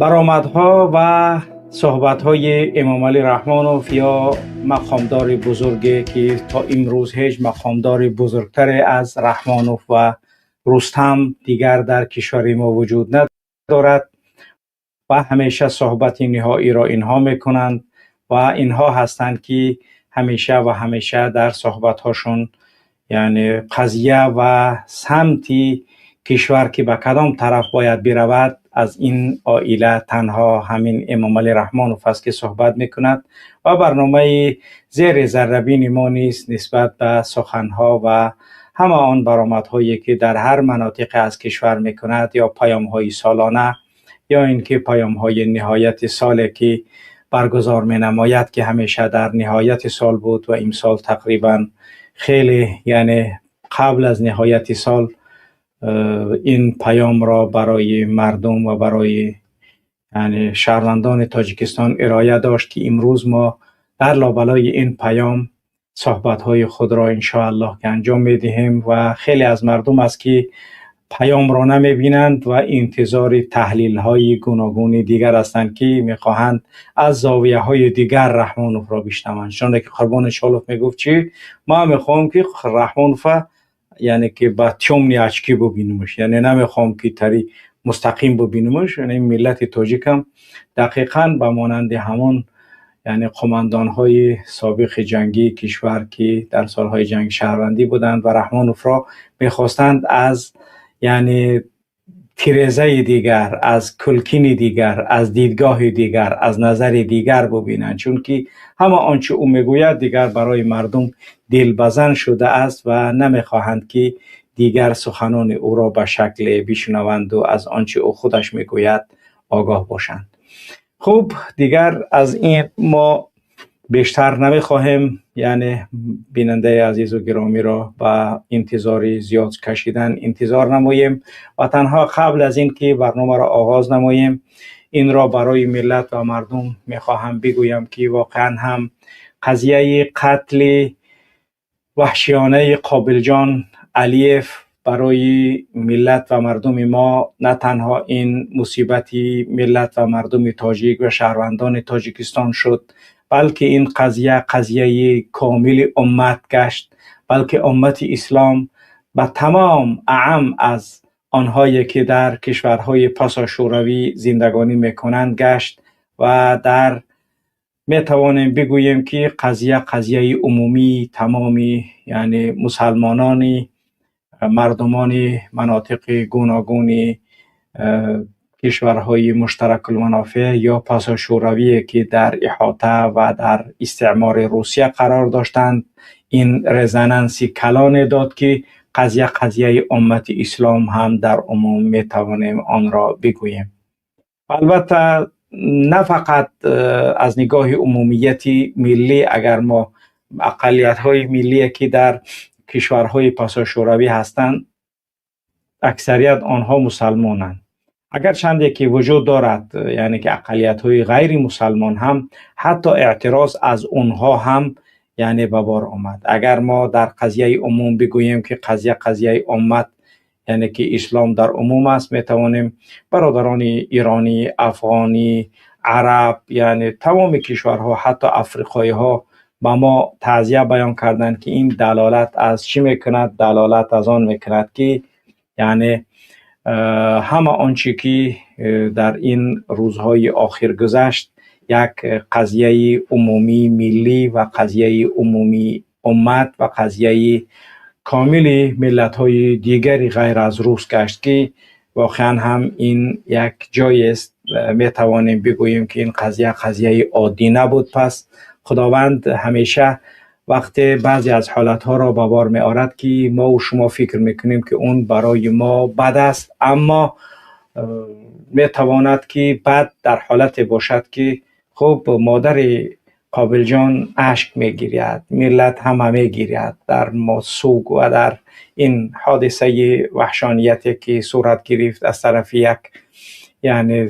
Баромадҳо ва суҳбатҳои Эмомалӣ Раҳмонов ё мақомдори бузурге, ки то имрӯз ҳеҷ мақомдори бузургтаре аз Раҳмонов ва Рустам дигар дар кишвари мо вуҷуд надорад ва ҳамеша суҳбати ниҳоиро инҳо мекунанд ва инҳо ҳастанд, ки ҳамеша ва ҳамеша дар суҳбатҳошон, яъне қазия ва самти кишвар, ки ба кадом тараф бояд биравад, аз ин оила танҳо ҳамин Эмомалӣ Раҳмонов аст, ки суҳбат мекунад. Ва барномаи зери заррабини мо низ нисбат ба суханҳо ва ҳама он баромадҳое, ки дар ҳар манотиқе аз кишвар мекунад, ё паёмҳои солона, ё ин ки паёмҳои ниҳояти соле, ки баргузор менамояд, ки ҳамеша дар ниҳояти сол буд ва имсол тақрибан хеле, яъне қабл аз ниҳояти сол ин паёмро барои мардум ва барои, яъне, шаҳрвандони Тоҷикистон ироя дошт, ки имрӯз мо дар лобалои ин паём суҳбатҳои худро иншоаллоҳ ки анҷом медиҳем. Ва хеле аз мардум аст, ки паёмро намебинанд ва интизори таҳлилҳои гуногуни дигар ҳастанд, ки мехоҳанд аз зовияҳои дигар Раҳмоновро бишнаванд. Чуноне ки Қурбони Шолов мегуфт, чӣ ман мехоҳам, ки Раҳмонова, яъне ки ба тёмные очки бубинемш, яъне намехоҳам, ки тари мустақим бубинемш. Яъне миллати тоҷикам дақиқан ба монанди ҳамон, яъне қумандонҳои собиқи ҷангии кишвар, ки дар солҳои ҷанги шаҳрвандӣ буданд ва Раҳмоновро мехостанд аз, яъне, тирезаи дигар, аз кулкини дигар, аз дидгоҳи дигар, аз назари дигар бубинанд, чунки ҳама он чи ӯ мегӯяд, дигар барои мардум дилбазан шудааст ва намехоҳанд, ки дигар суханони ӯро ба шакле бишнаванду аз он чи ӯ худаш мегӯяд огоҳ бошанд. Хуб, дигар аз ин мо бештар намехоҳем, яъне бинандаи азизу гиромиро ба интизори зиёд кашидан интизор намоем ва танҳо қабл аз ин ки барномаро оғоз намоем, инро барои миллат ва мардум мехоҳам бигӯям, ки воқеан ҳам қазияи қатли ваҳшиёнаи Қобилҷон Алиев барои миллат ва мардуми мо на танҳо ин мусибати миллат ва мардуми тоҷик ва шаҳрвандони Тоҷикистон шуд, балки ин қазия қазияи комили уммат гашт, балки уммати ислом ба тамом, аъам аз онҳое, ки дар кишварҳои пасошӯравӣ зиндагонӣ мекунанд, гашт. Ва дар метавонем бигӯем, ки қазия қазияи умумии тамоми, яъне мусалмонони мардумони манотиқи гуногуни кишварҳои муштаракулманофеъ ё пасошӯравие, ки дар иҳота ва дар истеъмори Русия қарор доштанд, ин резонанси калоне дод, ки қазия қазияи уммати ислом ҳам дар умум метавонем онро бигӯем. Албатта, на фақат аз нигоҳи умумияти миллӣ. Агар мо ақаллиятҳои миллие, ки дар кишварҳои пасошӯравӣ ҳастанд, аксарият онҳо мусалмонанд, агарчанде ки вуҷуд дорад, яъне ки ақаллиятҳои ғайри мусалмон ҳам, ҳатто эътироз аз онҳо ҳам, яъне, ба бор омад. Агар мо дар қазияи умум бигӯем, ки қазия қазияи уммат, яъне ки ислом дар умум аст, метавонем бародарони иронӣ, афғонӣ, араб, яъне тамоми кишварҳо, ҳатто африқоиҳо ба мо таъзия баён карданд, ки ин далолат аз чӣ мекунад? Далолат аз он мекунад, ки, яъне, ҳама он чӣ ки дар ин рӯзҳои охир гузашт, як қазияи умумии миллӣ ва қазияи умумии уммат ва қазияи комили миллатҳои дигари ғайр аз рус гашт, ки воқеан ҳам ин як ҷоест, метавонем бигӯем, ки ин қазия қазияи оддӣ набуд. Пас Худованд ҳамеша вақте баъзе аз ҳолатҳоро ба бор меорад, ки мо шумо фикр мекунем, ки он барои мо бад аст, аммо метавонад, ки бад дар ҳолате бошад, ки хуб, модари Қобилҷон ашк мегиряд, миллат ҳама мегиряд дар суг ва дар ин ҳодисаи ваҳшонияте, ки сурат гирифт аз тарафи як, яъне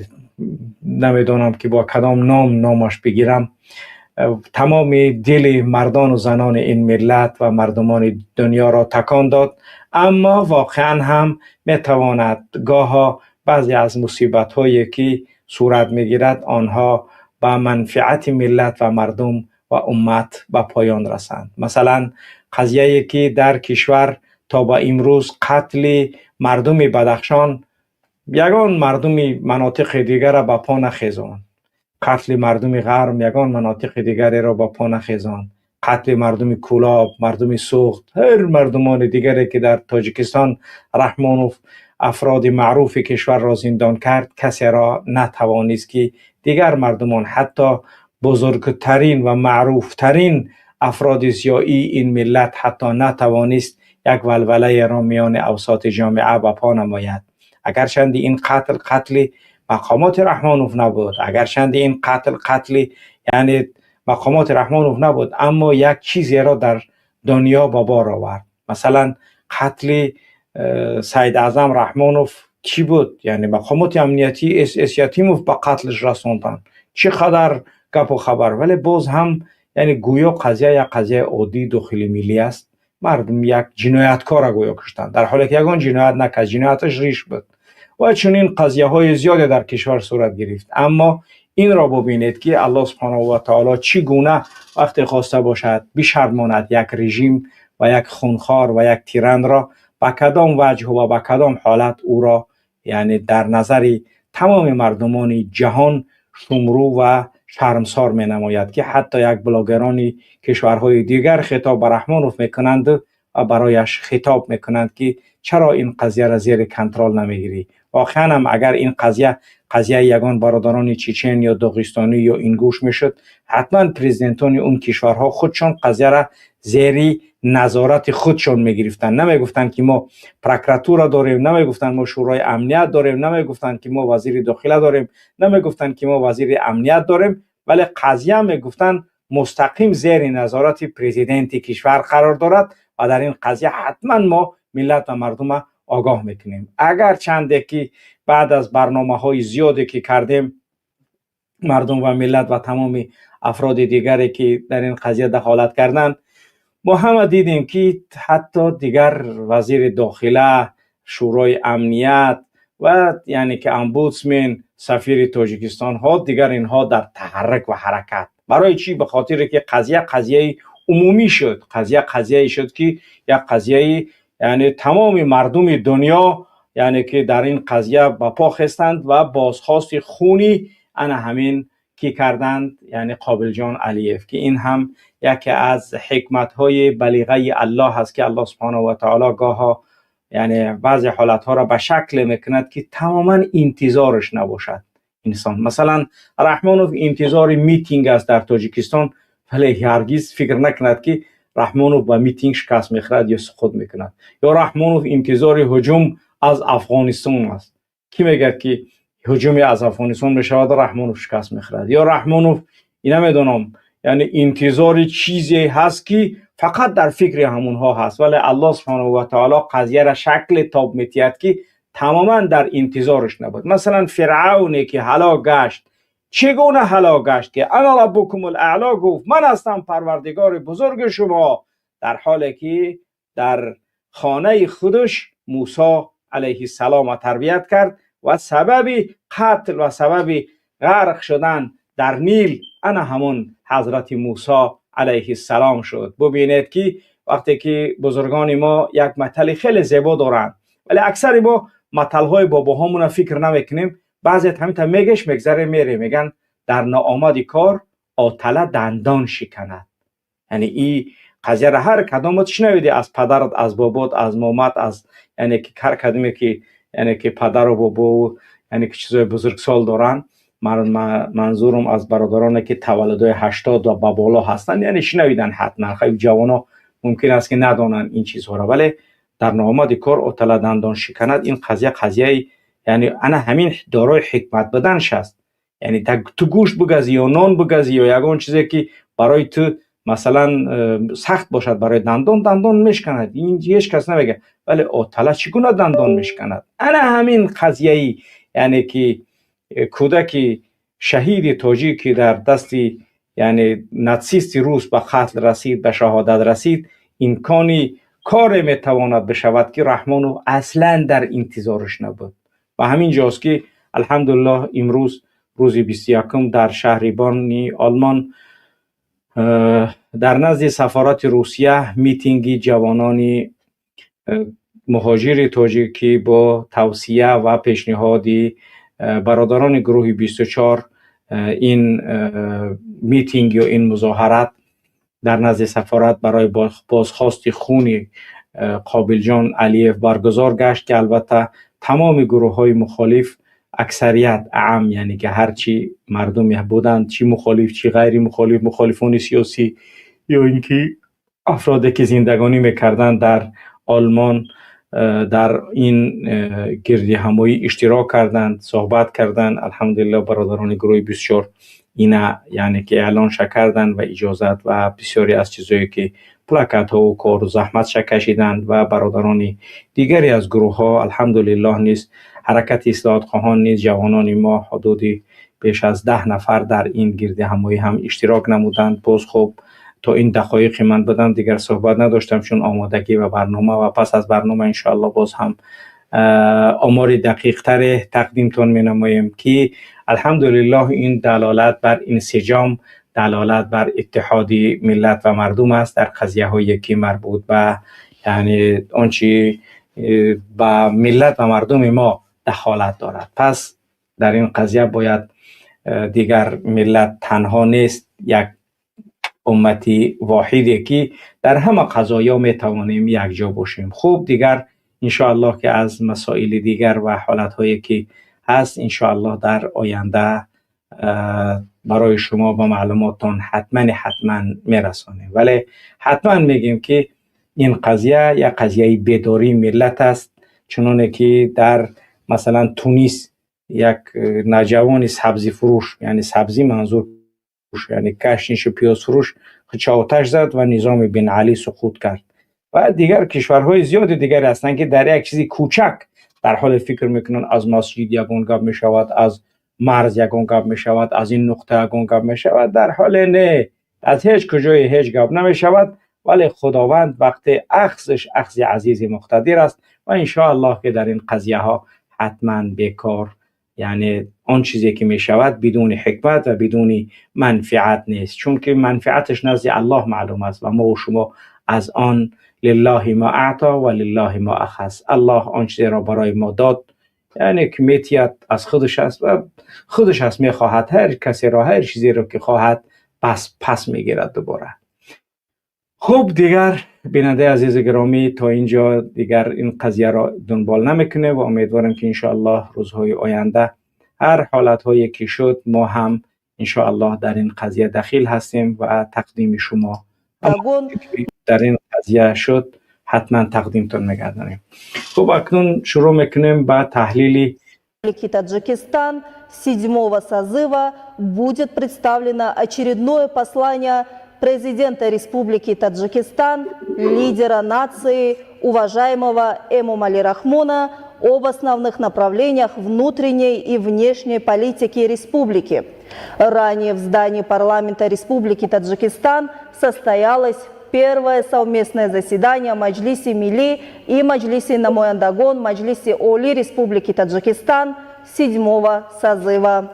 намедонам, ки бо кадом ном номаш бигирам, тамоми дили мардону занони ин миллат ва мардумони дунёро такон дод. Аммо воқеан ҳам метавонад гоҳо баъзе аз мусибатҳое, ки сурат мегирад, онҳо ба манфиати миллат ва мардум ва уммат ба поён расанд. Масалан, қазияе ки дар кишвар то ба имрӯз қатли мардуми Бадахшон ягон мардуми манотиқи дигарро ба по нахезонд, қатли мардуми Ғарм ягон манотиқи дигареро ба по нахезонд, қатли мардуми Кӯлоб, мардуми Суғд, ҳар мардумони дигаре ки дар Тоҷикистон Раҳмонов афроди маъруфи кишварро зиндон кард, касеро натавонист ки дигар мардумон, ҳатто бузургтарин ва маъруфтарин афроди зиёии ин миллат ҳатто натавонист як валвалаеро миёни авсоти ҷомеа ба по намояд. Агарчанди ин қатл қатли мақомоти Раҳмонов набуд, агарчанди ин қатл қатли яъне мақомоти Раҳмонов набуд, аммо як чизеро дар дунё ба бор овард. Масалан, қатли Саид Аъзам Раҳмонов чӣ буд? Яъне мақомоти амниятӣ С. Ятимов ба қатлш расонданд. Чӣ қадар гапу хабар, вале боз ҳам яъне гӯё қазия як қазияи оддии дохили миллӣ аст. Мардум як ҷинояткорро гӯё куштанд, дар ҳоле ки ягон ҷиноят накард, ҷинояташ риш буд. Ва чунин қазияҳои зиёде дар кишвар сурат гирифт. Аммо инро бубинед, ки Аллоҳ субҳонаҳу ва таоло чӣ гуна вақте хоста бошад бишармонад як режим ва як хунхор ва як тиранро, ба кадом ваҷҳу ва ба кадом ҳолат ӯро яъне дар назари тамоми мардумони ҷаҳон шумрӯ ва шармсор менамояд, ки ҳатто як блогерони кишварҳои дигар хитоб ба Раҳмонов мекунанд ва барояш хитоб мекунанд, ки чаро ин қазияро зери контрол намегирӣ. Воқеан ҳам агар ин қазия қазияи ягон бародарони чечен ё доғистонӣ ё ингуш мешуд, ҳатман президентони он кишварҳо худшон қазияро зери назорати худшон мегирифтанд. Намегуфтанд, ки мо прокуратура дорем, намегуфтанд, мо Шӯрои амният дорем, намегуфтанд, ки мо вазири дохила дорем, намегуфтанд, ки мо вазири амният дорем, вале қазия, мегуфтанд, мустақим зери назорати президенти кишвар қарор дорад ва дар ин қазия ҳатман мо миллат ва мардума огоҳ мекунем. Агар чанде ки баъд аз барномаҳои зиёде ки кардем, мардум ва миллат ва тамоми афроди дигаре ки дар ин қазия дахолат карданд, мо ҳама дидем, ки ҳатто дигар вазири дохила, Шӯрои амният ва яъне ки омбудсмен, сафири Тоҷикистонҳо, дигар инҳо дар таҳаррук ва ҳаракат. Барои чӣ? Ба хотире ки қазия қазияи умумӣ шуд, қазия қазияе шуд, ки як қазияи яъне тамоми мардуми дунё яъне ки дар ин қазия ба по хестанд ва бозхости хуни ана ҳамин ки карданд, яъне Қобилҷон Алиев, ки ин ҳам яке аз ҳикматҳои балиғаи Аллоҳ аст, ки Аллоҳ субҳонаҳу ва таоло гоҳо яъне баъзе ҳолатҳоро ба шакле мекунад, ки тамоман интизораш набошад инсон. Масалан, Раҳмонов интизори митинг аст дар Тоҷикистон, вале ҳаргиз фикр накунад, ки Раҳмонов ба митинг шикаст мехӯрад ё суқут мекунад. Ё Раҳмонов интизори ҳуҷум аз Афғонистон аст, кӣ мегӯяд, ки ҳуҷуме аз Афғонистон мешавад, Раҳмонов шикаст мехӯрад? Ё Раҳмонов, намедонам, яъне интизори чизе ҳаст, ки фақат дар фикри ҳамонҳо ҳаст, вале Аллоҳ субҳонаҳу ва таоло қазияра шакле тоб метиҳад, ки тамоман дар интизораш набуд. Масалан, Фиръавне ки ҳалок гашт, чӣ гуна ҳалок гашт? Ки ана раббукумул аъло гуфт, ман ҳастам парвардигори бузурги шумо, дар ҳоле ки дар хонаи худаш Мусо алайҳиссалома тарбият кард ва сабаби қатл ва сабаби ғарқ шудан дар Нил ана ҳамон ҳазрати Мусо алайҳиссалом шуд. Бубинед, ки вақте ки бузургони мо як матали хеле зебо доранд, вале аксари мо маталҳои бобоҳомона фикр намекунем. Баъзеат ҳаминта мегеш, мегзаре, мере. Меган, дар ноомади кор отала дандон шиканад. Яъне и қазияра ҳар кадомат шунавиди аз падарат, аз бобот, аз момат, аз яъне ки ҳар кадоме ки яъне ки падару бобову яъне ки чизои бузургсол доранд. Манзурум аз бародароне ки таваллудои 80 ва ба боло ҳастанд, яъне шунавидан ҳатман. Хеле ҷавоно мумкин аст, ки надонанд ин чизҳоро, вале дар ноомади кор отала дандон шиканад, ин қазия қазияи яъне ана ҳамин дорои ҳикмат буданш аст. Яъне ту гӯшт бугазӣ ё нон бугазӣ ё ягон чизе ки барои ту масалан сахт бошад барои дандон, дандон мешканад, ин ҳеҷ кас намегӯяд, вале отала чӣ гуна дандон мешканад? Ана ҳамин қазияи яъне ки кӯдаки шаҳиди тоҷик, ки дар дасти яъне натсисти рус ба қатл расид, ба шаҳодат расид, имкони коре метавонад бишавад, ки Раҳмонов аслан дар интизораш набуд. Ва ҳамин ҷост, ки алҳамдулиллоҳ имрӯз Рӯзи 21 дар шаҳри Бонни Олмон дар назди сафорати Русия митинги ҷавонони муҳоҷири тоҷик, ки бо тавсия ва пешниҳоди бародарони гурӯҳи 24 ин митинг ё ин музоҳарат дар назди сафорат барои бозхости хуни Қобилҷон Алиев баргузор гашт, ки албатта тамоми гурӯҳҳои мухолиф, аксарият аам, яъне ки ҳарчи мардуме буданд, чӣ мухолиф, чӣ ғайри мухолиф, мухолифони сиёсӣ ё ин ки афроде ки зиндагонӣ мекарданд дар Олмон, дар ин гирдиҳамоӣ иштирок карданд, суҳбат карданд. Алҳамдулиллоҳ, бародарони гурӯҳи 24 ина, яъне ки эълонша карданд ва иҷозат ва бисёре аз чизое ки плакатҳо кору заҳматша кашиданд ва бародарони дигаре аз гурӯҳҳо, алҳамдулиллоҳ, низ ҳаракати ислоҳотхоҳон низ ҷавонони мо ҳудуди беш аз 10 нафар дар ин гирдиҳамоӣ ҳам иштирок намуданд. Боз хуб, то ин дақоиқи ман будам, дигар суҳбат надоштам, чун омодагӣ ва барнома ва пас аз барнома иншоаллоҳ боз ҳам омори дақиқтаре тақдимтон менамоем, ки алҳамдулиллоҳ, ин далолат бар инсиҷом, далолат бар иттиҳоди миллат ва мардум аст дар қазияҳое ки марбут ба, яъне он чи ба миллат ва мардуми мо дахолат дорад. Пас дар ин қазия бояд дигар миллат танҳо нест, як уммати воҳиде ки дар ҳама қазоё метавонем якҷо бошем. Хуб, дигар иншоаллоҳ ки аз масоили дигар ва ҳолатҳое ки ҳаст, иншоаллоҳ дар оянда барои шумо ба маълумоттон ҳатман ҳатман мерасонем. Вале ҳатман мегӯем, ки ин қазия як қазияи бедории миллат аст, чуноне ки дар масалан Тунис як наҷавони сабзифурӯш, яъне сабзӣ манзур, яъне кашнишу пиёзфурӯш, худша оташ зад ва низоми Бин Алӣ суқут кард. Ва дигар кишварҳои зиёди дигаре ҳастанд, ки дар як чизи кӯчак дар ҳоле фикр мекунанд, аз масҷид ягон гап мешавад, аз марз ягон гап мешавад, аз ин нуқта ягон гап мешавад. Дар ҳоле не, аз ҳеҷ куҷое ҳеҷ гап намешавад. Вале Худованд вақте ахзш ахзи азизи муқтадир аст ва иншоаллоҳ ки дар ин қазияҳо ҳатман бекор, яъне он чизе ки мешавад, бидуни ҳикмат ва бидуни манфиат нест, чунки манфиаташ назди Аллоҳ маълум аст ва мо шумо аз он лиллаҳи ма аъто ва лиллаҳи ма ахаз. Аллоҳ он чизеро барои мо дод, яъне ки метиҳад, аз худаш аст ва худаш аст мехоҳад ҳар касеро, ҳар чизеро ки хоҳад, пас пас мегирад дубора. Хуб, дигар бинандаи азизи гиромӣ, то инҷо дигар ин қазияро дунбол намекунем ва умедворем, ки иншоаллоҳ рӯзҳои оянда ҳар ҳолатҳое ки шуд, мо ҳам иншоаллоҳ дар ин қазия дахил ҳастем ва тақдими шумо дар ин қазия шуд, ҳатман тақдимтон мегардонем. Хуб, акнун шурӯъ мекунем ба таҳлили Таджикистан седьмого созыва будет представлено очередное послание президента Республики Таджикистан, лидера нации, уважаемого Эмомали Рахмона об основных направлениях внутренней и внешней политики республики. Ранее в здании парламента Республики Таджикистан состоялось первое совместное заседание Маджлиси Милли и Маджлиси Намояндагон Маджлиси Оли Республики Таджикистан седьмого созыва.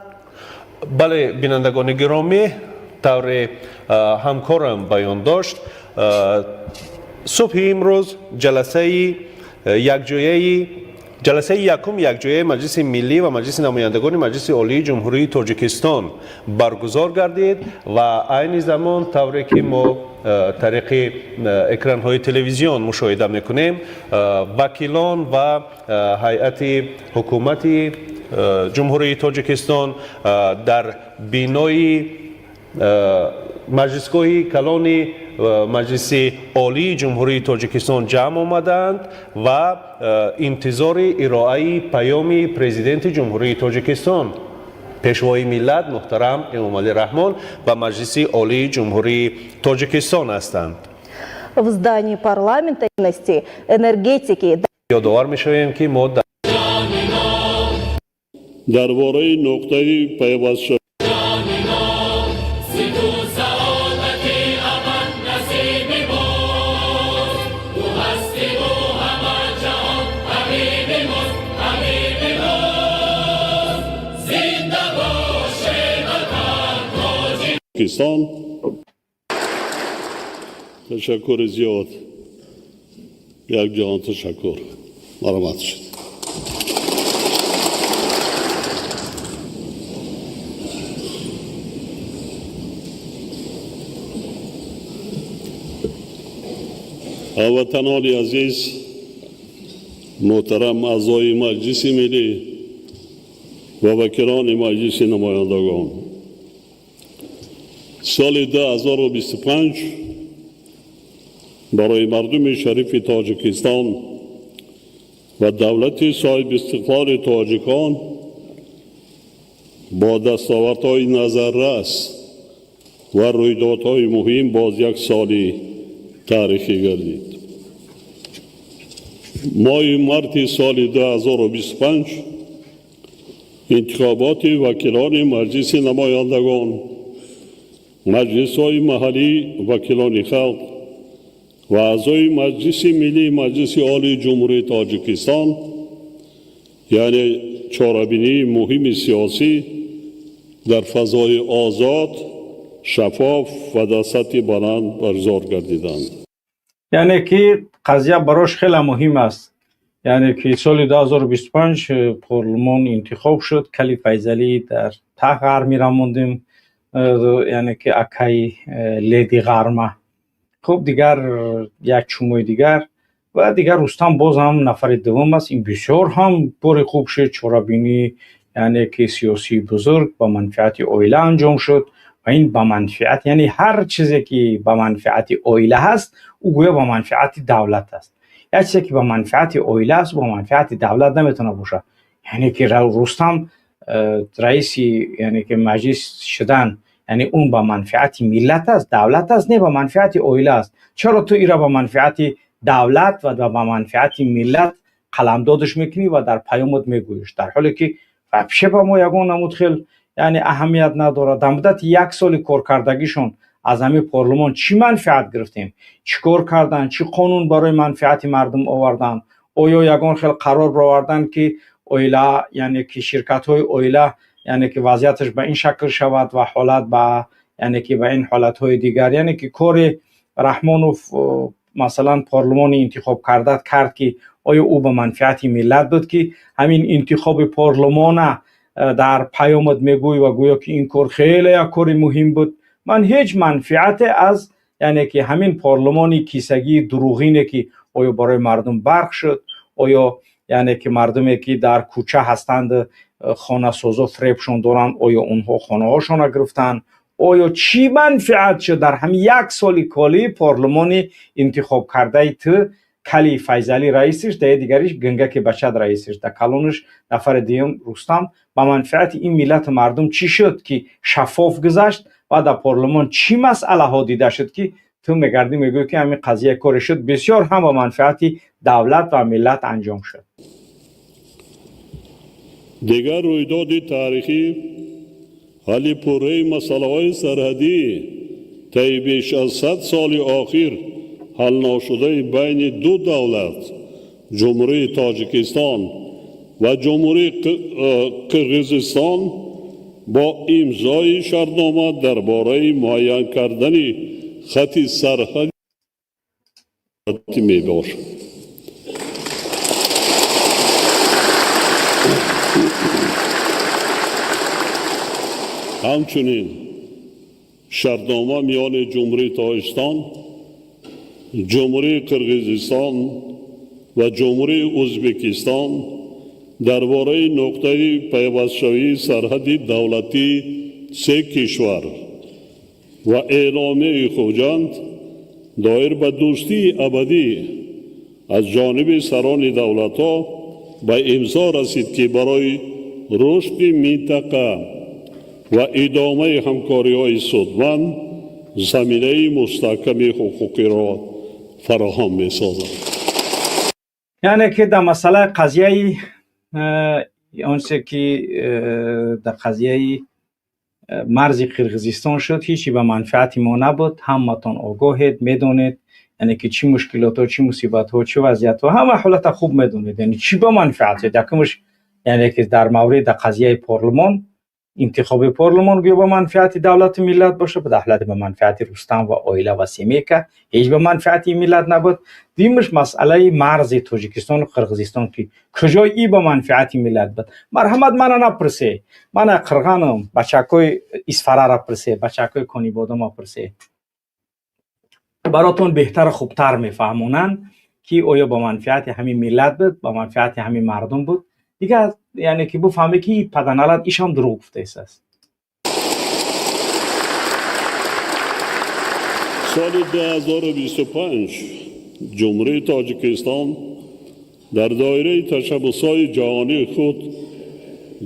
Бале, бинандагони гиромӣ, тавре ҳамкорам баён дошт, субҳи имрӯз ҷаласаи якҷояи ҷаласаи якум якҷояи Маҷлиси Миллӣ ва Маҷлиси Намояндагони Маҷлиси Олии Ҷумҳурии Тоҷикистон баргузор гардид ва айни замон, тавре ки мо тариқи экранҳои телевизион мушоҳида мекунем, вакилон ва ҳайати ҳукумати Ҷумҳурии Тоҷикистон дар бинои маҷлисгоҳи калони Маҷлиси Олии Ҷумҳурии Тоҷикистон ҷамъ омадаанд ва интизори ироаи паёми Президенти Ҷумҳурии Тоҷикистон, Пешвои миллат муҳтарам Эмомалӣ Раҳмон ба Маҷлиси Олии Ҷумҳурии Тоҷикистон ҳастанд. В здании парламента энергетики Ёдовар мешавем, ки мо дар бораи нуқтаи пайвастшавӣ Саодати абад насиби мост, ӯ ҳастиву ҳама ҷаҳон ҳабиби мост, ҳабиби мост. Зинда бошӣ. Тоҷикистон. Ташаккури зиёд, як ҷаҳон ташаккур, марҳамат шуд. Ҳамватанони азиз, муҳтарам аъзои Маҷлиси Миллӣ ва вакилони Маҷлиси Намояндагон, соли 2025 барои мардуми шарифи Тоҷикистон ва давлати соҳибистиқлоли тоҷикон бо дастовардҳои назаррас ва рӯйдодҳои муҳим боз як соли таърихӣ гардид. Моҳи марти соли 2025 интихоботи вакилони Маҷлиси Намояндагон, маҷлисҳои маҳаллӣ, вакилони халқ ва аъзои Маҷлиси Миллии Маҷлиси Олии Ҷумҳурии Тоҷикистон, яъне чорабинии муҳими сиёсӣ, дар фазои озод, шаффоф ва дар сатҳи баланд баргузор гардиданд. Яъне ки қазия барош хеле муҳим аст, яъне ки соли 2025 парлумон интихоб шуд, кали Файзалӣ дар таҳ ғар мерамондем, яъне ки акаи леди ғарма. Хуб, дигар як чумои дигар ва дигар Рустам боз ҳам нафари дуввум аст. Ин бисёр ҳам бори хуб шуд, чорабинӣ, яъне ки сиёсии бузург ба манфиати оила анҷом шуд ва ин ба манфиат, яъне ҳар чизе ки ба манфиати оила ҳаст, ӯ гӯё ба манфиати давлат аст. Як чизе ки ба манфиати оила аст, ба манфиати давлат наметавонад бошад. Яъне ки Рустам раиси, яъне ки маҷлис шудан, яъне он ба манфиати миллат аст, давлат аст, не ба манфиати оила аст. Чаро ту ира ба манфиати давлат ва ба манфиати миллат қаламдодаш мекунӣ ва дар паёмот мегӯиш, дар ҳоле ки вообще ба мо ягон намуд хел, яъне аҳамият надорад? Дар муддати як соли коркардагишон аз ҳамин парлумон чӣ манфиат гирифтем? Чӣ кор карданд? Чӣ қонун барои манфиати мардум оварданд? Оё ягон хел қарор бароварданд, ки оила, яъне ки ширкатҳои оила, яъне ки вазъияташ ба ин шакл шавад ва ҳолат ба, яъне ки ба ин ҳолатҳои дигар? Яъне ки кори Раҳмонов, масалан, парлумони интихоб карда кард, ки оё ӯ ба манфиати миллат буд, ки ҳамин интихоби парлумона дар паёмат мегӯй ва гӯё ки ин кор хеле як кори муҳим буд? Ман ҳеҷ манфиате аз, яъне ки ҳамин парлумони кисагии дурӯғине, ки оё барои мардум барқ шуд, оё, яъне ки мардуме ки дар кӯча ҳастанд, хонасозо фиребшон доранд, оё онҳо хонаҳошонро гирифтанд? Оё чӣ манфиат шуд дар ҳамин як соли коли парлумони интихобкардаи ту, кали Файзалӣ раисиш, даи дигариш гингаки бачад раисиш, да калониш нафари дуюм Рустам, ба манфиати ин миллату мардум чӣ шуд, ки шаффоф гузашт ва дар парлумон чӣ масъалаҳо дида шуд, ки ту мегардӣ мегӯӣ, ки ҳамин қазия коре шуд, бисёр ҳам ба манфиати давлат ва миллат анҷом шуд? Дигар рӯйдоди таърихӣ ҳалли пурраи масъалаҳои сарҳадӣ таи беш аз 100 соли охир ҳалношудаи байни ду давлат, Ҷумҳурии Тоҷикистон ва Ҷумҳурии Қирғизистон, бо имзои шартнома дар бораи муайян кардани хати сарҳади мебошад. Ҳамчунин шартнома миёни Ҷумҳурии Тоҷикистон, Ҷумҳурии Қирғизистон ва Ҷумҳурии Ӯзбекистон дар бораи нуқтаи пайвастшавии сарҳади давлатии се кишвар ва эъломияи Хуҷанд доир ба дӯстии абадӣ аз ҷониби сарони давлатҳо ба имзо расид, ки барои рушди минтақа ва идомаи ҳамкориҳои судманд заминаи мустаҳками ҳуқуқиро фароҳам месозад. Яъне ки дар масъалаи қазияи онче ки дар қазияи марзи Қирғизистон шуд, ҳечи ба манфиати мо набуд. Ҳаматон огоҳед, медонед, яъне ки чӣ мушкилотҳо, чӣ мусибатҳо, чӣ вазъиятҳо, ҳама ҳолата хуб медонед. Яъне чӣ ба манфиат шуд? Якумш, яъне ки дар мавриди қазияи парлумон. Интихоби парлумон гӯё ба манфиати давлату миллат боша, ба давлати ба манфиати Рустам ва оила ва семейка, ҳеҷ ба манфиати миллат набуд. Дуюмаш масъалаи марзи Тоҷикистону Қирғизистон, ки куҷои и ба манфиати миллат буд. Марҳамат, мана напурсе, мана қирғанам, бачакҳои Исфарара пурсе, бачакҳои Конибодома пурсе, баротон беҳтару хубтар мефаҳмонанд, ки оё ба манфиати ҳамин миллат буд, ба манфиати ҳамин мардум буд. Дигар яъне ки буфаҳме, ки паданалат ишам дурӯғ гуфтаистааст. Соли 2025 Ҷумҳурии Тоҷикистон дар доираи ташаббусҳои ҷаҳонии худ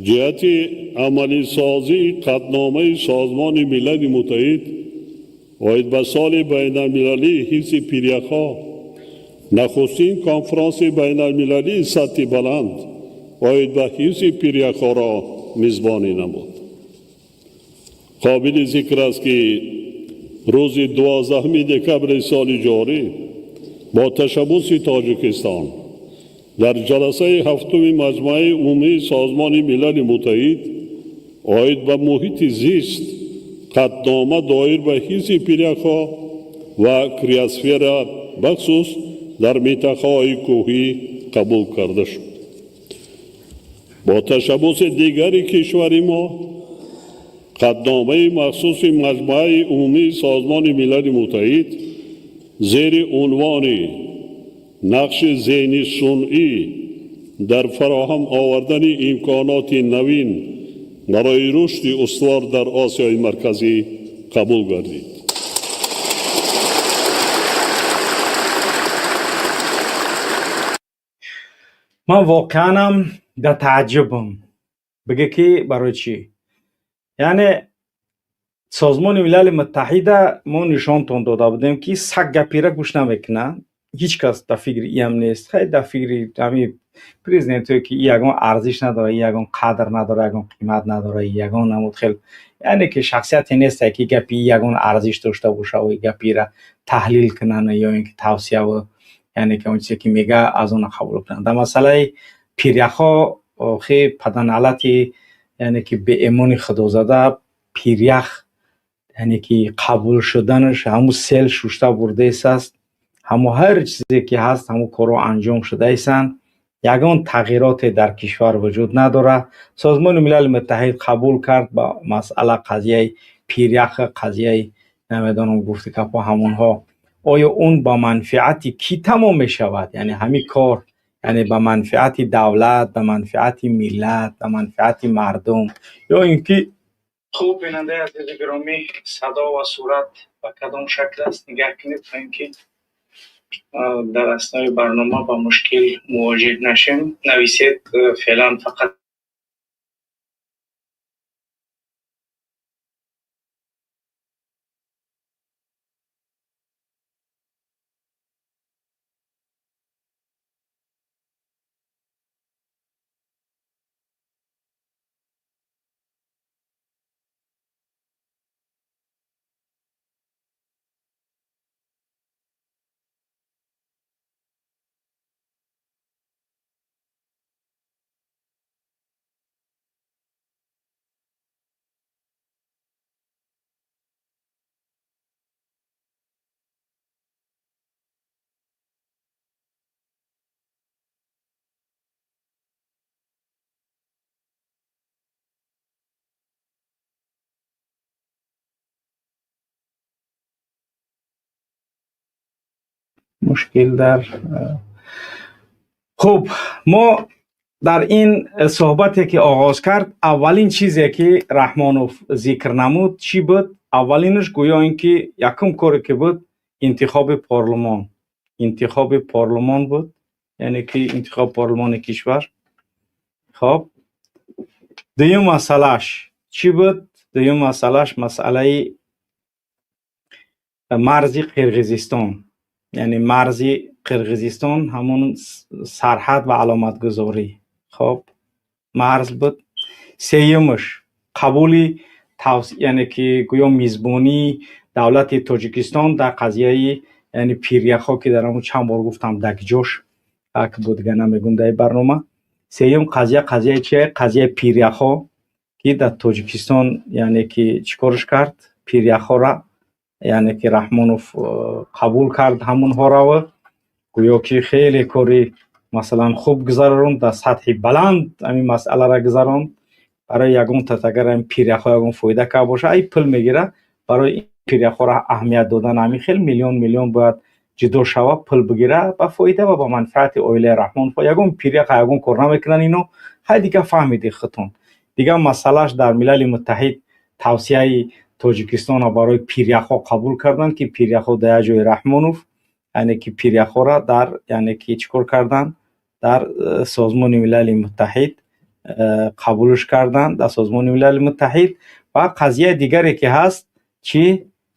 ҷиҳати амалисозии қатъномаи Созмони Милали Муттаҳид оид ба соли байналмилалии ҳифзи пиряхҳо нахустин конфронси байналмилалии сатҳи баланд оид ба ҳифзи пиряхҳоро мизбонӣ намуд. Қобили зикр аст, ки рӯзи 12 декабри соли ҷорӣ бо ташаббуси Тоҷикистон дар ҷаласаи ҳафтуми Маҷмӯаи Умумии Созмони Милали Муттаҳид оид ба муҳити зист қатънома доир ба ҳифзи пиряхҳо ва криосфера, бахусус дар минтақаҳои кӯҳӣ, қабул карда шуд. Бо ташаббуси дигари кишвари мо қатъномаи махсуси Маҷмӯаи Умумии Созмони Милали Муттаҳид зери унвони «Нақши зеҳни сунъӣ дар фароҳам овардани имконоти навин барои рушди устувор дар Осиёи Марказӣ» қабул гардид. Ман воқеанам дар тааҷҷубам. Биге, ки барои чӣ? Яъне Созмони Милали Муттаҳида мо нишонтон дода будем, ки саг гапира гӯш намекунад, ҳеҷ кас дар фикри иам нест. Хай, дар фикри ҳами президентое, ки и ягон арзиш надора, и ягон қадр надора, ягон қимат надора, и ягон намуд хел, яъне ки шахсияте несте, ки гапи и ягон арзиш дошта бошаву и гапира таҳлил кунанд ё ин ки тавсияву, яъне ки он чизе ки мега, аз он қабул кунанд. Дар масъалаи пиряхҳо охи паданалати, яъне ки беэмони худозада, пирях, яъне ки қабул шуданаш ҳамун сел шушта бурдаистааст, ҳамо ҳар чизе ки ҳаст, ҳамун корҳо анҷом шудаистанд, ягон тағйироте дар кишвар вуҷуд надорад. Созмони Милали Муттаҳид қабул кард ба масъала, қазияи пирях, қазияи намедонам, гуфти гапҳо ҳамонҳо. Оё он ба манфиати кӣ тамом мешавад? Яъне ҳамин кор, яъне ба манфиати давлат, ба манфиати миллат, ба манфиати мардум ё ин ки? Хуб, бинандаи азизи гиромӣ, садо ва сурат ба кадом шакл аст, нигаҳ кунед, то ин ки дар аснои барнома ба мушкил мувоҷеҳ нашем. Нависед, феълан фақат мушкил дар. Хуб, мо дар ин суҳбате, ки оғоз кард, аввалин чизе, ки Раҳмонов зикр намуд, чӣ буд? Аввалинаш гӯё ин ки якум коре, ки буд, интихоби парлумон, интихоби парлумон буд, яъне ки интихоби парлумони кишвар. Хоб, дуюм масъалааш чӣ буд? Дуюм масъалааш масъалаи марзи Қирғизистон, яъне марзи Қирғизистон, ҳамон сарҳад ва аломатгузорӣ. Хоб, марз буд. Сеюмаш қабули, яъне ки гӯё мизбонии давлати Тоҷикистон дар қазияи, яъне пиряхҳо, ки дар ҳамон чанд бор гуфтам, дакҷош ак буд, дига намегӯм дар ин барнома. Сеюм қазия, қазияи чие? Қазияи пиряхҳо. Ки дар Тоҷикистон, яъне ки чӣ корш кард? Пиряхҳоро, яъне ки Раҳмонов қабул кард ҳамонҳоро, гӯё ки хеле кори, масалан, хуб гузаронд, дар сатҳи баланд ҳамин масъаларо гузаронд. Барои ягон агар ҳамин пиряхҳо ягон фоида карда боша, ай пул мегира. Барои пиряхҳоро аҳамият додан ҳамин хел миллион миллион бояд ҷудо шава, пул бигира, ба фоида ва ба манфиати оилаи Раҳмонов. Ягон пиряха ягон кор намекунанд ино. Хай, дига фаҳмиди худтон. Дигар масъалааш, дар Милали Муттаҳид тавсияи Тоҷикистонро барои пиряхҳо қабул карданд, ки пиряхҳо дар як ҷои Раҳмонов, яъне ки пиряхҳоро дар, яъне ки чӣ кор карданд, дар Созмони Милали Муттаҳид қабулш карданд, дар Созмони Милали Муттаҳид. Ва қазияи дигаре ки ҳаст, чӣ?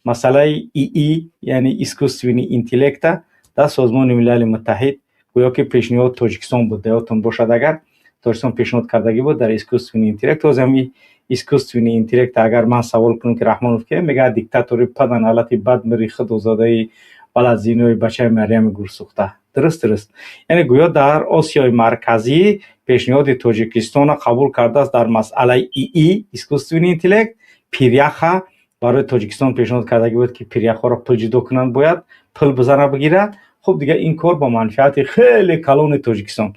Масъалаи ИИ, яъне искусственный интеллект а дар Созмони Милали Муттаҳид гӯё ки пешниҳод Тоҷикистон буд. Ёдтон бошад агар, Тоҷикистон пешниҳод кардагӣ буд дар искусственный интеллект. Ҳозир ҳами искусственный интеллект агар ман савол кунам, ки Раҳмонов ки мегӯяд, диктатори паданалати бадмири худозодаи баладзинои бачаи Марьями гурсӯхта. Дуруст, яъне гӯё дар Осиёи Марказӣ пешниҳоди Тоҷикистонро қабул кардааст дар масъалаи ИИ, искусственный интеллект. Пиряха барои Тоҷикистон пешниҳод кардагӣ буд, ки пиряхҳоро пул ҷудо кунанд, бояд пул бизана бигира. Хуб, дига ин кор ба манфиати хеле калони Тоҷикистон.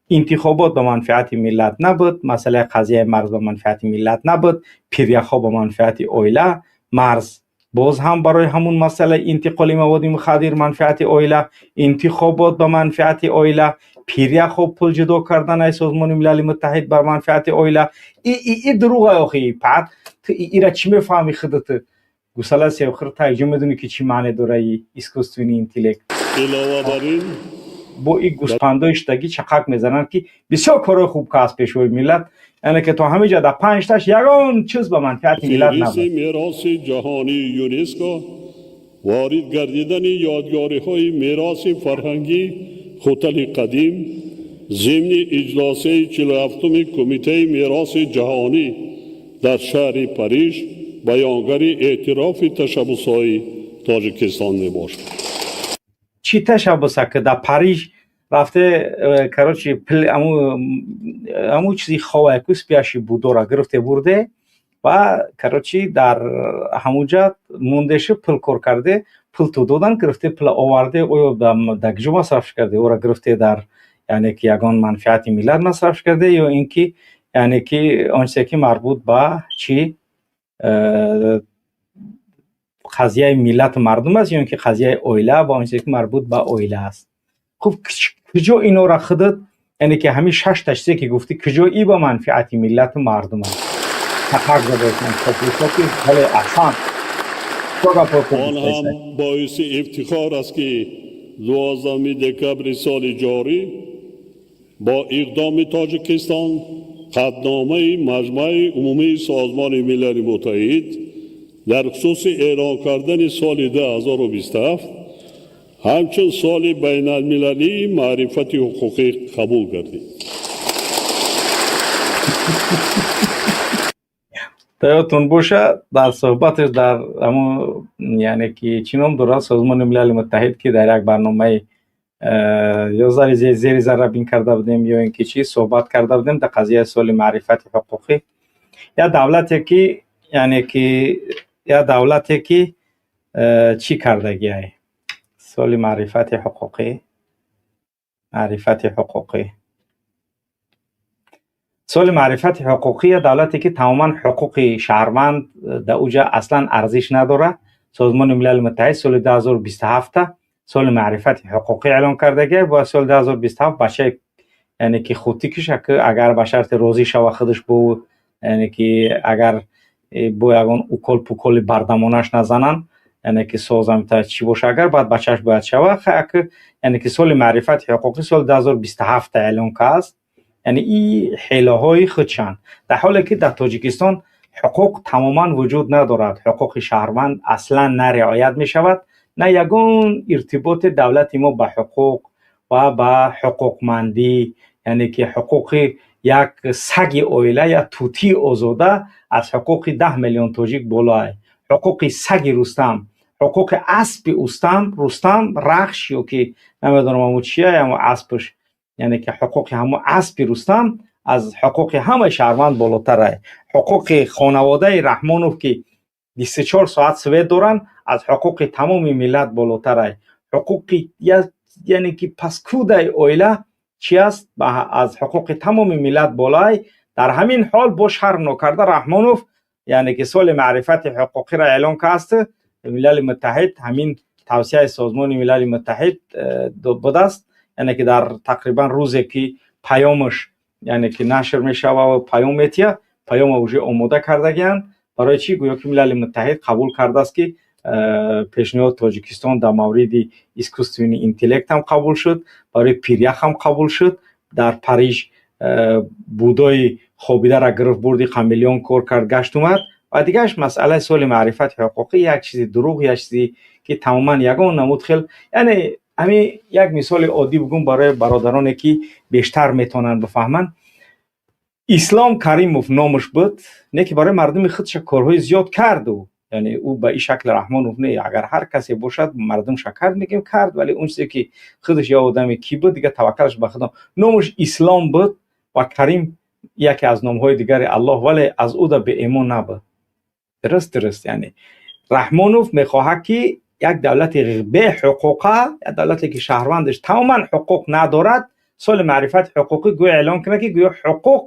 Интихобот ба манфиати миллат набуд, масъалаи қазияи марз ба манфиати миллат набуд, пиряхҳо ба манфиати оила, марз боз ҳам барои ҳамун масъалаи интиқоли маводи мухаддир манфиати оила, интихобот ба манфиати оила, пиряхҳо пул ҷудо кардан аз Созмони Милали Муттаҳид ба манфиати оила. И дурӯға охи. Пат ту ира чӣ мефаҳмӣ худат, гусала севхир, та иҷо медонӣ, ки чӣ маъне дора и искусственный интеллект? Илова бар ин, бо и гӯспандои штагӣ чақак мезананд, ки бисёр корҳои хуб кааст Пешвои миллат. Яъне ки то ҳамин ҷо дар панҷташ ягон чиз ба манфиати миллат феҳристи набуд. мероси ҷаҳонии ЮНЕСКО ворид гардидани ёдгориҳои мероси фарҳангӣ Хутали қадим зимни иҷлосияи 47-уми Кумитаи мероси ҷаҳонӣ дар шаҳри Париж баёнгари эътирофи ташаббусҳои Тоҷикистон мебошад. Чӣ ташаббуса, ки дар Париж рафте, короче, аму чизи ховаяку спящий Буддора гирифте, бурде ва, короче, дар ҳамунҷа мондешу пул кор карде, пул ту додан, гирифте, пул оварде. Оё дар куҷо масрафш карде? Ора гирифте, дар, яъне ки, ягон манфиати миллат масрафш карде ё ин ки, яъне ки, он чизе ки марбут ба чӣ, қазияи миллату мардум аст ё ин ки қазияи оила ва он чизе ки марбут ба оила аст? Хуб, куҷо инора худат, яъне ки ҳамин шашта чизе ки гуфтӣ, куҷо и ба манфиати миллату мардум аст? Тақак задоштан ки бале, аҳсан. Он ҳам боиси ифтихор аст, ки 12 декабри соли ҷорӣ бо иқдоми Тоҷикистон қатъномаи Маҷмаи Умумии Созмони Милали Муттаҳид дар хусуси эълон кардани соли 2027 ҳамчун соли байналмилалии маърифати ҳуқуқӣ қабул гардид. Ёдтон боша, дар суҳбаташ дар ҳамун, яъне ки, чӣ ном дорад, Созмони Милали Муттаҳид, ки дар як барномаи ё зери заррабин карда будем ё ин ки чӣ суҳбат карда будем дар қазияи соли маърифати ҳуқуқӣ, як давлате ки, яъне ки, як давлате ки чӣ кардагиай, соли маърифати ҳуқуқӣ, соли маърифати ҳуқуқӣ, як давлате ки тамоман ҳуқуқи шаҳрванд дар уҷа аслан арзиш надорад, Созмони Милали Муттаҳид соли 2027 соли маърифати ҳуқуқӣ эълон кардагиай. Бояд соли 2027 бачаи, яъне ки, хутӣ киша, ки агар ба шарти розӣ шава худаш бо, яъне ки, агар бо ягон укол пуколи бардамонаш назананд, яъне ки, созамта чӣ боша, агар баъд бачааш бояд шава. Ки, яъне ки, соли маърифати ҳуқуқӣ соли 2027 эълон кааст. Яъне и ҳелаҳои худшанд, дар ҳоле ки дар Тоҷикистон ҳуқуқ тамоман вуҷуд надорад, ҳуқуқи шаҳрванд аслан на риоят мешавад, на ягон иртиботи давлати мо ба ҳуқуқ ва ба ҳуқуқмандӣ. Яъне ки ҳуқуқи як саги оила, як тӯтии озода аз ҳуқуқи 10 миллион тоҷик болоай. Ҳуқуқи саги Рустам, ҳуқуқи аспи устам, Рустам, Рахш ё ки намедонам ҳамун чия, ҳамун аспаш, яъне ки ҳуқуқи ҳамун аспи Рустам аз ҳуқуқи ҳамаи шаҳрванд болотар ай. Ҳуқуқи хонаводаи Раҳмонов, ки 24 соат свет доранд, аз ҳуқуқи тамоми миллат болотар ай. Ҳуқуқи, яъне ки паскудаи оила чи аст, аз ҳуқуқи тамоми миллат болоай. Дар ҳамин ҳол бо шарм нокарда Раҳмонов, яъне ки соли маърифати ҳуқуқиро эълон кааст. Милали Муттаҳид, ҳамин тавсияи Созмони Милали Муттаҳид будааст, яъне ки дар тақрибан рӯзе ки паёмаш, яъне ки нашр мешава ва паём метиҳа, паёма уже омода кардагианд. Барои чӣ? Гӯё ки Милали Муттаҳид қабул кардааст, ки пешниҳоди Тоҷикистон дар мавриди искусственный интеллект ҳам қабул шуд, барои пирях ҳам қабул шуд. Дар Париж будои хобидара гирифт, бурди, қамиллион кор кард, гашт омад. Ва дигараш, масъалаи соли маърифати ҳуқуқӣ як чизи дурӯғ, як чизе ки тамоман ягон намуд хел. Яъне ҳамин як мисоли оддӣ бигӯм барои бародароне, ки бештар метавонанд бифаҳманд. Ислом Каримов номаш буд, не ки барои мардуми худша корҳои зиёд карду, яъне ӯ ба ин шакли Раҳмонов не, агар ҳар касе бошад, мардумша кард, мегӯем, кард, вале он чизе ки худаш я одаме ки буд, дига таваккалаш ба Худо. Номаш Ислом буд ва Карим яке аз номҳои дигари Аллоҳ, вале аз ӯ да беэмон набуд. Дуруст, яъне Раҳмонов мехоҳад, ки як давлати беҳуқуқа, як давлате ки шаҳрвандаш тамоман ҳуқуқ надорад, соли маърифати ҳуқуқӣ гӯё эълон кунад, ки гӯё ҳуқуқ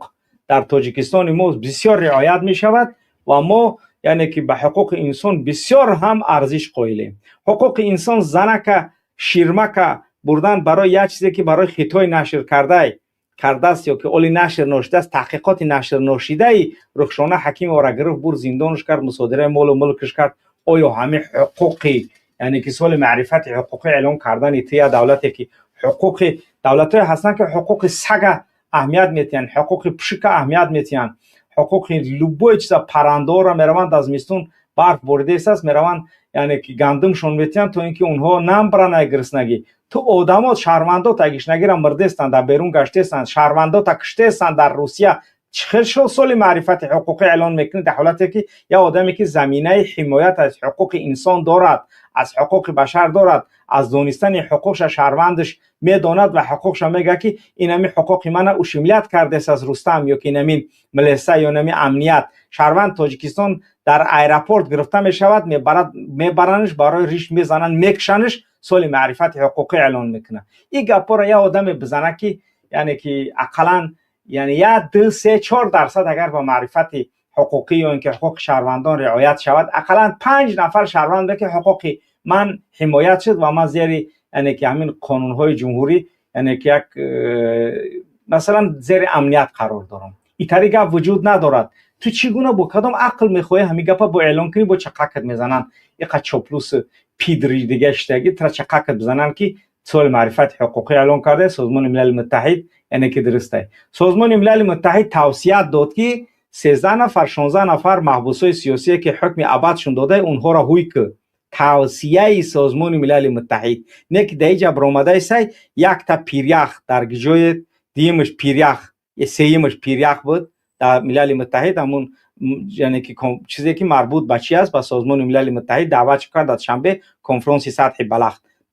дар Тоҷикистони мо бисёр риоят мешавад ва мо, яъне ки ба ҳуқуқи инсон бисёр ҳам арзиш қоилем. Ҳуқуқи инсон занака ширмака бурдан барои як чизе, ки барои Хитой нашр кардай кардааст ё ки оли нашр ношидааст, таҳқиқоти нашр ношидаи Рухшона Ҳакимовара гирифт, бурд, зиндонаш кард, мусодираи молу мулкаш кард. Оё ҳамин ҳуқуқи, яъне ки соли маърифати ҳуқуқӣ эълон кардани ту, як давлате ки ҳуқуқи, давлатҳое ҳастанд, ки ҳуқуқи сага аҳамият метиҳанд, ҳуқуқи пушика аҳамият метиҳанд, ҳуқуқи любой чиза, паррандаҳоро мераванд, дар зимистон барф боридаистааст, мераванд, яъне ки гандумшон метиҳанд, то ин ки онҳо намбаранд гириснагӣ. Ту одамот, шаҳрвандота гишнагира мирдестанд, дар берун гаштестанд, шаҳрвандота киштестанд дар Русия. Чӣ хел соли маърифати ҳуқуқӣ эълон мекунӣ, дар ҳолате ки як одаме, ки заминаи ҳимоят аз ҳуқуқи инсон дорад, аз ҳуқуқи башар дорад, аз донистани ҳуқуқша шаҳрвандаш медонад ва ҳуқуқша мегӯяд, ки инами ҳуқуқи мана ущемлять кардест аз Рустам ё ки инамин милиса ё инами амният. Шаҳрванд Тоҷикистон дар аэропорт гирифта мешавад, мебаранаш, барои риш мезананд, мекушанаш, соли маърифати ҳуқуқӣ эълон мекунад. Ин гапҳоро як одаме бизанад, ки яъне ки ақаллан, яъне 1, 2, 3, 4% агар ба маърифати ҳуқуқӣ ё ин ки ҳуқуқи шаҳрвандон риоят шавад, ақаллан панҷ нафар шаҳрванд, ки ҳуқуқи ман ҳимоят шуд ва ман зери, яъне ки ҳамин қонунҳои ҷумҳурӣ, яъне ки як масалан зери амният қарор дорам, итари гап вуҷуд надорад. Ту чӣ гуна, бо кадом ақл мехоҳӣ ҳамин гапа бо эълон кунӣ? Бо чақакат мезананд, иқа чоплус пидри дига шидаги тра чақакат бизананд, ки соли маърифати ҳуқуқӣ эълон карда Созмони Милали Муттаҳид, яъне ки дурустай. Созмони Милали Муттаҳид тавсия дод, ки 13 нафар, 16 нафар маҳбусҳои сиёсие, ки ҳукми абадшон дода, онҳоро ҳуй ки. Тавсияи Созмони Милали Муттаҳид не, ки дар иҷа баромадаи сай якта пирях дар ҷои дуюмаш пирях, сеюмаш пирях буд дар Милали Муттаҳид. Ҳамун, яъне ки чизе ки марбут ба чи аст, ба Созмони Милали Муттаҳид даъват кард дар Душанбе конфронси сатҳи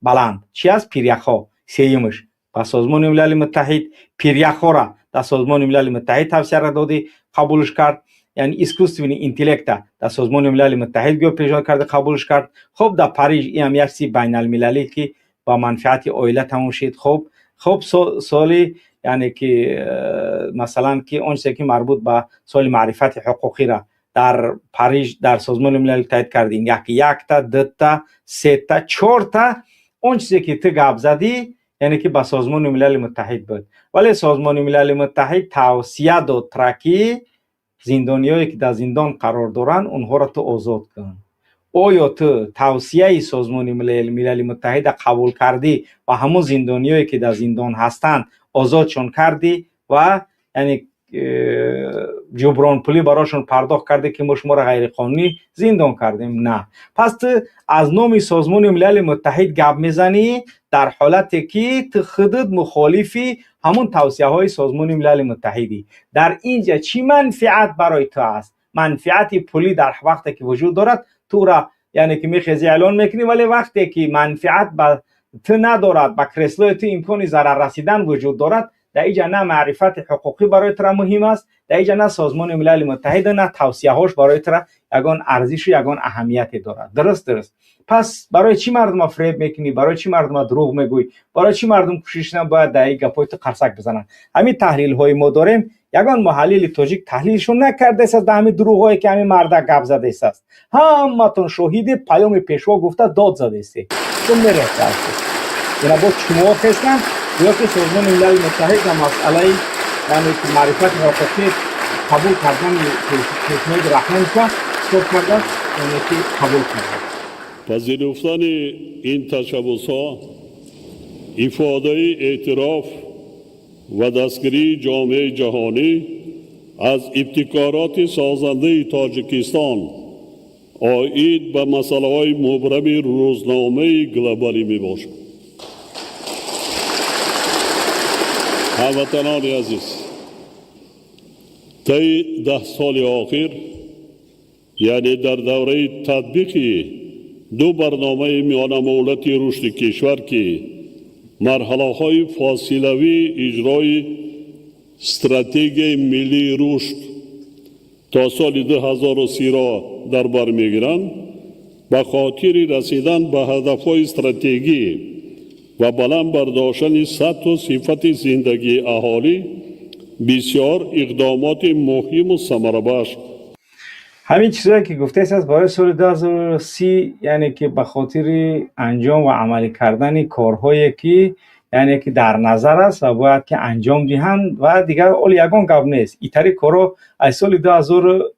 баланд. Чи аст? Пиряхҳо. Сеюмаш ба Созмони Милали Муттаҳид, пиряхҳоро дар Созмони Милали Муттаҳид тавсияро додӣ, қабулш кард. Яъне искусственный интеллекта дар Созмони Милали Муттаҳид гӯё пешниҳод карда, қабулш кард. Хуб, дар Париж инам як чизи байналмилалӣ, ки ба манфиати оила тамом шид. Хуб, соли, яъне ки масалан, ки он чизе ки марбут ба соли маърифати ҳуқуқиро дар Париж, дар Созмони Милали Муттаҳид кардем, як, якта, дута, сета, чорта, он чизе ки ту гап задӣ, яъне ки ба Созмони Милали Муттаҳид буд, вале Созмони Милали Муттаҳид тавсия дод тра, ки зиндониёе ки дар зиндон қарор доранд, онҳоро ту озод кун. Оё ту тавсияи Созмони Милали Муттаҳида қабул кардӣ ва ҳамон зиндониёе ки дар зиндон ҳастанд, озодшон кардӣ ва, яъне ҷубронпулӣ барошон пардохт кардӣ, ки мо шуморо ғайриқонунӣ зиндон кардем? На. Пас ту аз номи Созмони Милали Муттаҳид гап мезанӣ, дар ҳолате ки ту худат мухолифи ҳамон тавсияҳои Созмони Милали Муттаҳидӣ. Дар ин ҷа чӣ манфиат барои ту аст? Манфиати пулӣ дар вақте ки вуҷуд дорад, тура, яъне ки мехези, эълон мекунӣ, вале вақте ки манфиат ба ту надорад, ба креслои ту имкони зарар расидан вуҷуд дорад, Дар иҷа на маърифати ҳуқуқӣ барои тура муҳим аст, дар иҷа на Созмони Милали Муттаҳид, на тавсияҳош барои тура ягон арзишу ягон аҳамияте дорад. Дуруст. Пас барои чӣ мардума фиреб мекунӣ? Барои чӣ мардума дурӯғ мегӯӣ? Барои чӣ мардум кӯшиш бояд дар ин гапҳои ту қарсак бизананд? Ҳамин таҳлилҳои мо дорем, ягон муҳаллили тоҷик таҳлилшон накардааст дар ҳамин дурӯғҳое, ки ҳамин мардак гап задааст. Ҳаматон шоҳиди паёми пешво гуфта дод задаистед. Чун мерехтааст. Ина боз шумоҳо хестанд, ё ки Созмони Милали Муттаҳид дар масъалаи, яъне ки маърифати ҳуқуқӣ қабул кардани пешниҳоди Раҳмонова чикор кардааст, яъне ки қабул кардааст. Пазируфтани ин ташаббусҳо ифодаи эътироф ва дастгирии ҷомеаи ҷаҳонӣ аз ибтикороти созандаи Тоҷикистон оид ба масъалаҳои мубрами рӯзномаи глобалӣ мебошад. Ҳамватанони азиз, таи 10 соли охир, яъне дар давраи татбиқи ду барномаи миёнамуҳлати рушди кишвар, ки марҳалаҳои фосилавии иҷрои стратегияи миллии рушд то соли 2030-ро дар бар мегиранд, ба хотири расидан ба ҳадафҳои стратегӣ ва баланд бардоштани сатҳу сифати зиндагии аҳолӣ бисёр иқдомоти муҳиму самарабахш. Ҳамин чизое, ки гуфтааст аст барои соли 2030, яъне ки ба хотири анҷом ва амалӣ кардани корҳое, ки яъне ки дар назар аст ва бояд ки анҷом диҳанд, ва дигар оли ягон гап нест. Итари корҳо аз соли 2016,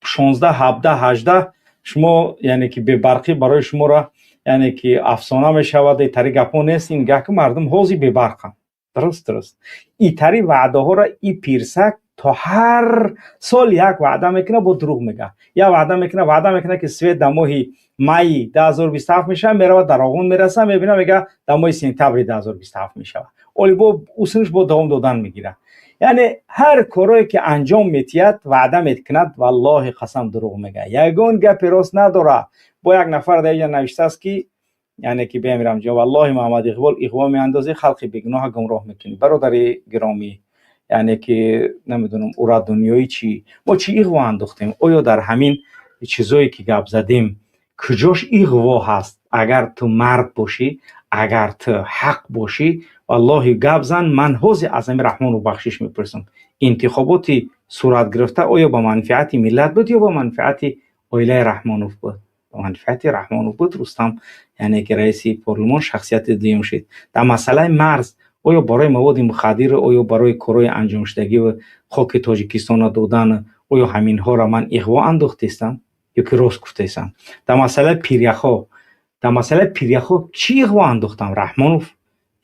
17, 18 шумо, яъне ки бебарқӣ барои шуморо, яъне ки афсона мешавад. Итари гапҳо нест. Ин гап ки мардум ҳозир бебарқанд. Дуруст. Итари ваъдаҳоро и пирсак то ҳар сол як ваъда мекунад, бо дурӯғ мегӯяд. Як ваъда мекунад, ваъда мекунад, ки свет дар моҳи майи 2027 мешавад. Меравад, дар Роғун мерасад, мебинад, мегӯяд, дар моҳи сентябри 2027 мешавад. Оли бо усунаш бо давом додан мегирад. Яъне ҳар корое ки анҷом метиҳад, ваъда мекунад, валлоҳи қасам, дурӯғ мегӯяд, ягон гапи рост надорад. Бо як нафар дар инҷа навиштааст, ки яъне ки бемирам ҷо, валлоҳи, Муҳаммад Иқбол, иғво меандозӣ, халқи бегуноҳа гумроҳ мекунӣ. Бародари гиромӣ, яъне ки намедонам, ура дунёи чӣ, мо чӣ иғво андохтем? Оё дар ҳамин чизое, ки гап задем, куҷош иғво ҳаст? Агар ту мард бошӣ, агар ту ҳақ бошӣ, валлоҳи, гап зан. Ман ҳозир аз ҳамин Раҳмону бахшиш мепурсам. Интихоботи сурат гирифта оё ба манфиати миллат буд ё ба манфиати оилаи Раҳмонов буд? Ба манфиати Раҳмонов буд. Рустам, яъне ки раиси парлумон, шахсияти дуюм шид. Дар масъалаи марз оё барои маводи мухаддир, оё барои корҳои анҷомшудагӣ, хоки Тоҷикистонро додан, оё ҳаминҳоро ман иғво андохтестам ё ки рост гуфтаистам? Дар масъалаи пиряхҳо, дар масъалаи пиряхҳо чӣ иғво андохтам? Раҳмонов,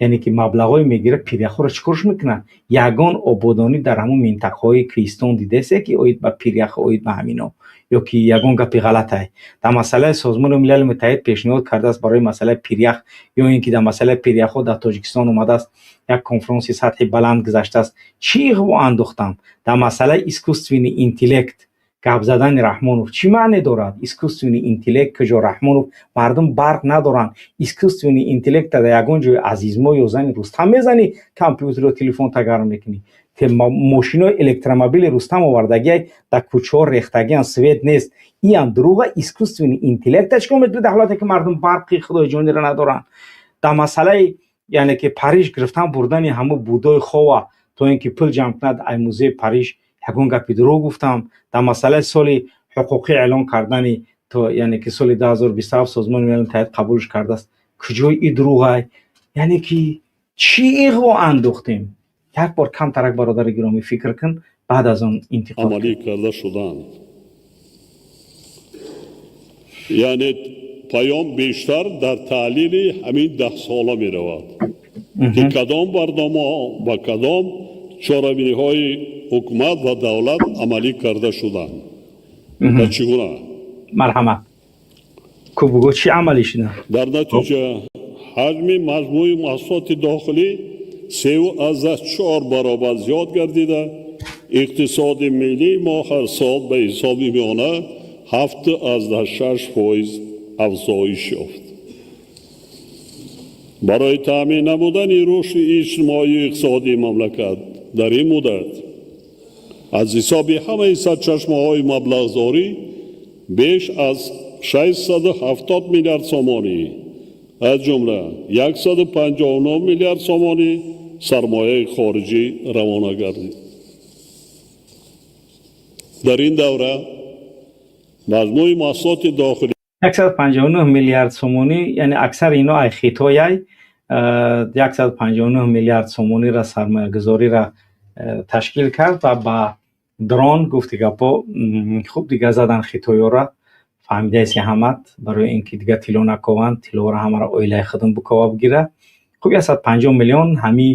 яъне ки маблағҳое мегирад, пиряхҳоро чӣ корш мекунад? Ягон ободонӣ дар ҳамон минтақаҳои кӯҳистон дидасе, ки оид ба пирях, оид ба ҳамино, ё ки ягон гапи ғалатай? Дар масъалаи Созмони Милали Муттаҳид пешниҳод кардааст барои масъалаи пирях, ё ин ки дар масъалаи пиряхҳо дар Тоҷикистон омадааст, як конфронси сатҳи баланд гузаштааст. Чӣ иғво андохтам? Дар масъалаи искусственный интеллект гап задани Раҳмонов чӣ маъне дорад? Искусственный интеллект куҷо, Раҳмонов? Мардум барқ надоранд. Искусственный интеллекта дар ягон ҷои азизмо ё зани Рустам мезанӣ, компютеро, телефон тагарм мекунӣ. Мошинои электромобили Рустам овардагиай дар кӯчаҳо рехтагиан, свет нест. Иам дурӯға. Искусственный интеллекта чӣ кор мекунӣ дар ҳолате, ки мардум барқи худоиҷониро надоранд? Дар масъалаи, яъне ки Париж гирифтан бурдани ҳамун будои хова, то ин ки пул ҷамъ кунад ай музеи Париж, ягон гапи дурӯғ гуфтам? Дар масъалаи соли ҳуқуқӣ эълон кардани, то яъне ки соли 2027 Созмони Милали Муттаҳид қабулш кардааст, куҷои и дурӯғай? Яъне ки чӣ иғво андохтем? Як бор камтарак, бародари гиромӣ, фикр кун, баъд аз он интиқод. Амалӣ карда шуданд. Яъне паём бештар дар таҳлили ҳамин 10 сола меравад, ки кадом барномаҳо ва кадом чорабиниҳои ҳукумат ва давлат амалӣ карда шуданд ва чӣ гуна. Марҳамат ку, бугӯ, чӣ амалӣ шуда? Дар натиҷа ҳаҷми маҷмӯи маҳсулоти дохилӣ 3,4 баробар зиёд гардида, иқтисоди миллии мо ҳар сол ба ҳисоби миёна 7,6% афзоиш ёфт. Барои таъмин намудани рушди иҷтимоию иқтисодии мамлакат дар ин муддат аз ҳисоби ҳамаи сарчашмаҳои маблағгузорӣ беш аз 670 миллиард сомонӣ, аз ҷумла 159 миллиард сомонӣ сармояи хориҷӣ равона гардид. Дар ин давра маҷмӯи маҳсулоти дохилӣ 159 миллиард сомонӣ, яъне аксари ино ай Хитояй. 159 миллиард сомониро сармоягузориро ташкил кард ва ба дрон гуфти гапо. Хуб, дига задан хитоёра, фаҳмидаеси ҳамат, барои ин ки дига тилло накованд, тиллоро ҳамаро оилаи худум бикова, бигира. Хуб, 150 миллион ҳами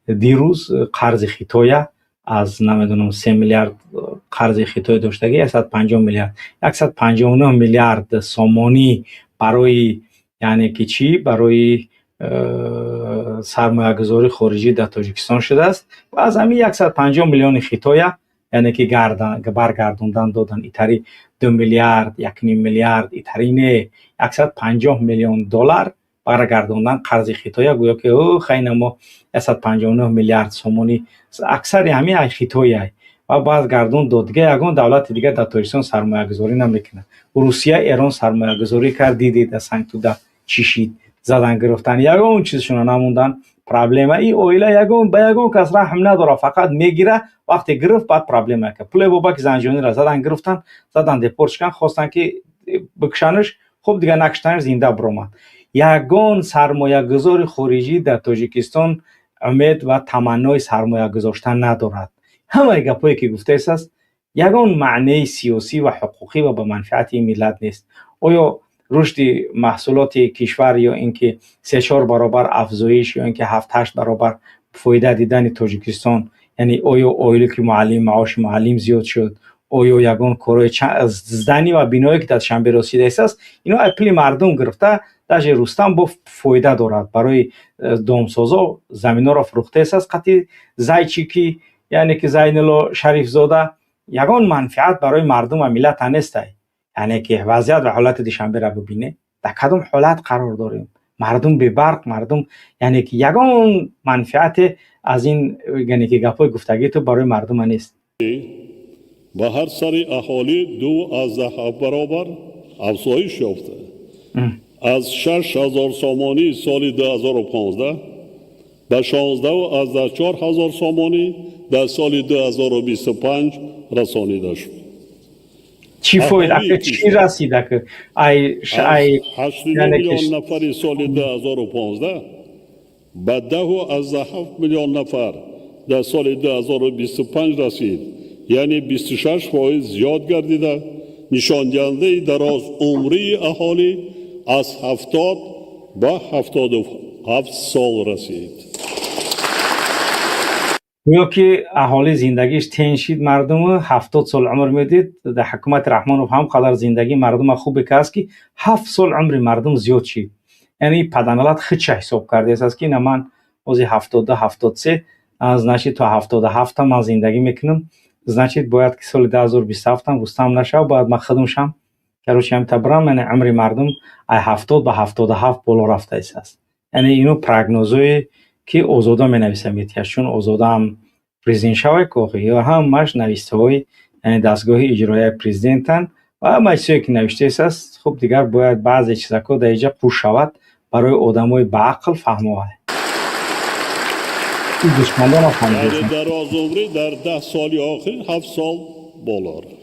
дирӯз қарзи Хитоя аз намедонам 3 миллиард қарзи Хитой доштагӣ, 150 миллиард, 159 миллиард сомонӣ барои, яъне ки чӣ, барои сармоягузории хориҷӣ дар Тоҷикистон шудааст ва аз ҳамин 150 миллиони Хитоя, яъне ки баргардондан додан итари 2 миллиард, 1,5 миллиард итари не, 150 миллион доллар баргардондан қарзи Хитоя. Гӯё ки ӯ хайна мо 159 миллиард сомонӣ, аксари ҳамин ай Хитояй ва баргардон дод. Дига ягон давлати дига дар Тоҷикистон сармоягузорӣ намекунад. Русия, Эрон сармоягузорӣ кард, дидед, сангтуда чӣ шид, задан гирифтан, ягон чизшона намондан. Проблема и оила ягон ба ягон кас раҳм надорад, фақат мегира. Вақте гирифт, баъд проблема кард. Пуле Бобаки Занҷониро задан гирифтан, задан депорт шикан, хостанд ки бикушанаш. Хуб, дига накуштанаш, зинда биромад. Ягон сармоягузори хориҷӣ дар Тоҷикистон умед ва таманнои сармоя гузоштан надорад. Ҳамаи гапҳое ки гуфтаистааст, ягон маънеи сиёсӣ ва ҳуқуқӣ ва ба манфиати ин миллат нест. Оё рушди маҳсулоти кишвар ё ин ки се-чор баробар афзоиш ё ин ки ҳафт-ҳашт баробар фоида дидани Тоҷикистон, яъне оё ойлики муаллим, маоши муаллим зиёд шуд? Оё ягон корҳои здание ва биное, ки дар Душанбе расидаистааст, ино ай пули мардум гирифта? Даже Рустам бо фоида дорад, барои домсозо заминҳоро фурӯхтаистааст қати зайчики, яъне ки Зайнулло Шарифзода. Ягон манфиат барои мардум ва миллата нестай. Яъне ки вазъият ва ҳолати Душанберо бибинед, дар кадом ҳолат қарор дорем. Мардум бебарқ, мардум, яъне ки ягон манфиате аз ин, яъне ки гапҳои гуфтагии ту барои мардума нест. Ба ҳар сари аҳолӣ 2,7 баробар афзоиш ёфта, аз 6000 сомонӣ соли 2015 ба 16,4 ҳазор сомонӣ дар соли 2025 расонида шуд. Чӣ фоида, ака, чӣ расид, ака, ай ай? 8 миллион нафари соли 2015 ба 10,7 миллион нафар дар соли 2025 расид, яъне 26% зиёд гардида, нишондиҳандаи дарозумрии аҳолӣ аз 70 ба 77 сол расид. Гӯё ки аҳолӣ зиндагиш тен шид, мардуму 70 сол умр медид. Дар ҳукумати Раҳмонов ҳам қадар зиндагии мардума хубе ки аст, ки 7 сол умри мардум зиёд шид. Яъне паданалат худша ҳисоб кардааст, ки ина ман ҳози 72, 73, значит, то 77-та ман зиндагӣ мекунам, значит, бояд ки соли 2027-ам Рустам нашав, бояд ман худум шам. Короче, ҳамта бирам. Яъне умри мардум ай 70 ба 77 боло рафтааст. Яъне ино прогнозое ки Озода менависам метиҳад, чун Озодаам президент шавай охи, ё ҳамаш навиштаҳои, яъне дастгоҳи иҷроияи президентанд ва ҳамаи чизое ки навиштааст. Хуб, дигар бояд баъзе чизако дар инҷа қуш шавад, барои одамои баақл фаҳмовад. Гӯсфандон Яъне дарозумрӣ дар 10 соли охир 7 сол боло рафт.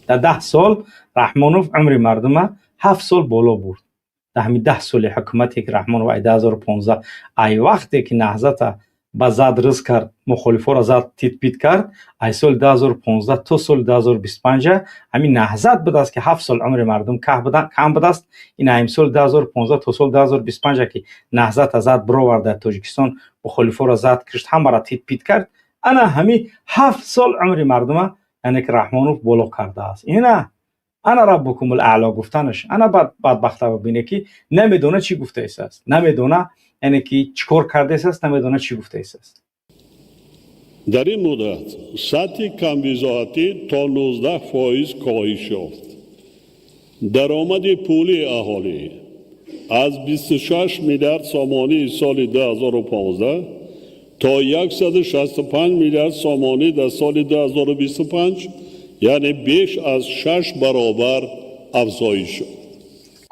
Дар 10 сол Раҳмонов умри мардума 7 сол боло бурд. Дар ҳамин 10 соли ҳукумате ки Раҳмонов ай 2015, ай вақте ки Наҳзата ба зад рыз кард, мухолифоро зад, титпит кард, ай соли 2015 то соли 2025 ҳамин Наҳзат будааст, ки 7 сол умри мардум кам будааст. Ин ҳамин соли 2015 то соли 2025, ки Наҳзата зад бировард дар Тоҷикистон, мухолифоро зад, кишт, ҳамаро титпит кард, ана ҳамин 7 сол умри мардума, яъне ки Раҳмонов боло кардааст. Ина ана раббукумул аъло гуфтанаш, ана бадбахта бибине, ки намедона чӣ гуфтаистааст, намедона, яъне ки чӣ кор кардаистааст, намедона чӣ гуфтаистааст. Дар ин муддат сатҳи камбизоатӣ то 19% коҳиш ёфт. Даромади пулии аҳолӣ Аз 26 миллиард сомонии соли 2015 то 165 миллиард сомонӣ дар соли 2025, яъне беш аз шаш баробар афзоиш шуд.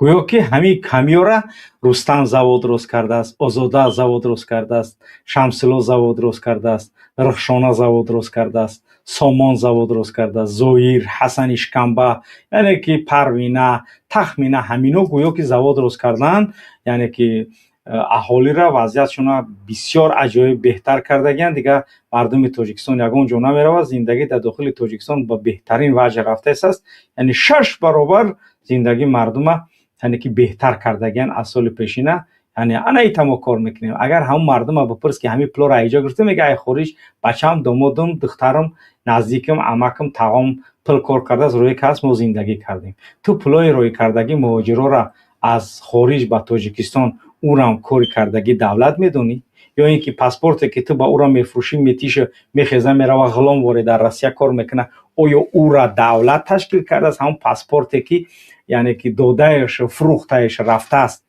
Гӯё ки ҳамин камёра Рустам завод рост кардааст, Озода завод рост кардааст, Шамсило завод рост кардааст, Рухшона завод рост кардааст, Сомон завод рост кардааст, Зоир, Ҳасани Шикамба, яъне ки Парвина, Тахмина, ҳамино гӯё ки завод рост карданд, яъне ки аҳолира вазъиятшона бисёр аҷоиб беҳтар кардагиянд. Дигар мардуми Тоҷикистон ягон ҷо намеравад, зиндагӣ дар дохили Тоҷикистон ба беҳтарин ваҷҳ рафтааст, яъне 6 баробар зиндагии мардума, яъне ки беҳтар кардагиян аз соли пешина. Яъне ана ита мо кор мекунем. Агар ҳамун мардума бипурс, ки ҳамин пулоро айҷо гирифта, мега: ай хориҷ бачам, домодум, духтарам, наздикам, амакам, тағом пул кор кардааст, рӯи кас мо зиндагӣ кардем. Ту пулои рӯй кардагӣ муҳоҷирора аз хориҷ ба Тоҷикистон, урам кори кардагӣ давлат медонӣ? Ё ин ки паспорте, ки ту ба ура мефурӯшӣ, метиша, мехеза, мерава, ғулом воре дар Россия кор мекуна, оё ура давлат ташкил кардааст? Ҳамун паспорте, ки яъне ки додаеш, фурӯхтаеш рафтааст,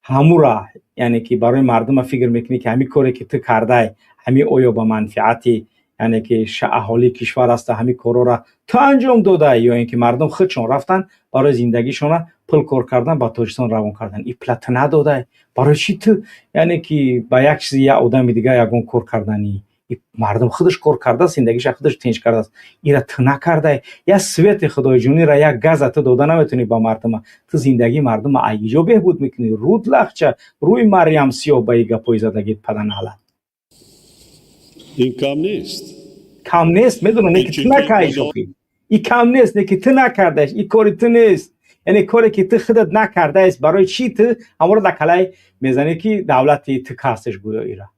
ҳамура, яъне ки барои мардума фикр мекунӣ, ки ҳамин коре, ки ту кардай, ҳамин оё ба манфиати, яъне ки аҳолии кишвар аста? Ҳамин корҳоро ту анҷом додай ё ин ки мардум худшон рафтанд, барои зиндагишона пул кор кардан ба Тоҷикистон равон кардан? И пула ту надодай, барои чӣ ту, яъне ки ба як чизи як одами дигар ягон кор карданӣ? Мардум худаш кор кардааст, зиндагиша худаш тинч кардааст, ира ту накардай. Як свети худоиҷонира, як газа ту дода наметавонӣ ба мардума. Ту зиндагии мардума айҷо беҳбуд мекунӣ? Руд лахча, рӯи Марьям сиёҳ, ба и гапҳои задагит, паданалат. Ин кам нест. Кам нест, медонам, не ки ту накардӣ, шохӣ. И кам нест, не ки ту накардааш, и кори ту нест. Яъне коре, ки ту худат накардааст, барои чӣ ту ҳаморо дар калай мезанӣ, ки давлати ту кастеш? Гӯё ира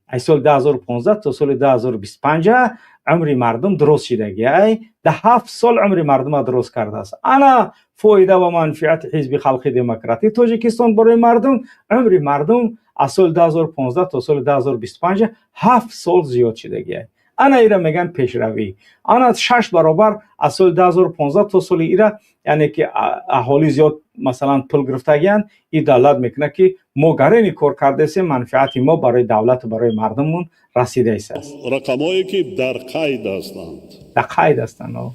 аз соли 2015 то соли 2025 умри мардум дуруст шидаги, ай да 7 сол умри мардума дуруст кардааст. Ана фоида ва манфиати Ҳизби Халқи Демократии Тоҷикистон барои мардум: умри мардум аз соли 2015 то соли 2025 7 сол зиёд шидагиай. Ана ира мегӯянд пешравӣ. Ана 6 баробар аз соли 2015 то соли ира, яъне ки аҳолӣ зиёд, масалан, пул гирифтагиянд. И давлат мекунад, ки мо гарени кор кардасем, манфиати мо барои давлату барои мардуммон расидаист. Рақамҳое, ки дар қайд ҳастанд. Дар қайд ҳастанд.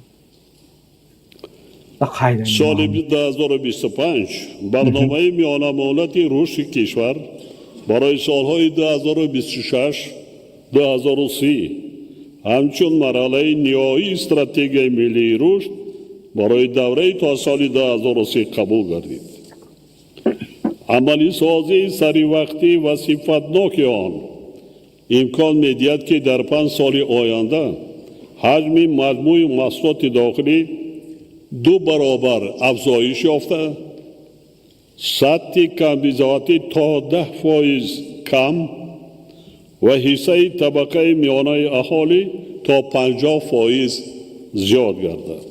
Соли 2025 барномаи миёнамуҳлати рушди кишвар барои солҳои 2026 2030 ҳамчун марҳалаи ниҳоии стратегияи миллии рушд барои давраи то соли 2030 қабул гардид. Амалисозии саривақтӣ ва сифатноки он имкон медиҳад, ки дар 5 соли оянда ҳаҷми маҷмӯи маҳсулоти дохилӣ ду баробар афзоиш ёфта, сатҳи камбизоатӣ то 10% кам ва ҳиссаи табақаи миёнаи аҳолӣ то 50% зиёд гардад.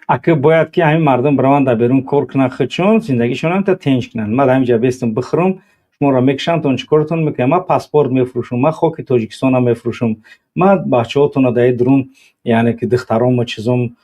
Ака, бояд ки ҳамин мардум бираванд, дар берун кор кунанд, худшон зиндагишонам та тинч кунанд. Ман дар ҳамин ҷа бестам, бихӯрам, шуморо мекушам, тон чӣ коротон мекунам? Ман паспорт мефурӯшам, ман хоки Тоҷикистонам мефурӯшам, ман бачаҳотонро дар дурун, яъне ки духтаромо, чизом,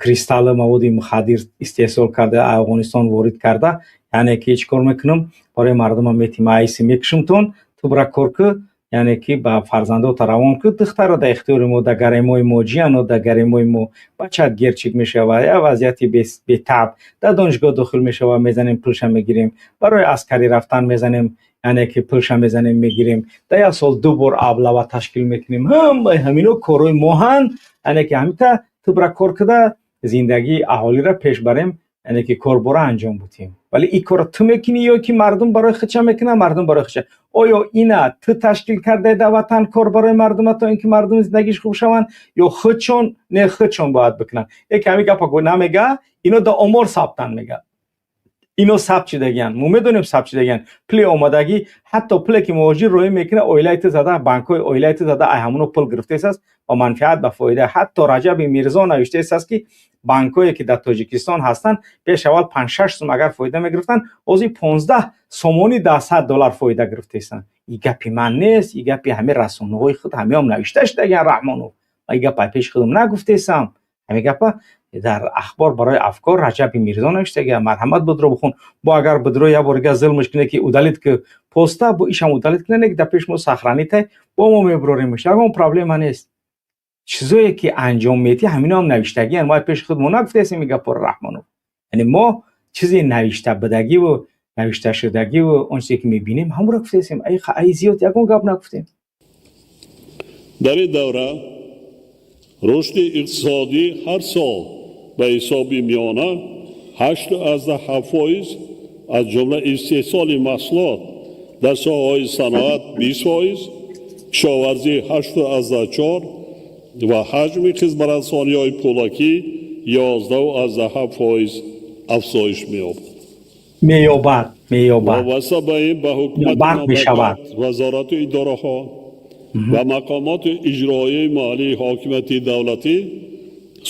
кристаллы, маводи мухаддир истеҳсол карда, Афғонистон ворид карда, яъне ки чӣ кор мекунам, барои мардума метим, айси мекушамтон. Ту бира, кор ку, яъне ки ба фарзандота равон ку, духтара дар ихтиёри мо, дар гаремои мо ҷияно, дар гаремои мо бачаат герчик мешава, я вазъияти бетаб дар донишгоҳ дохил мешава, мезанем, пулша мегирем, барои аскарӣ рафтан мезанем, яъне ки пулша мезанем, мегирем, дар як сол ду бор облава ташкил мекунем. Ҳамаи ҳамино корҳои моҳанд. Яъне ки ҳамита ту бира, кор куда, зиндагии аҳолиро пеш барем, яъне ки корбора анҷом бутем. Вале ин корро ту мекунӣ ё ки мардум барои худша мекунад? Мардум барои худша. Оё ина ту ташкил кардаи дар ватан кор барои мардума, то ин ки мардум зиндагиш хуб шаванд, ё худшон? Не, худшон бояд бикунанд. Яке ҳамин гапа намега, ино дар омор сабтан, мега, ино сабт шидагиянд. Мо медонем, сабт шидагиянд. Пули омадагӣ, ҳатто пуле, ки муҳоҷир роҳӣ мекунад, оилаи ту зада, банкҳои оилаи ту зада, ай ҳамоно пул гирифтааст ба манфиат, ба фоида. Ҳатто Раҷаби Мирзо навиштааст, ки банкҳое, ки дар Тоҷикистон ҳастанд, пеш аввал 5-6 сум агар фоида мегирифтанд, ҳозир 15 сомонӣ дар 100 доллар фоида гирифтаистанд. И гапи ман нест, и гапи ҳамин расонаҳои худ, ҳамиам навишта шудагиян. Раҳмонов, и гапа пеши худам нагуфтаистам, ҳамин гапа. Дар Ахбор барои афкор Раҷаби Мирзо навиштага, марҳамат, будро бихон. Бо агар будро як бор дига зулмш куне, ки удалить ки поста, бо ишам удалить куне, дар пеш мо сохранить ай, бо мо меброримш, ягон проблема нест. Чизое ки анҷом метӣ, ҳамино ҳам навиштагиан. Мо пеши худ мо нагуфтаестем ин гапҳоро, Раҳмонов. Яъне мо чизе навишта будагиву навишташудагиву он чизе ки мебинем, ҳамонро гуфтаестем. Ай зиёд ягон гап нагуфтем. Дар ин давра рушди иқтисодӣ ҳар сол ба ҳисоби миёна 8,7%, аз ҷумла истеҳсоли маҳсулот дар соҳаҳои саноат 20%, кишоварзӣ 8,4 ва ҳаҷми хизматрасониҳои пулакӣ 11,7% афзоиш меёбад. Меёбад, меёбад. Вобаста ба ин ба ҳукумати Барқ мешавад. Вазорату идораҳо ва мақомоти иҷроияи маҳаллии ҳокимияти давлатӣ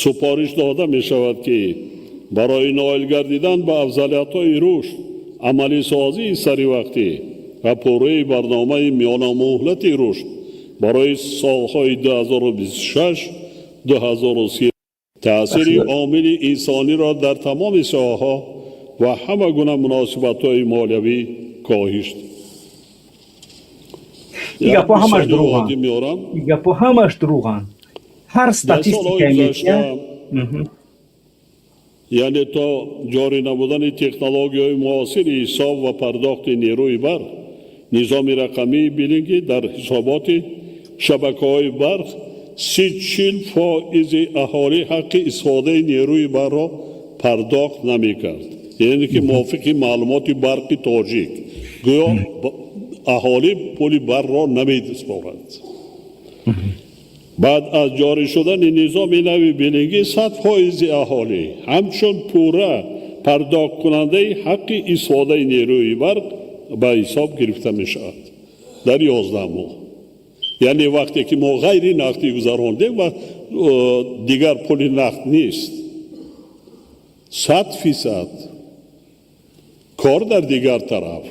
супориш дода мешавад, ки барои ноил гардидан ба афзалиятҳои рушд, амалисозии саривақтӣ ва пурраи барномаи миёнамуҳлати рушд барои солҳои 2026 2030 таъсири омили инсониро дар тамоми соҳаҳо ва ҳама гуна муносибатҳои молиявӣ коҳиш. Ин гапҳо ҳамаш дурӯғанд, ин гапҳо ҳамаш дурӯғанд. Ҳар статистикае метиҳад. Яъне то ҷорӣ намудани технологияҳои муосири ҳисоб ва пардохти нерӯи барқ, низоми рақамии биллингӣ дар ҳисоботи шабакаҳои барқ, 30-40 фоизи аҳолӣ ҳаққи истифодаи нерӯи барқро пардохт намекард. Яъне ки мувофиқи маълумоти Барқи Тоҷик, гӯё аҳолӣ пули барқро намедиспорад. Баъд аз ҷорӣ шудани низоми нави биллингӣ, 100 фоизи аҳолӣ ҳамчун пурра пардохткунандаи ҳаққи истифодаи нерӯи барқ ба ҳисоб гирифта мешавад дар 11 моҳ. Яъне вақте ки мо ғайри нақдӣ гузарондем ва дигар пули нақд нест, 100%. Кор дар дигар тараф,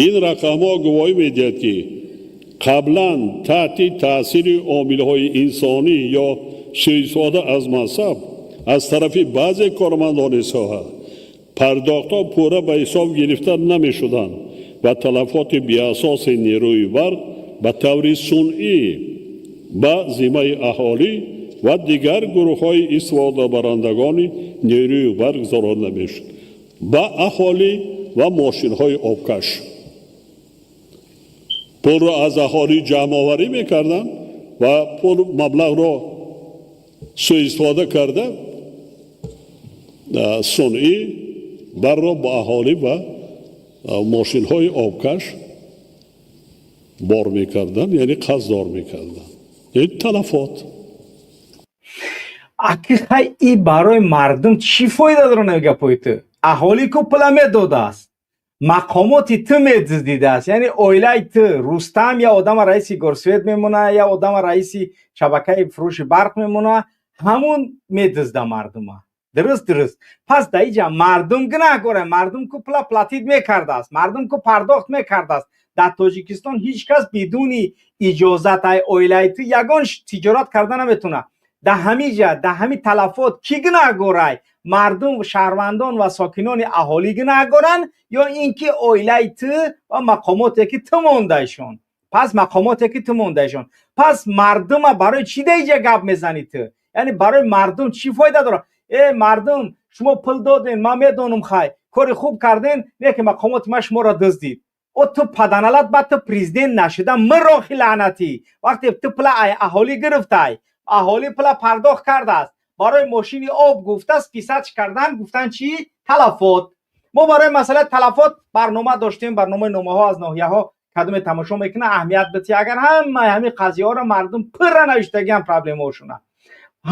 ин рақамҳо гувоҳӣ медиҳад, ки қаблан таҳти таъсири омилҳои инсонӣ ё суистифода аз мансаб аз тарафи баъзе кормандони соҳа пардохтҳо пурра ба ҳисоб гирифта намешуданд ва талафоти беасоси нерӯи барқ ба таври сунъӣ ба зиммаи аҳолӣ ва дигар гурӯҳҳои истифодабарандагони нерӯи барқ гузаронда мешуд. Ба аҳолӣ ва мошинҳои обкаш пулро аз аҳолӣ ҷамъоварӣ мекарданд ва пул маблағро суистифода карда, сунъӣ барро ба аҳолӣ ва мошинҳои обкаш бор мекарданд, яъне қарздор мекарданд, яъне талафот. Ақиқай, и барои мардум чӣ фоида дорад гапои ту? Аҳолӣ ку пула медодааст, мақомоти ту медуздидааст, яъне оилаи ту. Рустам я одама раиси горсвет мемона, я одама раиси шабакаи фурӯши барқ мемона, ҳамун медузда мардума. Дуруст. Пас дар иҷа мардум гунаҳгора? Мардум ку пула платить мекардааст, мардум ку пардохт мекардааст. Дар Тоҷикистон ҳеҷ кас бидуни иҷозат ай оилаи ту ягон тиҷорат карда наметавонад. Дар ҳамин ҷа, дар ҳамин талафот кӣ гунаҳгорай? Мардум, шаҳрвандон ва сокинони аҳолӣ гунаҳгоранд ё ин ки оилаи ту ва мақомоте ки ту мондаишон? Пас мақомоте ки ту мондаишон. Пас мардума барои чӣ дар иҷа гап мезанӣ ту? Яъне барои мардум чӣ фоида дорад? Э, мардум, шумо пул доден, ман медонам, хай, кори хуб карден, не ки мақомоти ман шуморо дуздид. О, ту паданалат, баъд ту президент нашуда мирохи лаънатӣ. Вақте ту пула аҳолӣ гирифтай, аҳолӣ пула пардохт кардааст, барои мошини об гуфта списать кардан, гуфтан чӣ? Талафот. Мо барои масъалаи талафот барнома доштем, барномаи номаҳо аз ноҳияҳо. Кадоме тамошо мекунад, аҳамият бити. Агар ҳамаи ҳамин қазияҳоро мардум пурра навиштагиам, проблемаҳошуна,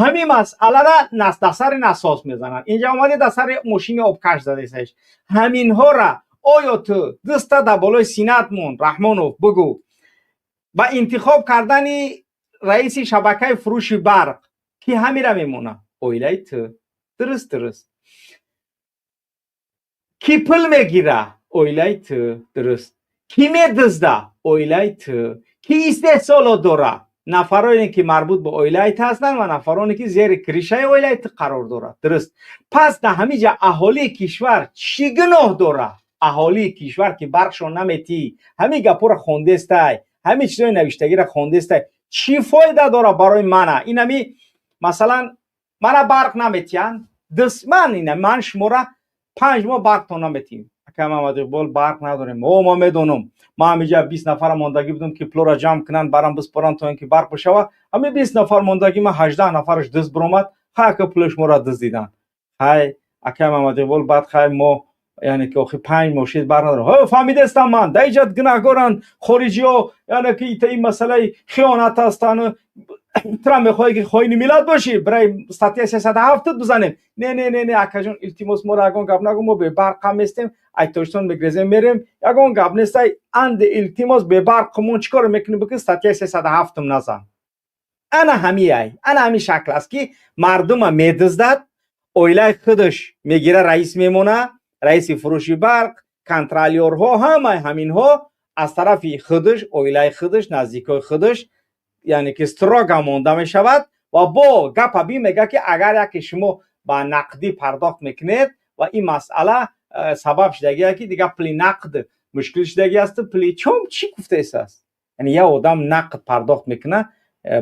ҳамин масъалара дар сари насос мезананд. Инҷа омади, дар сари мошини обкаш задесаш. Ҳаминҳора оё ту дуста дар болои синат мон, Раҳмонов, бугӯ, ба интихоб кардани раиси шабакаи фурӯши барқ ки ҳамира мемона? Оилаи ту. Дуруст. Кӣ пул мегира? Оилаи ту. Дуруст. Кӣ медузда? Оилаи ту. Кӣ истеҳсолот дора? Нафароне ки марбут ба оилаи ту ҳастанд ва нафароне ки зери крышаи оилаи ту қарор дорад. Дуруст? Пас дар ҳамин ҷа аҳолии кишвар чӣ гуноҳ дорад? Аҳолии кишвар ки барқшон наметӣ, ҳамин гапҳоро хондестай, ҳамин чизҳои навиштагиро хондестай, чӣ фоида дорад барои мана? Инами, масалан, мана барқ наметиҳанд, дусман ина ман шумора 5 моҳ барқтон наметиҳем. Ака Мамад Иқбол, барқ надорем. О, ман медонам, ман ҳамиҷа 20 нафара мондагӣ будам, ки пулоро ҷамъ кунанд, барам биспоранд, то ин ки барқ бишавад. Ҳамин 20 нафар мондагӣ ман, 18 нафараш дузд биромад. Хай, ака, пули шуморо дуздиданд. Хай, акай Мамад Иқбол, баъд хай мо, яъне ки охи 5 моҳ шид, барқ надорем. Ҳо, фаҳмидастам, ман дар иҷа гунаҳгоранд хориҷиҳо, яъне ки ин масъалаи хиёнат ҳастанд. Тура мехоҳӣ ки хоини миллат бошӣ, барои статья 307 бизанем. Не, не, не, не, акаҷон, илтимос, моро ягон гап нагӯ, мо бебарқам местем, ай Тоҷикистон мегрезем, мерем, ягон гап нестай, анде илтимос, бебарқмон чӣ коро мекунем, бикун, статья 307-м назан. Ана ҳамиай, ана ҳамин шакл аст, ки мардума медуздад, оилаи худаш мегира, раис мемона, раиси фурӯши барқ, контролёрҳо, ҳамаи ҳаминҳо аз тарафи худаш, оилаи худаш, наздикои худаш, яъне ки строго монда мешавад. Ва бо гапа би мега, ки агар яке шумо ба нақдӣ пардохт мекунед, ва ин масъала сабаб шудагие, ки дигар пули нақд мушкил шудагӣ асту пули чом чӣ гуфтаистааст. Яъне як одам нақд пардохт мекунад,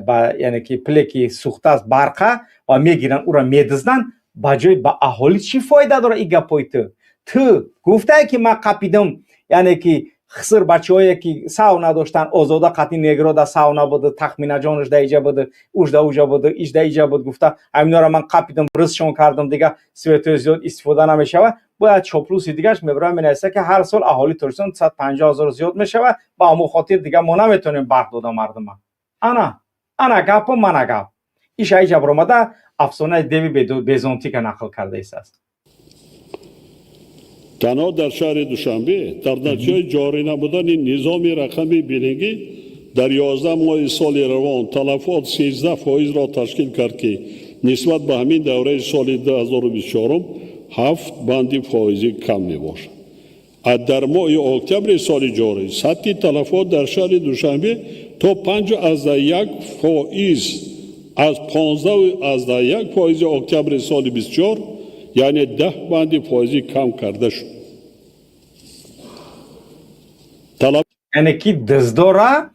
ба, яъне ки пуле ки сӯхтааст барқа ва мегиранд, ӯро медузданд. Ба ҷои ба аҳолӣ чӣ фоида дорад ин гапҳои ту? Ту гуфтае, ки ман қапидам, яъне ки хиср бачаҳое ки сав надоштанд, озода қатъи негрода сав набуд, тахминаҷонаш да иҷа буд, уш да уҷа буд, иш да иҷа буд, гуфта, ҳаминора ман қапидам, ризқшон кардам, дига светои зиёд истифода намешавад. Бояд чоплуси дигаш мебарам, менависа, ки ҳар сол аҳолии Тоҷикистон 150 000 зиёд мешавад, ба ҳамон хотир дига мо наметавонем барқ дода мардума. Ана, ана гапу, мана гап. Иша иҷа баромада, афсонаи деви безонтика нақл карда истааст. Танҳо дар шаҳри Душанбе дар натиҷаи ҷорӣ намудани низоми рақами биллингӣ дар 11 моҳи соли равон талафот 13 фоизро ташкил кард, ки нисбат ба ҳамин давраи соли 2024 ҳафт банди фоизӣ кам мебошад. А дар моҳи октябри соли ҷорӣ сатҳи талафот дар шаҳри Душанбе то 5,1 фоиз аз 15,1 фоизи октябри соли 24, яъне 10 банди фоизӣ кам карда шуд. Яъне ки дуздора,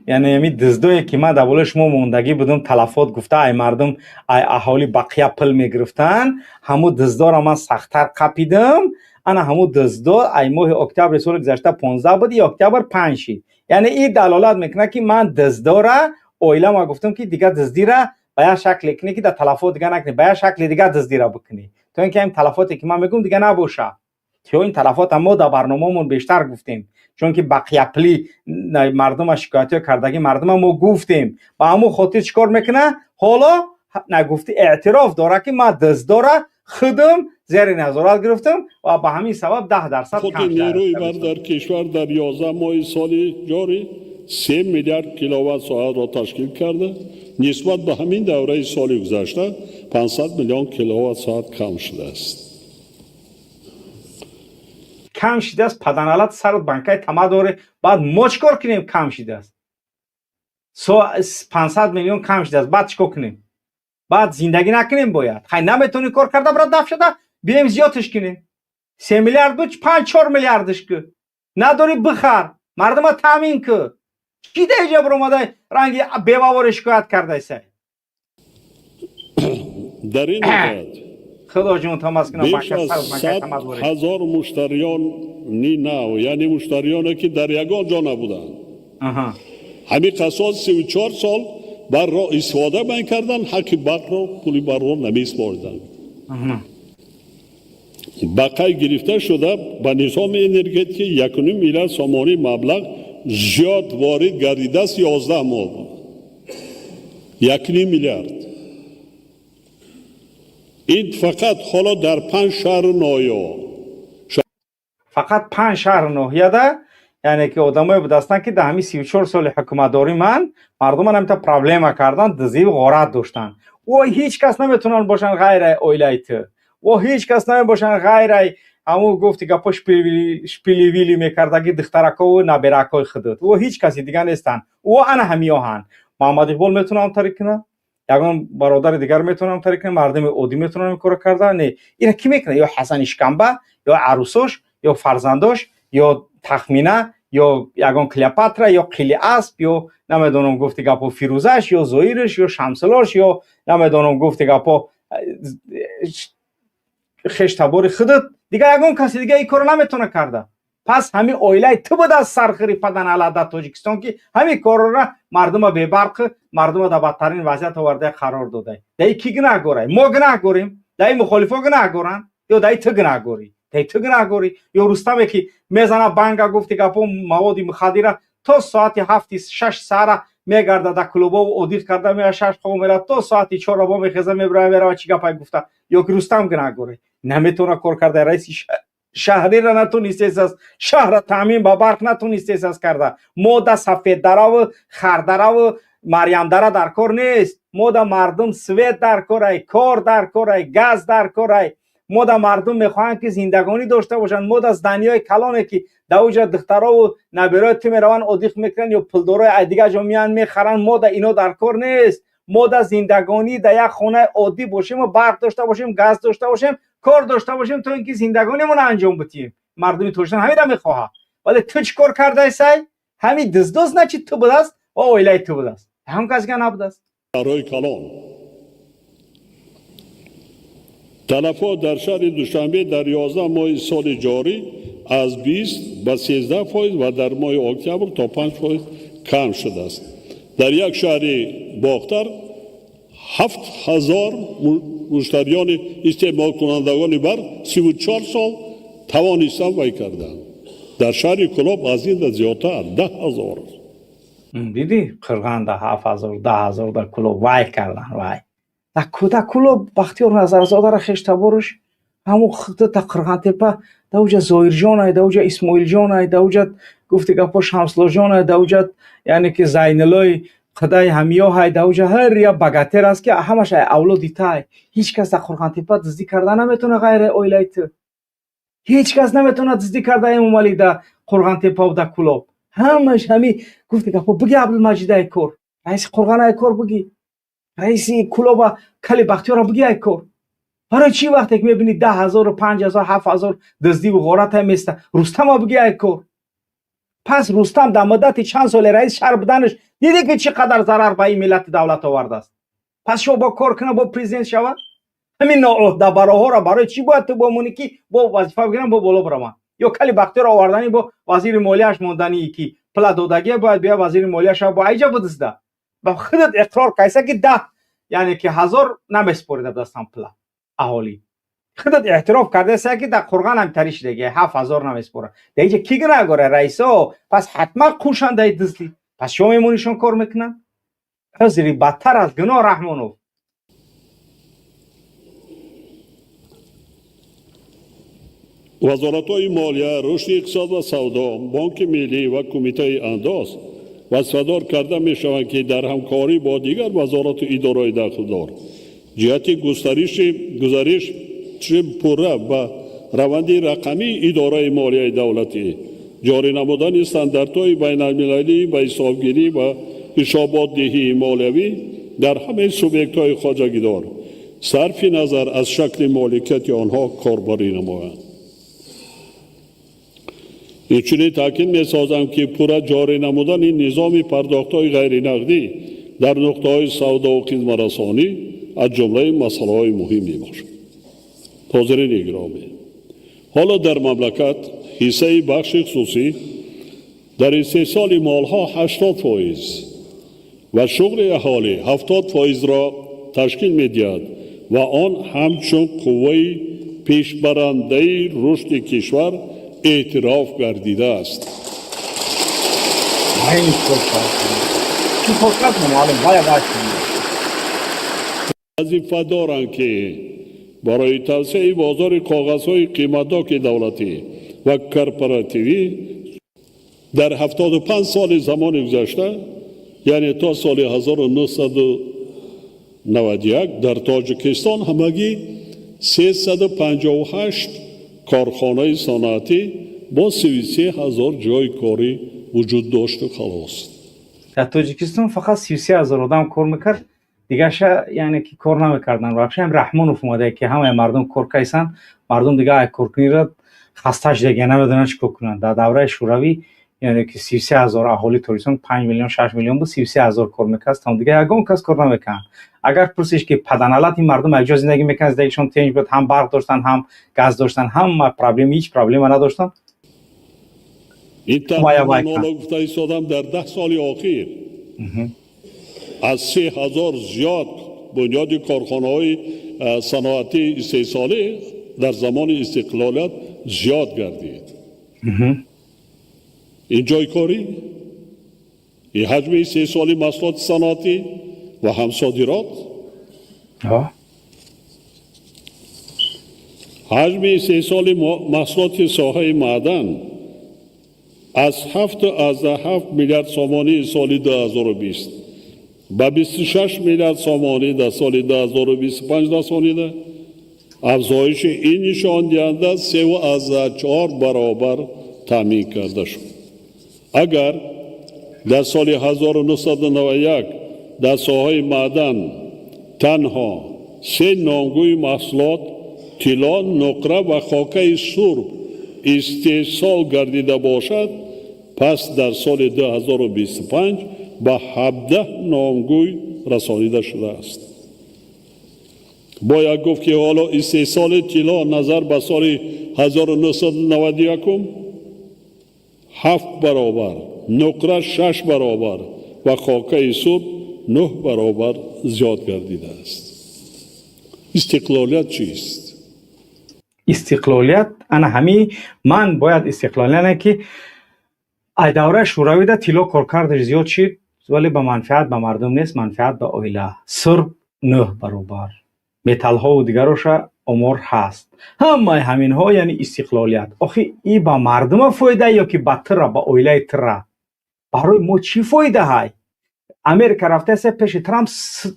яъне ами дуздое, ки ман дар болои шумо мондагӣ будам, талафот гуфта, ай мардум, ай аҳолӣ бақия пул мегирифтанд, ҳамун дуздора ман сахттар қапидам. Ана ҳамун дуздо ай моҳи октябри соли гузашта 15 буд, и октябр 5 шид. Яъне ин далолат мекунад, ки ман дуздора оилама гуфтам, ки дигар дуздира ба як шакле кунӣ, ки дар талафот дига накунӣ, ба як шакли дигар дуздира бикунӣ, то ин ки ҳамин талафоте, ки ман мегӯм, дига набошад. Ё ин талафота мо дар барномаомон бештар гуфтем, чунки бақияпулӣ мардума шикоятҳои кардагӣ мардума мо гуфтем. Ба ҳамун хотир чӣ кор мекуна? Ҳоло нагуфти, эътироф дорад, ки ман дуздора худам зери назорат гирифтам ва ба ҳамин сабаб 10% худи нерӯи барқ дар кишвар дар 11 моҳи соли ҷорӣ 3 миллиард киловатт соатро ташкил карда, нисбат ба ҳамин давраи соли гузашта 500 миллион киловатт соат кам шудааст. Кам шидааст. Паданалат сарат банкаи тама доре. Баъд мо чӣ кор кунем? Кам шидааст, 500 миллион кам шидааст, баъд чӣ кор кунем? Баъд зиндагӣ накунем? Бояд хай наметавонӣ кор карда бира даф шуда бием, зиёдташ кунем. 3 миллиард буд, панҷ чор миллиардаш ку. Надорӣ, бихар, мардума таъмин ку. Чӣ деҷа биромада, ранги беваворе шикоят кардайсай? Дар ин муддат Худо ҷон тамас кунам. Беш аз 100 000 муштариёни нав, яъне муштариёне, ки дар ягон ҷо набуданд, ҳамин қасос 34 сол барқро истифода мекарданд, ҳаққи барқро, пули барқро намесупориданд, ба қайд гирифта шуда, ба низоми энергетикӣ 1,5 миллиард сомонӣ маблағ зиёд ворид гардидааст. 11 моҳ 1,5 миллиард. Ин фақат ҳоло дар панҷ шаҳру ноҳияҳо. Фақат панҷ шаҳру ноҳияда, яъне ки одамое будастанд, ки дар ҳамин 34 соли ҳукуматдорӣ ман мардуман ҳамита проблема кардан, дизиву ғорат доштанд. О, ҳеҷ кас наметавонанд бошанд ғайраи оилаи ту, о, ҳеҷ кас намебошанд ғайраи ҳамун гуфти гапо, шпили-вили мекардаги духтаракову наберакҳои худут. О, ҳеҷ каси дига нестанд. О, ана ҳамиёҳанд. Муҳаммад Иқбол метавона ҳамтарӣ кунад, ягон бародари дигар метавона ҳамтарӣ кунад, мардуми оддӣ метавонад ин корро карда? Не, ина кӣ мекунад? Ё Ҳасани Шикамба, ё арӯсош, ё фарзандош, ё Тахмина, ё ягон Клеопатра, ё Қили асп, ё намедонам, гуфти гапо, Фирӯзаш, ё Зоирш, ё Шамсилош, ё намедонам, гуфти гапо, хештабори худат. Дигар ягон каси дига ин корро наметавона карда. Пас ҳамин оилаи ту буда сархири паданалат дар Тоҷикистон, ки ҳамин корро мардума бебарқ, мардума дар бадтарин вазъият оварда қарор додай. Даи кӣ гунаҳгорай? Мо гунаҳгорем? Даи мухолифо гунаҳгоранд, ё даи ту гунаҳгорӣ? Даи ту гунаҳгорӣ, ё Рустаме, ки мезана банга, гуфти гапо, маводи мухаддира, то соати ҳафти шаш саҳара мегарда дар клубову одиқ карда мея, шаш хоб мера, то соати чора бо мехеза, мебира, мерава. Чӣ гапай гуфта? Ё ки Рустам гунаҳгорӣ, наметавона кор карда, раиси шаҳриро натонистесаст, шаҳра таъмин ба барқ натонистесаст карда. Мо да Сафеддараву Хардараву Марьямдара дар кор нест. Мо да мардум свет дар корай, кор дар корай, газ дар корай. Мо да мардум мехоҳанд, ки зиндагонӣ дошта бошанд. Мо да зданиҳои калоне, ки дар уҷа духтарову наберои ту мераванд, одиқ мекунанд, ё пулдорои аз дигар ҷо меянд, мехаранд, мо да ино дар кор нест. Мо да зиндагонӣ дар як хонаи оддӣ бошему барқ дошта бошем, газ дошта бошем, кор дошта бошем, то ин ки зиндагонимонро анҷом битиҳем. Мардуми Тоҷикистон ҳаминро мехоҳад. Вале ту чӣ кор кардаи сай? Ҳамин дуздоз значит ту будааст ва оилаи ту будааст, ҳам кас дига набудааст. Шаҳрҳои калон. Талафот дар шаҳри Душанбе дар 11 моҳи соли ҷорӣ аз 20 ба 13% ва дар моҳи октябр то 5% кам шудааст. Дар як шаҳри Бохтар 7000 муштариёни истеъмолкунандагони барқ 34 сол тавонистанд вай карданд. Дар шаҳри Кӯлоб аз ин зиёдтар, 10 000. Дидӣ, Қирғанда 7000, 10 000 дар Кӯлоб вай кардан. Вай дар Кӯлоб Бахтиёр Назарзодара хештаборш ҳамун та Қирғантепа, дар уҷа Зоирҷонай, дар уҷа Исмоилҷонай, дар уҷа, гуфти гапо, Шамсулоҷонай, дар уҷа, яъне ки Зайнуллои қидаи ҳамиёҳай, дар уҷа ҳар як богатырь аст, ки ҳамаш ай авлоди тай. Ҳеҷ кас дар Қурғантепа дуздӣ карда наметавона, ғайри оилаи ту. Ҳеҷ кас наметавонад дуздӣ карда, Эмомалӣ, дар Қурғантепаву дар Кӯлоб. Ҳамаш ҳами, гуфти гапо, биги Абдулмаҷид ай кор, раиси Қурған ай кор, биги раиси Кӯлоба кали Бахтиёра биги ай кор. Барои чӣ вақте ки мебинӣ 10 0-у 5000, 7000 дуздиву ғоратай места, Рустама биги ай кор? Пас Рустам дар муддати чанд соли раис шаҳр буданаш дидӣ, ки чӣ қадар зарар ба ин миллати давлат овардааст. Пас шумо бо кор куна, бо президент шавад, ҳамин ноуҳдабароҳоро барои чӣ бояд ту бомонӣ, ки бо вазифа бигирам, бо боло бираванд, ё кали Бахтиёр оварданӣ, бо вазири молияш монданӣ, ки пула додагия, бояд бия вазири молия шава, бо айҷа бидизда? Ба худат иқрор кайса, ки даҳ, яъне ки ҳазор намеспорида дастам пула аҳолӣ. Худат эътироф кардаеса, ки дар Қурған ҳамтари шидаги, 7000 намеспора. Дар иҷа кӣ гунаҳгора, раисо? Пас ҳатман қӯшандаи дуздӣ. Пас шумо мемонишон, кор мекунанд. Ҳозири бадтар аз гуноҳ, Раҳмонов. Вазоратҳои молия, рушди иқтисод ва савдо, Бонки миллӣ ва Кумитаи андоз вазифадор карда мешаванд, ки дар ҳамкорӣ бо дигар вазорату идораҳои дахлдор ҷиҳати гузариши пурра ба раванди рақамии идораи молияи давлатӣ, ҷорӣ намудани стандартҳои байналмилалӣ ба ҳисобгирӣ ва ҳисоботдиҳии молиявӣ дар ҳамаи субъектҳои хоҷагидор, сарфи назар аз шакли моликияти онҳо, корбарӣ намоянд. Инчунин таъкид месозам, ки пурра ҷорӣ намудани низоми пардохтҳои ғайринақдӣ дар нуқтаҳои савдову хизматрасонӣ аз ҷумлаи масъалаҳои муҳим мебошад. Ҳозирини гиромӣ, ҳоло дар мамлакат ҳиссаи бахши хусусӣ дар истеҳсоли молҳо 80% ва шуғли аҳолӣ 70%-ро ташкил медиҳад ва он ҳамчун қувваи пешбарандаи рушди кишвар эътироф гардидааст. Айн кор кард. Чӣ кор кард, номаълум. Вая вай. Вазифа доранд, ки барои тавсеаи бозори коғазҳои қиматноки давлатӣ ва корпоративӣ дар 75 соли замони гузашта, яъне то соли 1991, дар Тоҷикистон ҳамагӣ 358 корхонаи саноатӣ бо 33 000 ҷойи корӣ вуҷуд дошту халос. Дар Тоҷикистон фақат 33 000 одам кор мекард, дигаша, яъне ки, кор намекарданд. Вообще ҳам Раҳмонов омада, ки ҳамаи мардум кор кайсанд. Мардум дига ай коркуниро хаста шуда, намедонанд чӣ кор кунанд. Дар давраи Шӯравӣ, яъне ки, 33 000 аҳолии Тоҷикистон, 5 миллион, 6 миллион буд, 33 000 кор мекард, там дига ягон кас кор намекард. Агар пурсиш, ки паданалат, ин мардум якҷо зиндагӣ мекард, зиндагишон тинҷ буд, ҳам барқ доштанд, ҳам газ доштанд, ҳама проблем, ҳеҷ проблема надоштанд. Ин таҳлилҳоро гуфта истодам, дар 10 соли охир аз 3000 зиёд бунёди корхонаҳои саноатии истеҳсолӣ дар замони истиқлолият зиёд гардид. Ин ҷойкорӣ, ин ҳаҷми истеҳсоли маҳсулоти саноатӣ ва ҳам содирот. Ҳаҷми истеҳсоли маҳсулоти соҳаи маъдан аз 7,7 миллиард сомонии соли 2020 ба 26 миллиард сомонӣ дар соли 2025 расонида, афзоиши ин нишондиҳанда 3,4 баробар таъмин карда шуд. Агар дар соли 1991 дар соҳаи маъдан танҳо се номгӯи маҳсулот — тилло, нуқра ва хокаи сурб — истеҳсол гардида бошад, пас дар соли 2025 ба 17 номгӯй расонида шудааст. Бояд гуфт, ки ҳоло истеҳсоли тилло назар ба соли 1991 ҳафт баробар, нуқра шаш баробар ва хокаи сурб нӯҳ баробар зиёд гардидааст. Истиқлолият чист? Истиқлолият ана ҳамин. Ман бояд истиқлолияне, ки ай давраи Шӯравида тилло коркардаш зиёд шид, вале ба манфиат ба мардум нест, манфиат ба оила. Сурб нӯҳ баробар, металлҳову дигароша омор ҳаст. Ҳамаи ҳаминҳо, яъне, истиқлолият. Охи, и ба мардума фоида ё ки ба тира, ба оилаи тира? Барои мо чӣ фоида ҳай? Америка рафтааст пеши Трамп,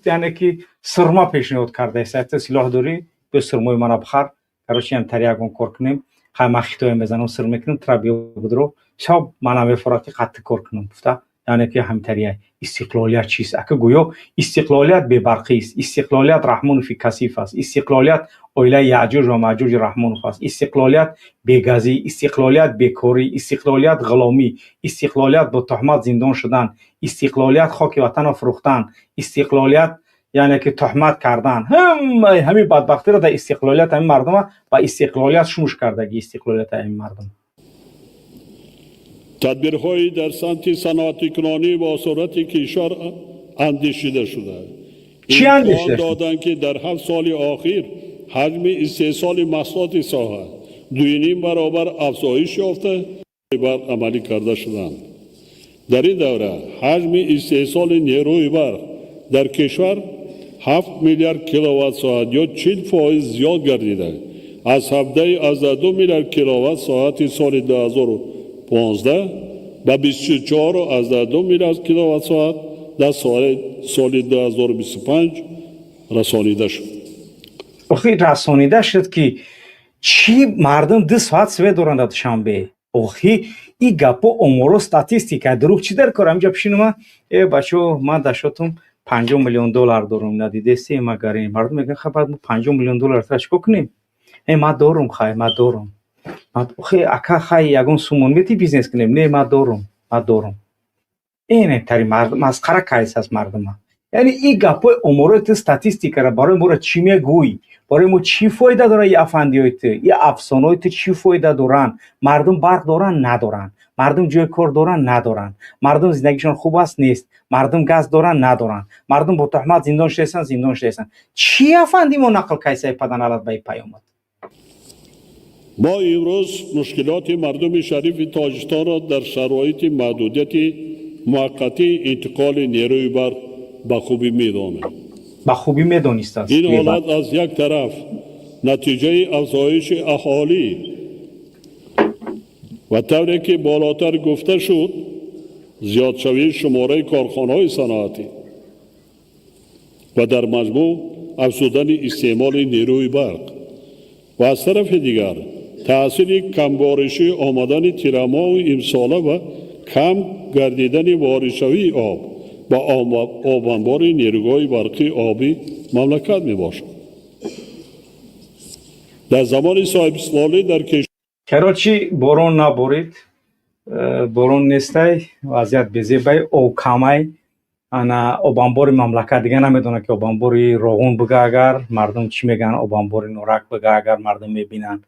яъне ки, сирма пешниҳод кардааст: силоҳ дорӣ, биё, сирмои мана бихар. Короче, ям тари ягон кор кунем. Хай, ман Хитоя мезанам, сир мекунам, тра биё будро шаб мана мефорад, ки қатъи кор кунам, гуфта. Яъне ки, ҳамтария истиқлолият чист? Ака, гӯё истиқлолият бебарқист, истиқлолият Раҳмонови касиф аст, истиқлолият оилаи Яъҷуҷ ва Маъҷуҷи Раҳмонов аст, истиқлолият бегазӣ, истиқлолият бекорӣ, истиқлолият ғуломӣ, истиқлолият бо туҳмат зиндон шудан, истиқлолият хоки ватанро фурӯхтан, истиқлолият, яъне ки, туҳмат кардан. Ҳамаи ҳамин бадбахтиро дар истиқлолият ҳамин мардума ба истиқлолият шумуш кардаги, истиқлолияти ҳамин мардум. Тадбирҳои дар самти саноатикунонӣ бо суръати кишвар андешида шуда Чӣ андешида? Имкон доданд, ки дар 7 соли охир ҳаҷми истеҳсоли маҳсулоти соҳа 2,5 баробар афзоиш ёфта, барқ амалӣ карда шуданд. Дар ин давра ҳаҷми истеҳсоли нерӯи барқ дар кишвар 7 миллиард киловатт соат ё 40% зиёд гардида, аз 17,2 миллиард киловатт соати соли 2015 ба 24,2 миллиард киловатт соат дар соли 2025 расонида шуд. Охи, расонида шуд, ки чӣ? Мардум 2 соат свет доранд дар Душанбе. Охи, и гапо, оморо, статистика дурӯғ чӣ дар кор? Ҳаминҷа пишинума: «Э, бачо, ман дар шотум 50 миллион доллар дорум, надидеси магарин?» Мардум мегӯянд: «Хай, баъд мо 50 миллион доллар тра чӣ кор кунем?» «Э, ман дорум, хай, ман дорум». «Охи, ака, хай, ягон сумон мети, бизнес кунем?» «Не, ман дорум, ман дорум». Ине тари масхара кайс аст мардума. Яъне, и гапҳои оморои ту, статистикара барои моро чӣ мегӯй? Барои мо чӣ фоида дорад и афандиҳои ту, и афсонаҳои ту чӣ фоида доранд? Мардум барқ доранд, надоранд. Мардум ҷои кор доранд, надоранд. Мардум зиндагишон хуб аст, нест. Мардум газ доранд, надоранд. Мардум бо туҳмат зиндон шудаистанд, зиндон шудаистанд. Чӣ афанди мо нақл кайсаи паданалат ба и паёмад? Мо имрӯз мушкилоти мардуми шарифи Тоҷикистонро дар шароити маҳдудияти муваққатии интиқоли нерӯи барқ ба хубӣ медонем. Ба хубӣ медонистааст. Ин ҳолат аз як тараф натиҷаи афзоиши аҳолӣ ва, тавре ки болотар гуфта шуд, зиёдшавии шумораи корхонаҳои саноатӣ ва дар маҷмӯъ афзудани истеъмоли нерӯи барқ ва аз тарафи дигар таъсири камборишӣ омадани тирамоҳи имсола ва Кам гардидани воридшавии об ба обанбори нерӯгоҳи барқии обии мамлакат мебошад. Дар замони соҳибистиқлолӣ дар Короче, борон наборид, борон нестай, вазъият безебай, об камай. Ана обанбори мамлакат дига намедонад, ки обанбори Роғун бига, агар мардум чӣ мегӯянд, обанбори Норак бига, агар мардум мебинанд,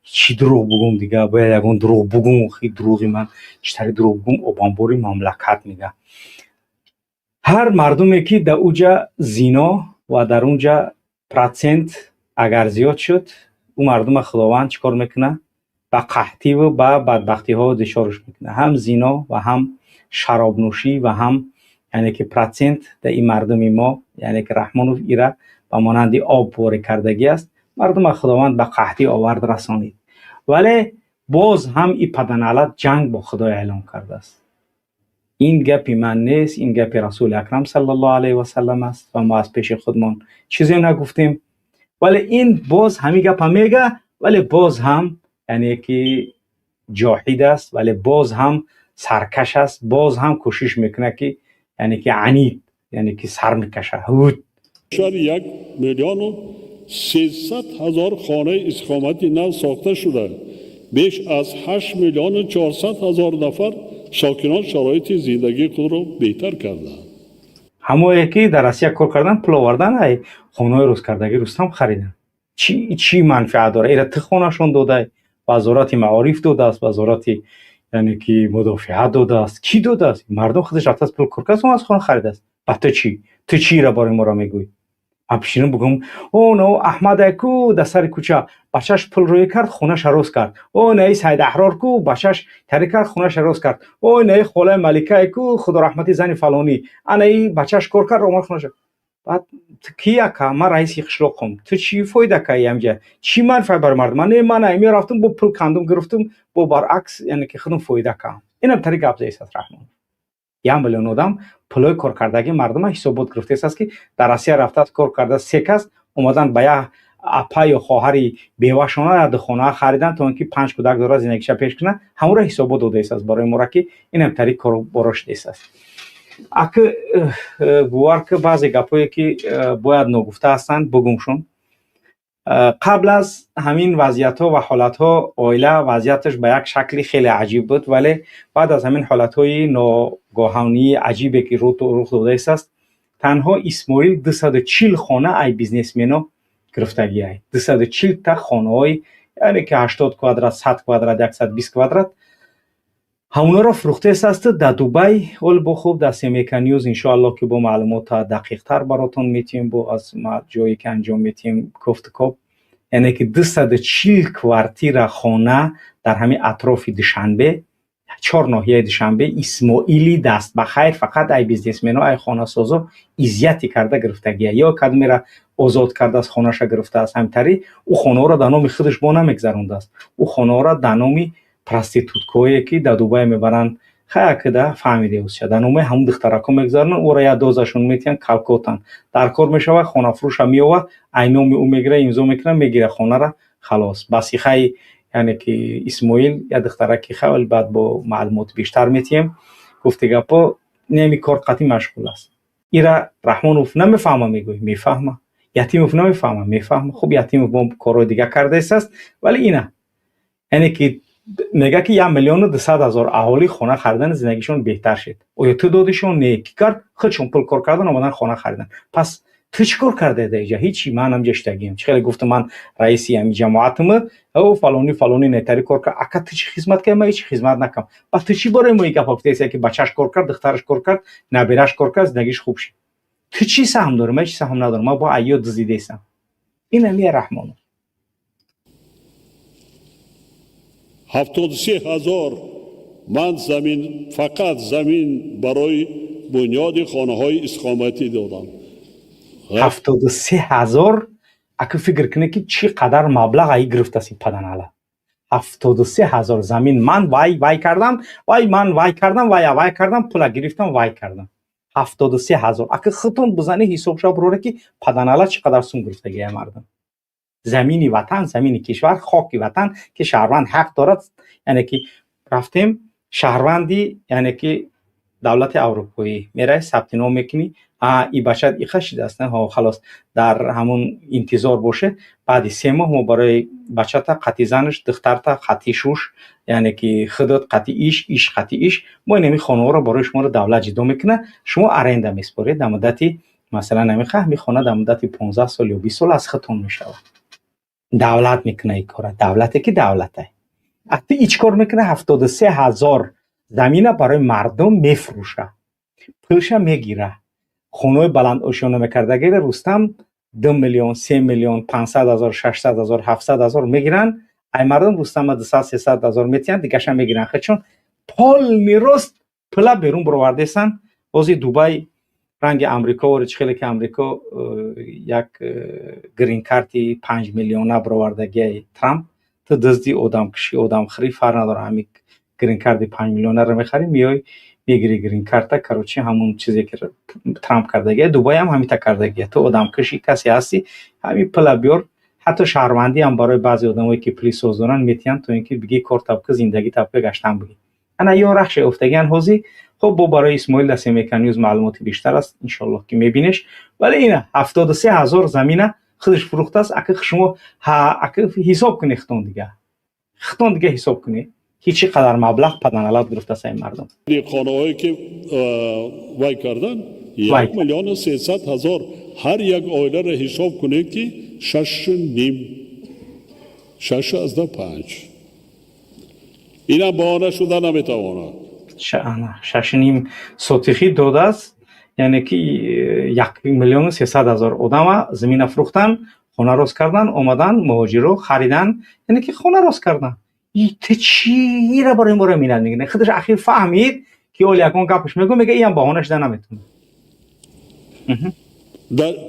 чӣ дурӯғ бугум? Дига бояд ягон дурӯғ бугум. Хи дурӯғи ман чӣ тари дурӯғ бугум? Обанбори мамлакат мега. Ҳар мардуме ки дар уҷа зино ва дар унҷа процент агар зиёд шуд, ӯ мардума Худованд чӣ кор мекунад? Ба қаҳтиву ба бадбахтиҳо дучорш мекунад. Ҳам зино ва ҳам шаробнӯшӣ ва ҳам, яъне ки, процент дар ин мардуми мо, яъне ки Раҳмонов ира ба монанди об ворид кардагӣ аст. Мардума Худованд ба қаҳтӣ овард, расонид. Вале боз ҳам и паданалат ҷанг бо Худо эълон кардааст. Ин гапи ман нест, ин гапи Расули Акрам саллаллоҳу алайҳи васаллам аст ва мо аз пеши худмон чизе нагуфтем. Вале ин боз ҳамин гапа мега, вале боз ҳам, яъне ки, ҷоҳид аст, вале боз ҳам саркаш аст, боз ҳам кӯшиш мекунад ки, яъне ки, анид, яъне ки, сар мекаша ҳуд. Кишвар 1 300 000 хонаи истиқомати нав сохта шуда, беш аз 8 400 000 нафар сокинон шароити зиндагии худро беҳтар карданд. Ҳамое ки дар Россия кор кардан, пул овардан, ай хонаҳои рӯзкардагӣ Рустам харидан. Чӣ манфиат дора? Ира ту хонашон додай, Вазорати маориф додааст, вазорати, яъне ки, мудофиа додааст, кӣ додааст? Мардум худаш рафтааст, пул кор кардааст, аз хона харидааст. Ба ту чӣ? Ту чӣ ира бори моро мегӯӣ? Ман пишинам бугум: «О, но Аҳмадай ку, дар сари кӯча бачаш пул рӯй кард, хонаша рост кард. О, наи Саид Аҳрор ку, бачаш тари кард, хонаша рост кард. О, наи холаи Маликае ку, худо раҳмати зани фалонӣ, анаи бачаш кор кард, омад хонаша». Баъд ту ки, ака? Ман раиси қишлоқам. Ту чӣ фоида каи амҷа? Чӣ манфиат барои мардум? Ман не, ман ами рафтам, бо пул кандум гирифтум, бо баръакс, яъне ки, худум фоида каам. Инам тари гап заистааст Раҳмон. 1 миллион одам пулҳои коркардагии мардума ҳисобот гирифтааст, ки дар Россия рафтааст, кор кардааст. Се кас омадан, ба як апа ё хоҳари бевашона ду хона харидан, то ин ки панҷ кӯдак дорад, зиндагиша пеш кунад. Ҳамонро ҳисобот додаистааст барои мора, ки инам тари корборо шудаистааст. Аки бовар ки баъзе гапҳое ки бояд ногуфта ҳастанд, бугумшон. Қабл аз ҳамин вазъиятҳо ва ҳолатҳо оила вазъияташ ба як шакли хеле аҷиб буд, вале баъд аз ҳамин ҳолатҳои ногаҳонии аҷибе ки рух додаистааст, танҳо Исмоил 240 хона ай бизнесмено гирифтагиай. 240 та хонаҳои, яъне ки, 80 квадрат, 100 квадрат, 120 квадрат, ҳамонаро фурӯхтаистааст дар Дубай. Ҳол бо хуб дар Семейка Ньюз, иншоаллоҳ, ки бо маълумота дақиқтар баротон метиҳем, бо аз ҷое ки анҷом метиҳем кофтукоб. Яъне ки, 240 квартира хона дар ҳамин атрофи Душанбе, чор ноҳияи Душанбе, Исмоили даст ба хайр фақат ай бизнесмено, ай хонасозо изяти карда гирифтагия ё кадмера озод кардааст, хонаша гирифтааст. Ҳамтари ӯ хонаҳоро дар номи худаш бо намегзарондааст, ӯ хонаҳоро дар номи проституткое ки дар Дубай мебаранд, хаякида фаҳмидеусша, дар номаи ҳамун духтарако мегузаронанд. Ӯро як дозашон метиҳанд, калкотан дар кор мешавад. Хонафурӯша меовад, ай номи ӯ мегира, имзо мекунад, мегира хонара, халос. Ба сихаи, яъне ки, Исмоил як духтараки хеле, баъд бо маълумоти бештар метиҳем. Гуфти гапо, неми кор қатъӣ машғул аст. Ира Раҳмонов намефаҳма, мегӯй, мефаҳма. Ятимов намефаҳма, мефаҳма. Хуб, Ятимов бо корҳои дига кардаистааст, вале ина, яъне ки, мега ки 1 200 000 аҳолӣ хона харидани, зиндагишон беҳтар шуд. Оё ту додишон? Не, кӣ кард? Худшон пул кор кардан, омадан, хона харидан. Пас ту чӣ кор кардаи дар иҷа? Ҳичи. Ман ҳамҷа штагием. Чӣ хеле гуфтам, ман раиси ҳами ҷамоатам, о фалони фалони нетари кор кард. Ака, ту чӣ хизмат кардӣ? Ман ҳеч хизмат накардам. Пас ту чӣ бораи мо ин гапа гуфтаи, ки бачааш кор кард, духтараш кор кард, набираш кор кард, зиндагиш хуб шуд? Ту чӣ саҳм дорӣ? Ман ҳеч саҳм надорам, ман бо айё дуздидаистам. Ин ҳамия Раҳмонов. 73 000 ман замин, фақат замин барои бунёди хонаҳои истиқоматӣ додам. 73 000. Ака, фикр кунед, ки чӣ қадар маблағ аи гирифтаст ин паданала. 73 000 замин ман вай вай кардам, вай ман вай кардам, вай вай кардам, пула гирифтам, вай кардам. 73 000. Ака, худтон бизанед ҳисобша, бироре, ки паданала чӣ қадар сум гирифтагия мардум. Замини ватан, замини кишвар, хоки ватан, ки шаҳрванд ҳақ дорад, яъне ки, рафтем. Шаҳрванди, яъне ки давлати аврупоӣ, меравӣ, сабти ном мекунӣ. А и бачат иха шидааст, ҳо, халос, дар ҳамун интизор боше. Баъди 3 моҳ мо барои бачата қати занаш, духтарта қати шуш, яъне ки худат қати иш, иш қати иш, мо инами хонаҳоро барои шуморо давлат ҷудо мекунад. Шумо аренда меспоред дар муддати, масалан, ҳамиха ҳами хона дар муддати 15 сол ё 20 сол аз худтон мешавад. Давлат мекунад ин кора, давлате ки давлате. А ту ич кор мекунад? 73 000 замина барои мардум мефурӯша, пулша мегира, хонаҳои баландошёна мекардагиро Рустам 2 миллион, 3 миллион, 500 000, 600 000, 700 000 мегиранд ай мардум. Рустама 200, 300 000 метиҳанд, дигаша мегиранд. Чун полный рост пула берун баровардесан. Бози Дубай ранги Амрико вори, чӣ хеле ки Амрико як грин-карти 5 миллиона баровардагиай Трамп. Ту дузди, одамкушӣ, одамхӯрӣ, фарқ надорад, ҳами грин-карти 5 миллионаро мехарӣ, меои, мегирӣ грин-карта. Короче, ҳамун чизе ки Трамп кардагия, Дубай ҳам ҳамита кардагия. Ту одамкушӣ, касе ҳастӣ, ҳамин пула биёр. Ҳатто шаҳрвандӣ ҳам барои баъзе одамое ки пули соз доранд метиҳанд, то ин ки бигӣ кор табқа, зиндагӣ табқа гаштан бигӣ. Ана ё рахше уфтагиан ҳозӣ. Хуб, бо барои Исмоил дар Семейка Ньюз маълумоти бештар аст, иншоаллоҳ, ки мебинеш. Вале ина 73 000 замина худаш фурӯхтааст. Ака, шумо ака ҳисоб кунед худтон дига, худтон дига ҳисоб кунед, ки чӣ қадар маблағ паданалаб гирифтааст ин мардум. Хонаҳое ки вай кардан, 1 300 000 ҳар як оиларо ҳисоб кунед, ки шашу ним, 6,5, инам баҳона шуда наметавонад. 6,5 сотихӣ додааст, яъне ки 1 300 000 одама замина фурӯхтан, хона рост кардан, омадан муҳоҷиро харидан, яъне ки хона рост кардан. Ту чира барои моро минат мегирӣ? Худаш ахир фаҳмид, ки оли ягон гапаш мегӯ, мега, иам баҳона шуда наметавонад.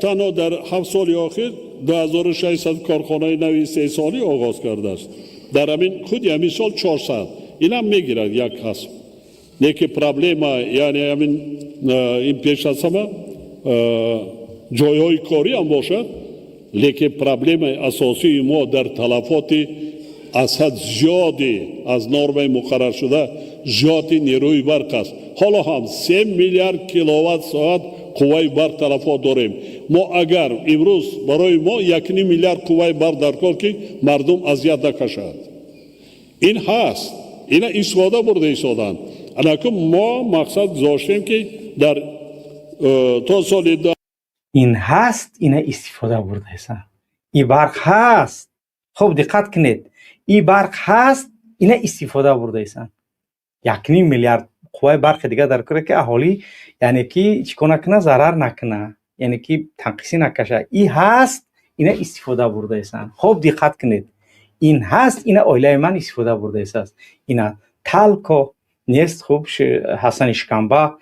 Танҳо дар 7 соли охир 2600 корхонаи нави истеҳсолӣ оғоз кардааст. Дар ҳамин худи ҳамин сол 400, инам мегирад як қасм. Лекин проблема, яъне ҳамин ин пеш аз ҳама ҷойҳои корӣ ҳам бошад, лекин проблемаи асосии мо дар талафоти аз ҳад зиёди, аз нормаи муқарраршуда зиёди нерӯи барқ аст. Ҳоло ҳам 3 миллиард киловатт соат қувваи барқ талафот дорем. Мо агар имрӯз барои мо 1,5 миллиард қувваи барқ дар кор, ки мардум азият накашад. Ин ҳаст, ина истифода бурда истоданд. Анакун мо мақсад гузоштем, ки дар то соли Ин ҳаст, ина истифода бурдаесан. И барқ ҳаст. Хуб, диққат кунед, и барқ ҳаст, ина истифода бурдаесан. 1,5 миллиард қувваи барқи дигар дар кора, ки аҳолӣ, яъне ки чӣ кор накуна, зарар накуна, яъне ки танқисӣ накаша. И ҳаст, ина истифода бурдаесан. Хуб, диққат кунед, ин ҳаст, ина оилаи ман истифода бурдаесааст. Ина талко нест. Хуб, Ҳасани Шикамба,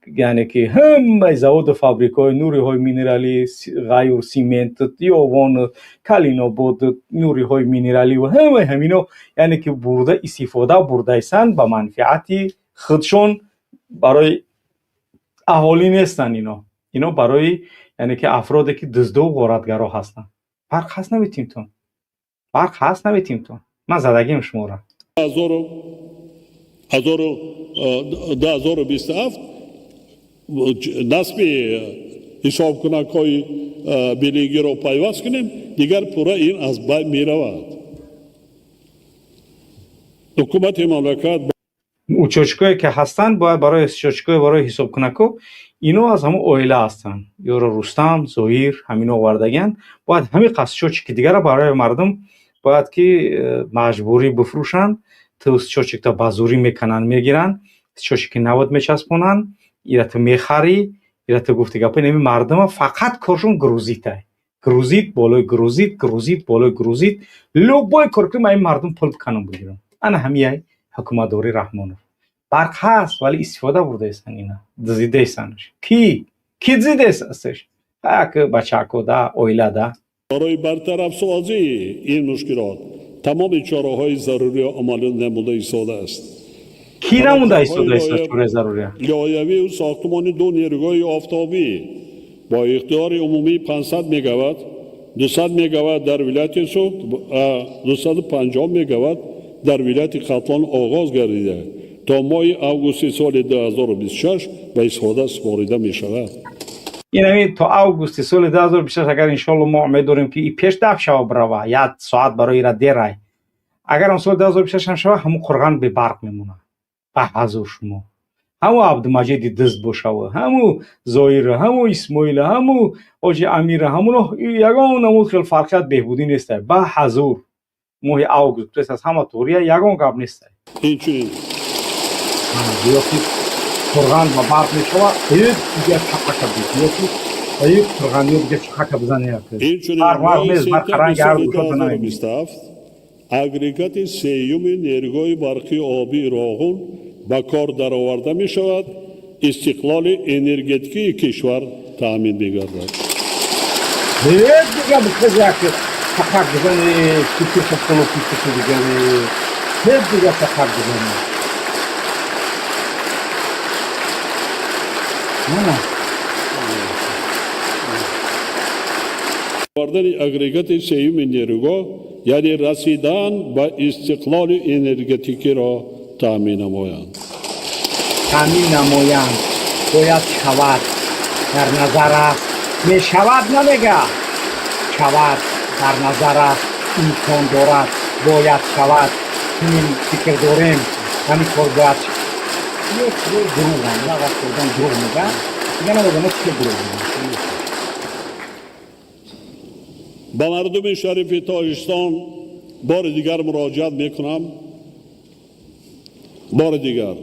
яъне ки ҳамаи заводу фабрикаҳои нуриҳои минералӣ, Ғаюр Симент, Ёвон, Калинобод, нуриҳои минералӣ ва ҳамаи ҳамино, яъне ки бурда истифода бурдаесанд ба манфиати худшон, барои аҳолӣ нестанд ино. Ино барои, яъне ки, афроде ки дуздову ғоратгаро ҳастанд. Барқ ҳаст, наметимтон, барқ ҳаст, наметимтон. Ман задагим шуморо. 2027 насби ҳисобкунакҳои биллингиро пайваст кунем, дигар пурра ин аз байн меравад. Ҳукумати мамлакат Учётчикое ки ҳастанд, бояд барои счётчикое, барои ҳисобкунако, ино аз ҳамон оила ҳастанд. Ёро Рустам, Зоир, ҳамино овардагианд. Бояд ҳамин қасд счётчики дигара барои мардум бояд ки маҷбурӣ бифурӯшанд. Ту счётчикта ба зӯрӣ мекананд, мегиранд, счётчики навод мечаспонанд, ира ту мехарӣ, ира ту гуфти гапа. Инами мардума фақат коршон грузитай, грузит болои грузит, грузит болои грузит. Любой кор кунем, ин мардум пул биканам, бигирам. Ана ҳамияй ҳукуматдорӣ Раҳмонов. Барқ ҳаст, вале истифода бурдаестан, ина дуздидаестанш. Ки дуздидаесташ? Як бачако да оила да. Барои бартарафсозии ин мушкилот тамоми чораҳои заруриро амалӣ намуда истодааст. Кӣ намуда истодааст чораи зарурия? Лоиҳавию сохтмони ду нерӯгоҳи офтобӣ бо иқтидори умумии 500 мегаватт, 200 мегаватт дар вилояти Суғд, 250 мегаватт дар вилояти Хатлон оғоз гардида. То моҳи августи соли 2026 ба истифода супорида мешавад. Ин то августи соли 2026, агар иншоалло мо умед дорем, ки и пеш даф шава, бирава, як соат барои ира дерай. Агар он соли 2026 ҳам шава, ҳамун қурған бебарқ мемонад. Ба ҳазур шумо ҳаму Абдумаҷиди дизд бошава, ҳаму Зоира, ҳаму Исмоила, ҳаму ҳоҷи Амира, ҳамуно ягон намуд хел фарқият беҳбудӣ нестай. Ба ҳазур моҳи август пес аз ҳама тория ягон гап нестай. Инчунин Гӯё ки қурған ба барқ мешава, дига чақака ёки қурғаниё дига чақака бизанед. Инчунин барқ нест, барқ ранги ҳар душа. 2027 агрегати сеюми нерӯгоҳи барқии обии Роғун ба кор дароварда мешавад, истиқлоли энергетикии кишвар таъмин мегардад. Дига як чақак бизане, дига дига чақак бизане. Овардани агрегати сеюми нерӯгоҳ, яъне расидан ба истиқлоли энергетикиро таъмин намоянд. Таъмин намоянд, бояд шавад, дар назар аст, мешавад намега, шавад, дар назар аст, имкон дорад, бояд шавад, чунин фикр дорем, ҳамин кор бояд. Дурӯғам вақте одам дурӯғ мега, дига намедонам чӣ дурӯғ мега. Ба мардуми шарифи Тоҷикистон бори дигар муроҷиат мекунам. Бори дигар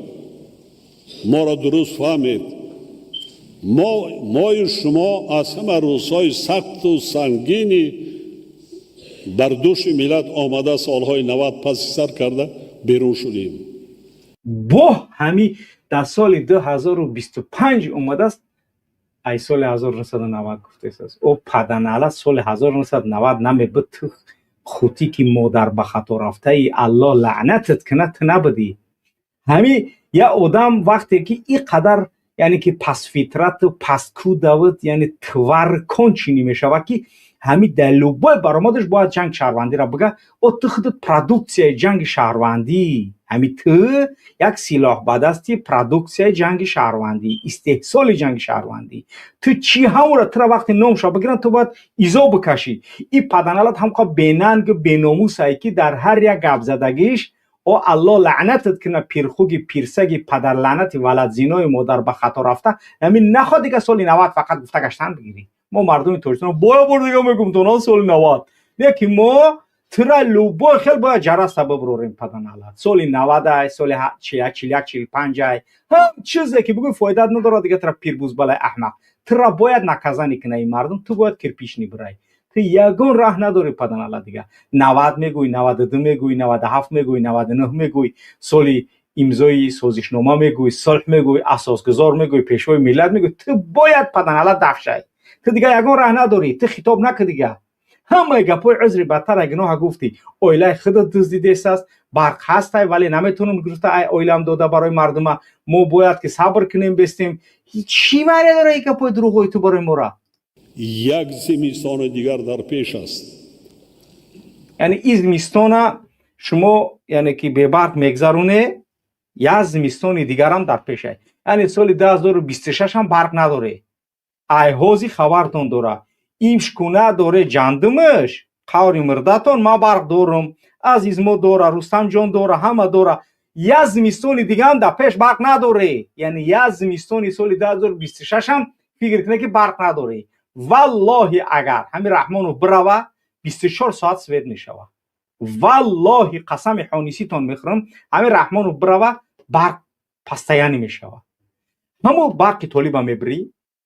моро дуруст фаҳмед. Мои шумо аз ҳама рӯзҳои сахту сангини бар дӯши миллат омада солҳои 90 паси сар карда берун шудем. Бо ҳами дар соли 2025 омадааст, ай соли 1990 гуфтааст. О паданала, соли 1990 намебуд, ту хутӣ ки модар ба хато рафтаи, Аллоҳ лаънатат кунад, ту набудӣ. Ҳами як одам вақте ки ин қадар, яъне ки пасфитрату пасткудавуд, яъне твар кончини мешавад, ки ҳами дар любой баромадаш бояд ҷанг шаҳрвандиро бига. О ту худат продуксияи ҷанги шаҳрвандӣ, ҳами ту як силоҳ ба дасти продуксияи ҷанги шаҳрвандӣ, истеҳсоли ҷанги шаҳрвандӣ. Ту чӣ ҳамура тура вақте номша бигиранд, ту бояд изо бикашӣ. И паданалат ҳамқа бенангу беномусае, ки дар ҳар як гапзадагиш. О Аллоҳ лаънатат кунад, пирхуги пирсаги падарлаънати валадзинои модар ба хато рафта. Ҳамин нахоҳ дига соли 90 фақат гуфта гаштан бигирӣ. Мо мардуми Тоҷикистон боя бор дига мегум тона соли 90 не, ки мо тура любой хел бояд ҷара сабаб рорем, паданалат. Соли 90-ай, соли 41, 45-ай, ҳам чизе ки бигӯй, фоидат надорад дига тура, пирбузбалаи аҳмақ. Тура бояд наказание куна ин мардум, ту бояд кирпичный бирай, ту ягон раҳ надорӣ, паданала. Дига 90 мегӯй, 92 мегӯй, 97 мегӯй, 99 мегӯй, соли имзои созишнома мегӯй, сулҳ мегӯй, асосгузор мегӯй, пешвои миллат мегӯй, ту бояд, паданала, дафшай. Ту дига ягон раҳ надорӣ, ту хитоб накӣ дига. Ҳамаи гапҳои узри бадтар гуноҳа гуфтӣ. Оилаи худат дуздидесааст, барқ ҳастай, вале наметавонам гирифта ай оилам дода барои мардума, мо бояд ки сабр кунем, бестем. Чӣ маъне дора ин гапҳои дурӯғҳои ту барои мора? Як зимистони дигар дар пеш аст. Яъне ин зимистона шумо, яъне ки бебарқ мегзароне, як зимистони дигарам дар пешай, яъне соли 2026 ҳам барқ надоре. Ай ҳози хабартон дора, имшкуна доре ҷандумаш қаври мирдатон. Ман барқ дорам, азизмо дора, Рустамҷон дора, ҳама дора. Як зимистони дигаам дар пеш барқ надоре, яъне як зимистони соли 2026 ҳам фикр кунед, ки барқ надоре. Валлоҳи, агар ҳамин Раҳмонов бирава, 24 соат свет мешава. Валлоҳи, қасами ҳониситон мехӯрам, ҳамин Раҳмонов бирава, барқ постоянно мешава. Ҳамо барқи толиба мебирӣ,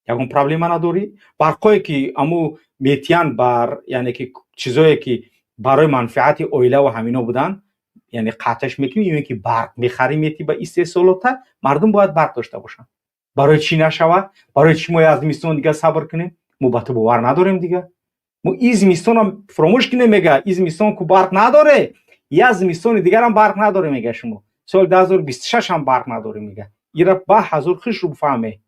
ягон проблема надорӣ. Барқҳое ки аму метиян бар, яъне ки чизое ки барои манфиати оилаву ҳамино буданд, яъне қатъаш мекунӣ ё ки барқ мехарӣ, метӣ ба истеҳсолота. Мардум бояд барқ дошта бошанд. Барои чӣ нашава? Барои чӣ мо аз зимистон дига сабр кунем? Мо ба ту бовар надорем дига. Мо и зимистонам фуромӯш кунем, мега, и зимистон ку барқ надоре, як зимистони дигарам барқ надоре, мега. Шумо соли 2026 ҳам барқ надоре, мега. Ира ба ҳазур хишру бифаҳме.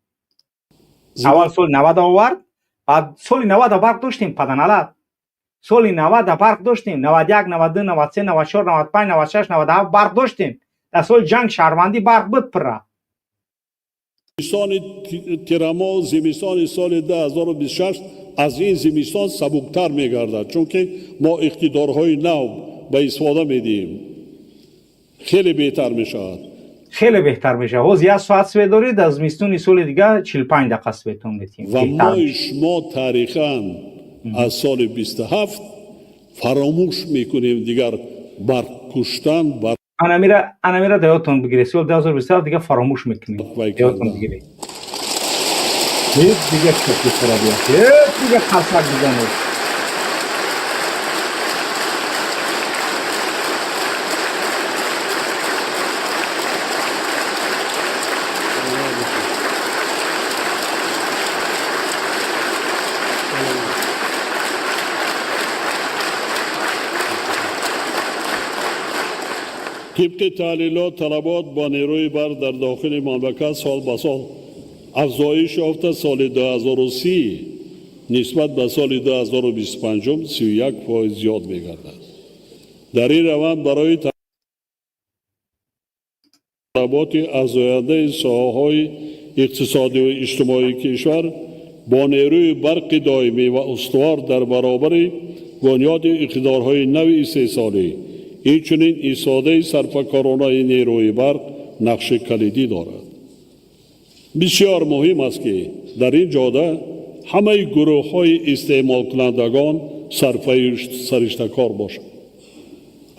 Аввал соли 90 овард, баъд соли 90 барқ доштем, паданалат. Соли 90 барқ доштем, 91, 92, 93, 94, 95, 96, 97 барқ доштем. Дар соли ҷанг шаҳрвандӣ барқ буд пурра. Зимистони тирамо, зимистони соли 2026 аз ин зимистон сабуктар мегардад, чунки мо иқтидорҳои нав ба истифода медиҳем. Хеле беҳтар мешавад. Хеле беҳтар мешавад. Ҳоз як соат свет доред, дар зимистони соли дига 45 дақиқа светон метиҳем. Ва мои шумо таърихан аз соли 27 фаромӯш мекунем дигар барқ куштан. Анамира дар ёдтон бигиред. Соли 2027 дига фаромӯш мекунем. Ёдтон бигиред. Дига дига қарсак бизанед. Тибқи таҳлилот, талабот ба нерӯи барқ дар дохили мамлакат сол ба сол афзоиш ёфта, соли 2030 нисбат ба соли 2025 31% зиёд мегардад. Дар ин раванд барои талаботи афзояндаи соҳаҳои иқтисодию иҷтимоии кишвар бо нерӯи барқи доимӣ ва устувор дар баробари бунёди иқтидорҳои нави истеҳсолӣ, инчунин истифодаи сарфакоронаи нерӯи барқ нақши калидӣ дорад. Бисёр муҳим аст, ки дар ин ҷода ҳамаи гурӯҳҳои истеъмолкунандагон сариштакор бошанд.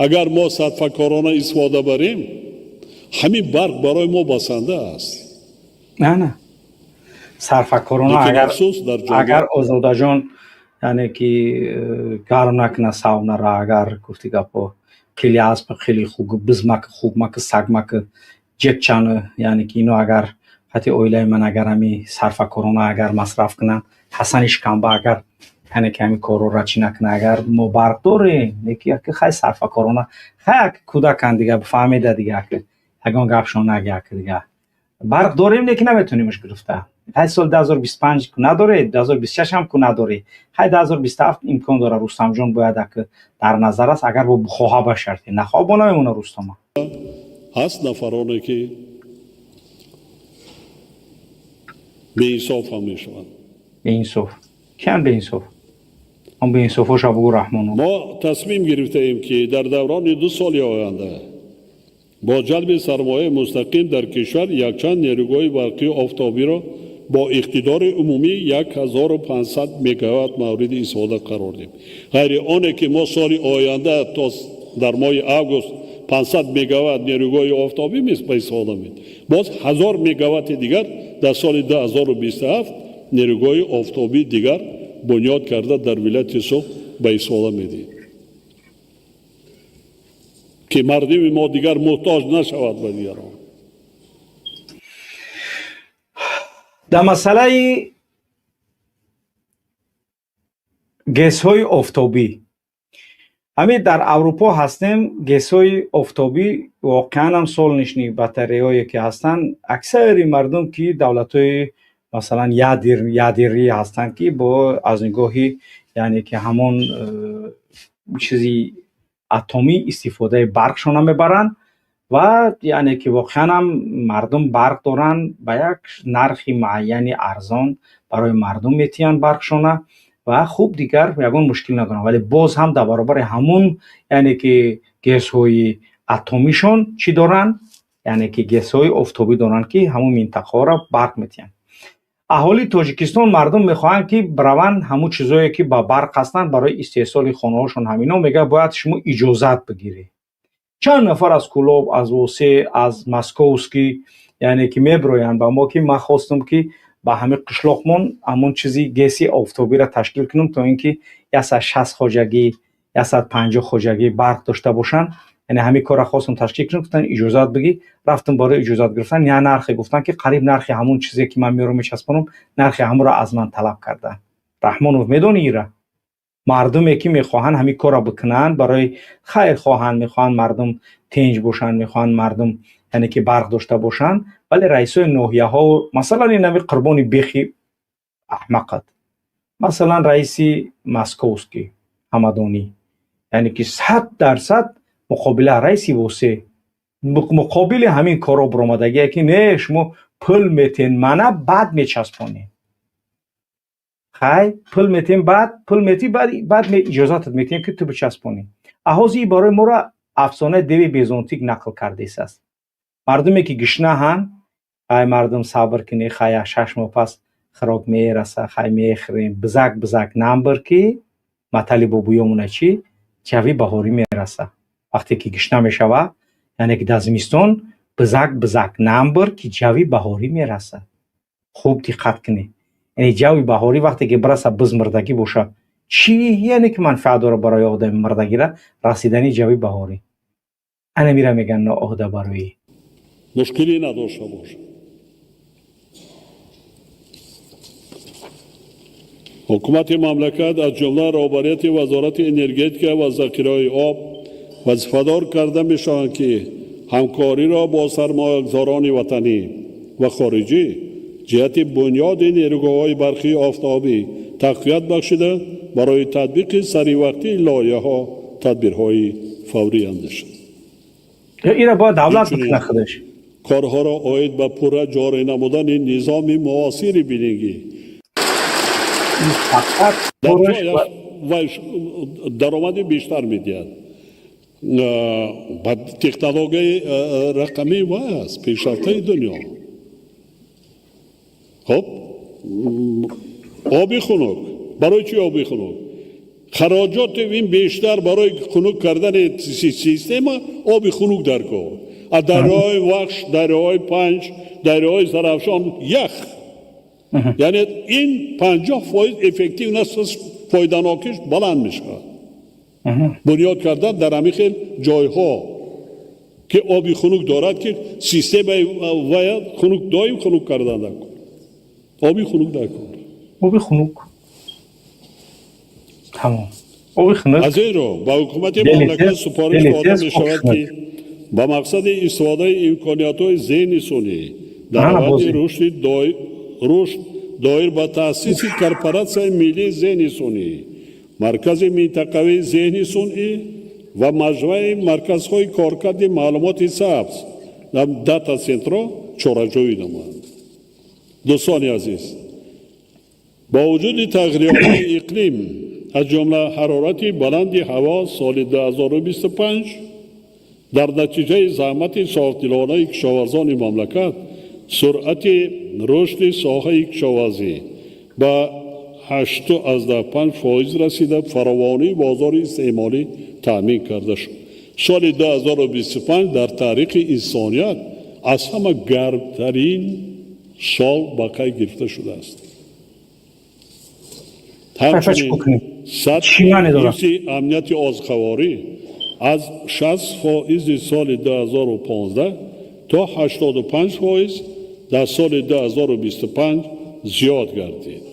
Агар мо сарфакорона истифода барем, ҳамин барқ барои мо басанда аст. На, на, сарфакорона агар Озодаҷон, яъне ки гарм накуна савнара, агар гуфти гапо хеле асп хеле хуб, бизмак хубмак, сагмак ҷебчаны, яъне ки ино агар ҳати оилаи ман агар ҳами сарфакорона агар масраф кунанд, Ҳасани шикамба агар яъне ки ҳами корора чӣ накунад, агар мо барқ дорем, леки яки хай сарфакорона, хай як кӯдакан дига фаҳмида, дига ягон гапшон наги, як дига барқ дорем, леки наметонемш гирифта. Хай соли 2025 ку надоре, 2026 ҳам ку надоре, хай 2027 имкон дора. Рустамҷон бояд ак дар назар аст, агар бо бухоҳа ба шарте нахоҳ бо намемона Рустама. Ҳаст нафароне, ки беинсоф ҳам мешаванд. Беинсоф киян? Беинсоф он беинсофоша бугу, Раҳмону. Мо тасмим гирифтаем, ки дар даврони 2 соли оянда бо ҷалби сармояи мустақим дар кишвар якчанд нерӯгоҳи барқии офтобиро бо иқтидори умумӣ 1500 мегаватт мавриди истифода қарор диҳем. Ғайри оне ки мо соли оянда то дар моҳи август 500 мегаватт нерӯгоҳи офтобӣ ба истифода медиҳем, боз 1000 мегаватти дигар дар соли 2027 нерӯгоҳи офтобии дигар бунёд карда дар вилояти Суғд ба истифода медиҳем, ки мардуми мо дигар муҳтоҷ нашавад ба дигарон. Дар масъалаи ГЭСҳои офтобӣ, ҳамин дар Аврупо ҳастем, ГЭСҳои офтобӣ воқеан ҳам солнечный батареяҳое ки ҳастанд, аксари мардум ки давлатҳои масалан ядерӣ ҳастанд, ки бо аз нигоҳи яъне ки ҳамон чизи атомӣ истифодаи барқшона мебаранд ва яъне ки воқеан ҳам мардум барқ доранд, ба як нархи муайяни арзон барои мардум метиҳанд барқшона ва хуб дигар ягон мушкил надоранд. Вале боз ҳам дар баробари ҳамун яъне ки ГЭСҳои атомишон чӣ доранд? Яъне ки ГЭСҳои офтобӣ доранд, ки ҳамун минтақаҳоро барқ метиҳанд. Аҳолии Тоҷикистон, мардум мехоҳанд, ки бираванд ҳамун чизое ки ба барқ ҳастанд барои истеҳсоли хонаҳошон, ҳамино мегӯяд, бояд шумо иҷозат бигиред. Чанд нафар аз Кӯлоб, аз Восе, аз Московский, яъне ки мебироянд ба мо, ки ман хостам, ки ба ҳамин қишлоқмон ҳамон чизи ГЭСи офтобиро ташкил кунам, то ин ки 160 хоҷагӣ, 150 хоҷагӣ барқ дошта бошанд. Яъне ҳамин корро хостам ташкил кунам, гуфтанд иҷозат бигир. Рафтам барои иҷозат гирифтан, я нархе гуфтанд, ки қариб нархи ҳамон чизе ки ман меорам мечаспонам, нархи ҳамонро аз ман талаб карданд. Раҳмонов, медонӣ, ира мардуме ки мехоҳанд ҳамин корро бикунанд, барои хайр хоҳанд, мехоҳанд мардум тинҷ бошанд, мехоҳанд мардум яъне ки барқ дошта бошанд, вале раисои ноҳияҳо, масалан ин ҳами Қурбони бехи аҳмақат, масалан раиси Московский Ҳамадонӣ, яъне ки 100% муқобила раиси Восе. Муқобили ҳамин корро баромадагие ки не, шумо пул метен мана, баъд мечаспонем. Хай, пул метем, баъд пул метӣ, баъд иҷозатат метиҳем, ки ту бичаспонӣ. Аҳози барои моро афсонаи деви безонтик нақл кардесааст. Мардуме ки гишнаҳанд, ай мардум, сабр кунӣ, хай, 6 моҳ пас хӯрок мераса, хай, мехӯрем, бизак бизак намбир, ки матали бобуёмона чӣ, ҷави баҳорӣ мераса. Вақте ки гишна мешава, яъне ки дар зимистон бизак бизак намбир, ки ҷави баҳорӣ мераса. Хуб диққат кунед, яъне ҷави баҳорӣ вақте ки бираса, биз мурдагӣ боша, чӣ яъне ки манфиат дора барои одами мурдагира расидани ҷави баҳорӣ? Ана мира меган ноуҳдабарӯӣ. Мушкилӣ надошта бошад. Ҳукумати мамлакат, аз ҷумла роҳбарияти Вазорати энергетика ва захираҳои об, вазифадор карда мешаванд, ки ҳамкориро бо сармоягузорони ватанӣ ва хориҷӣ ҷиҳати бунёди нерӯгоҳҳои барқии офтобӣ тақвият бахшида, барои татбиқи саривақтии лоиҳаҳо тадбирҳои фаврӣ андешанд. Ира бояд давлат бикунад худаш. Корҳоро оид ба пурра ҷорӣ намудани низоми муосири биллингӣ дар ҷояш даромади бештар медиҳад. Ба технологияи рақамӣ вай аст, пешрафтаи дунё. Хоб, оби хунук. Барои чӣ оби хунук? Хароҷоти ин бештар барои хунук кардани система оби хунук дар кор. А дарёи Вахш, дарёи Панҷ, дарёи Зарафшон ях, яъне ин 50% эффективность, фоиданокиш баланд мешавад. Бунёд кардан дар ҳамин хел ҷойҳо, ки оби хунук дорад, ки системаи вая хунук, доим хунук кардан дар кор, оби хунук дар кор. Оби хунук, тамом, оби хунук. Аз ин рӯ ба ҳукумати мамлакат супориш дода мешавад, ки ба мақсади истифодаи имкониятҳои зеҳни сунъӣ дар раванди рушд доир ба таъсиси Корпоратсияи миллии зеҳни сунъӣ, Маркази минтақавии зеҳни сунъӣ ва маҷмӯаи марказҳои коркарди маълумоти сабз, дата центрҳо чораҷӯӣ намоянд. Дӯстони азиз, бо вуҷуди тағйирёбии иқлим, аз ҷумла ҳарорати баланди ҳаво, соли 2025 дар натиҷаи заҳмати софдилонаи кишоварзони мамлакат суръати рушди соҳаи кишоварзӣ ба 8,5% расида, фаровонии бозори истеъмолӣ таъмин карда шуд. Соли 2025 дар таърихи инсоният аз ҳама гармтарин сол ба қайд гирифта шудааст. Ҳамчунин сатҳи ҳифзи амнияти озуқаворӣ аз 60 фоизи соли 2015 то 85% дар соли 2025 зиёд гардид.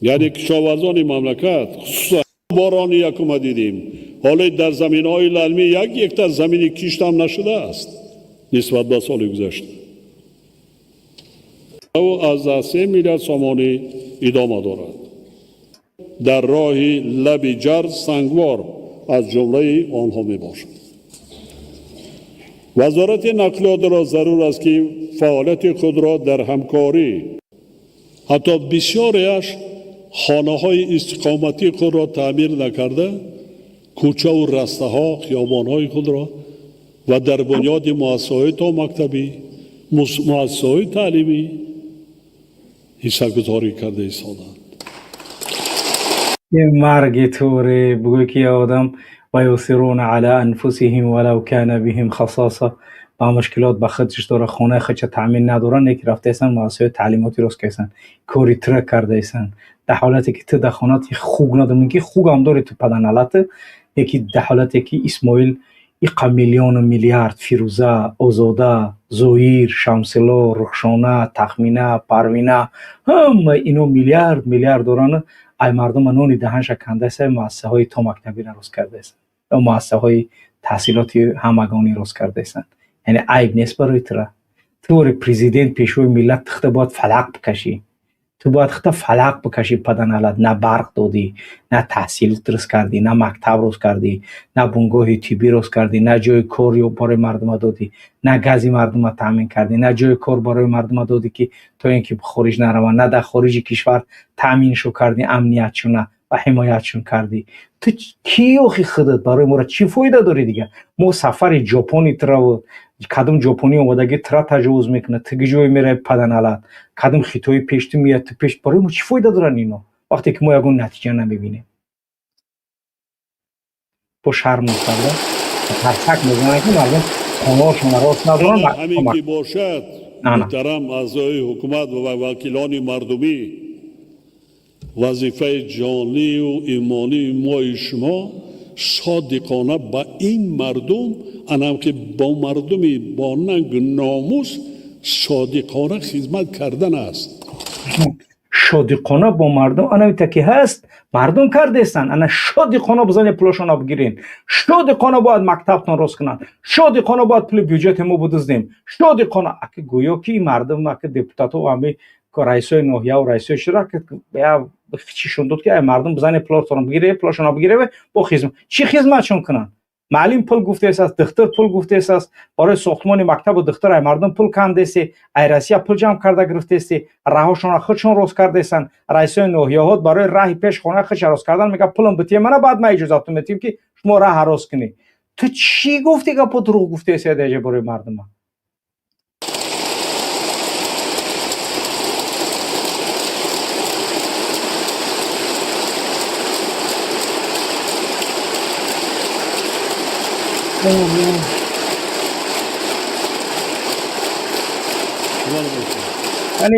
Яъне кишоварзони мамлакат, хусусан борони якума дидем, ҳоле дар заминҳои лалмӣ 1 гектар замини киштам нашудааст нисбат ба соли гузашта. Аз 3 миллиард сомонӣ идома дорад. Дар роҳи Лаби Ҷар Сангвор аз ҷумлаи онҳо мебошад. Вазорати нақлиётро зарур аст, ки фаъолияти худро дар ҳамкорӣ, ҳатто бисёреаш хонаҳои истиқоматии худро таъмир накарда, кӯчаву растаҳо, хиёбонҳои худро ва дар бунёди муассисаҳои томактабӣ, муассисаҳои таълимӣ ҳиссагузорӣ карда истоданд. Марги туре бугӯй, ки одам ويؤثرون على أنفسهم ولو كان بهم خصاصة. با мушкилот ба худш дора, хонаи худша таъмин надоранд, неки рафтаистанд, муассисаҳои таълимотӣ рост кардастанд, кори тира кардаистанд, дар ҳолате ки ту дар хонати хуг надорӣ, ки хугам дори ту паданалата, яки дар ҳолате ки Исмоил иқа миллиону миллиард, Фирӯза, Озода, Зоир, Шамсило, Рухшона, Тахмина, Парвина, ҳама ино миллиард миллиард доранд, ай мардума нони даҳанша кандаиста, муассисаҳои томактабиро рост кардаистанд ё муассисаҳои таҳсилоти ҳамагонӣ рост кардаистанд. Яъне айб нест барои тура? Ту вори президент, пешвои миллат, тихта бояд фалақ бикашӣ. Ту бояд худта фалақ бикашӣ, паданалат. На барқ додӣ, на таҳсил дуруст кардӣ, на мактаб рост кардӣ, на бунгоҳи тиббӣ рост кардӣ, на ҷои кор барои мардума додӣ, на гази мардума таъмин кардӣ, на ҷои кор барои мардума додӣ, ки то ин ки хориҷ нараванд, на дар хориҷи кишвар таъминшон кардӣ, амниятшона ва ҳимоятшон кардӣ. Ту кӣ охи худат барои моро чӣ фоида дорӣ дига? Мо сафари ҷопони тураву кадом ҷопонӣ омадаги тура таҷовуз мекунад, ту ҷое мерави, паданалат, кадом хитои пеш ту меяд, ту пеш. Барои мо чӣ фоида доранд ино, вақте ки мо ягон натиҷа намебинем? Бо шарм карда тарсак мезананд, ки мардум хонаҳошонро рост надоранд. Ҳамин ки бошад, муҳтарам аъзои ҳукумат ва вакилони мардумӣ, вазифаи ҷонию имонии мои шумо содиқона ба ин мардум, анам ки бо мардуми бо нангу номус содиқона хизмат кардан аст. Шодиқона бо мардум анамита ки ҳаст, мардум кардестанд. Ана шодиқона бизане, пулошона бигирен, шодиқона бояд мактабтон рост кунанд, шодиқона бояд пули бюҷети мо будуздем, шодиқона. Аки гӯё ки мардум, аки депутату ами раисои ноҳияву раисои шура чишон дод, ки ай мардум бизане, пулотон бигире, пулошона бигире, бо хизмат чӣ хизматшон кунанд? Маълим пул гуфтааст, духтур пул гуфтааст, барои сохтмони мактабу духтур ай мардум пул кандеси, ай Россия пул ҷамъ карда гирифтеси, раҳошонро худшон рост кардесанд. Раисои ноҳияҳот барои раҳи пеш хона худша рост кардан мега, пулам битие мана, баъд ман иҷозатон метиҳем, ки шумо раҳа рост кунед. Ту чӣ гуфти гапо дурӯғ гуфтеси деҷа барои мардума? Яъне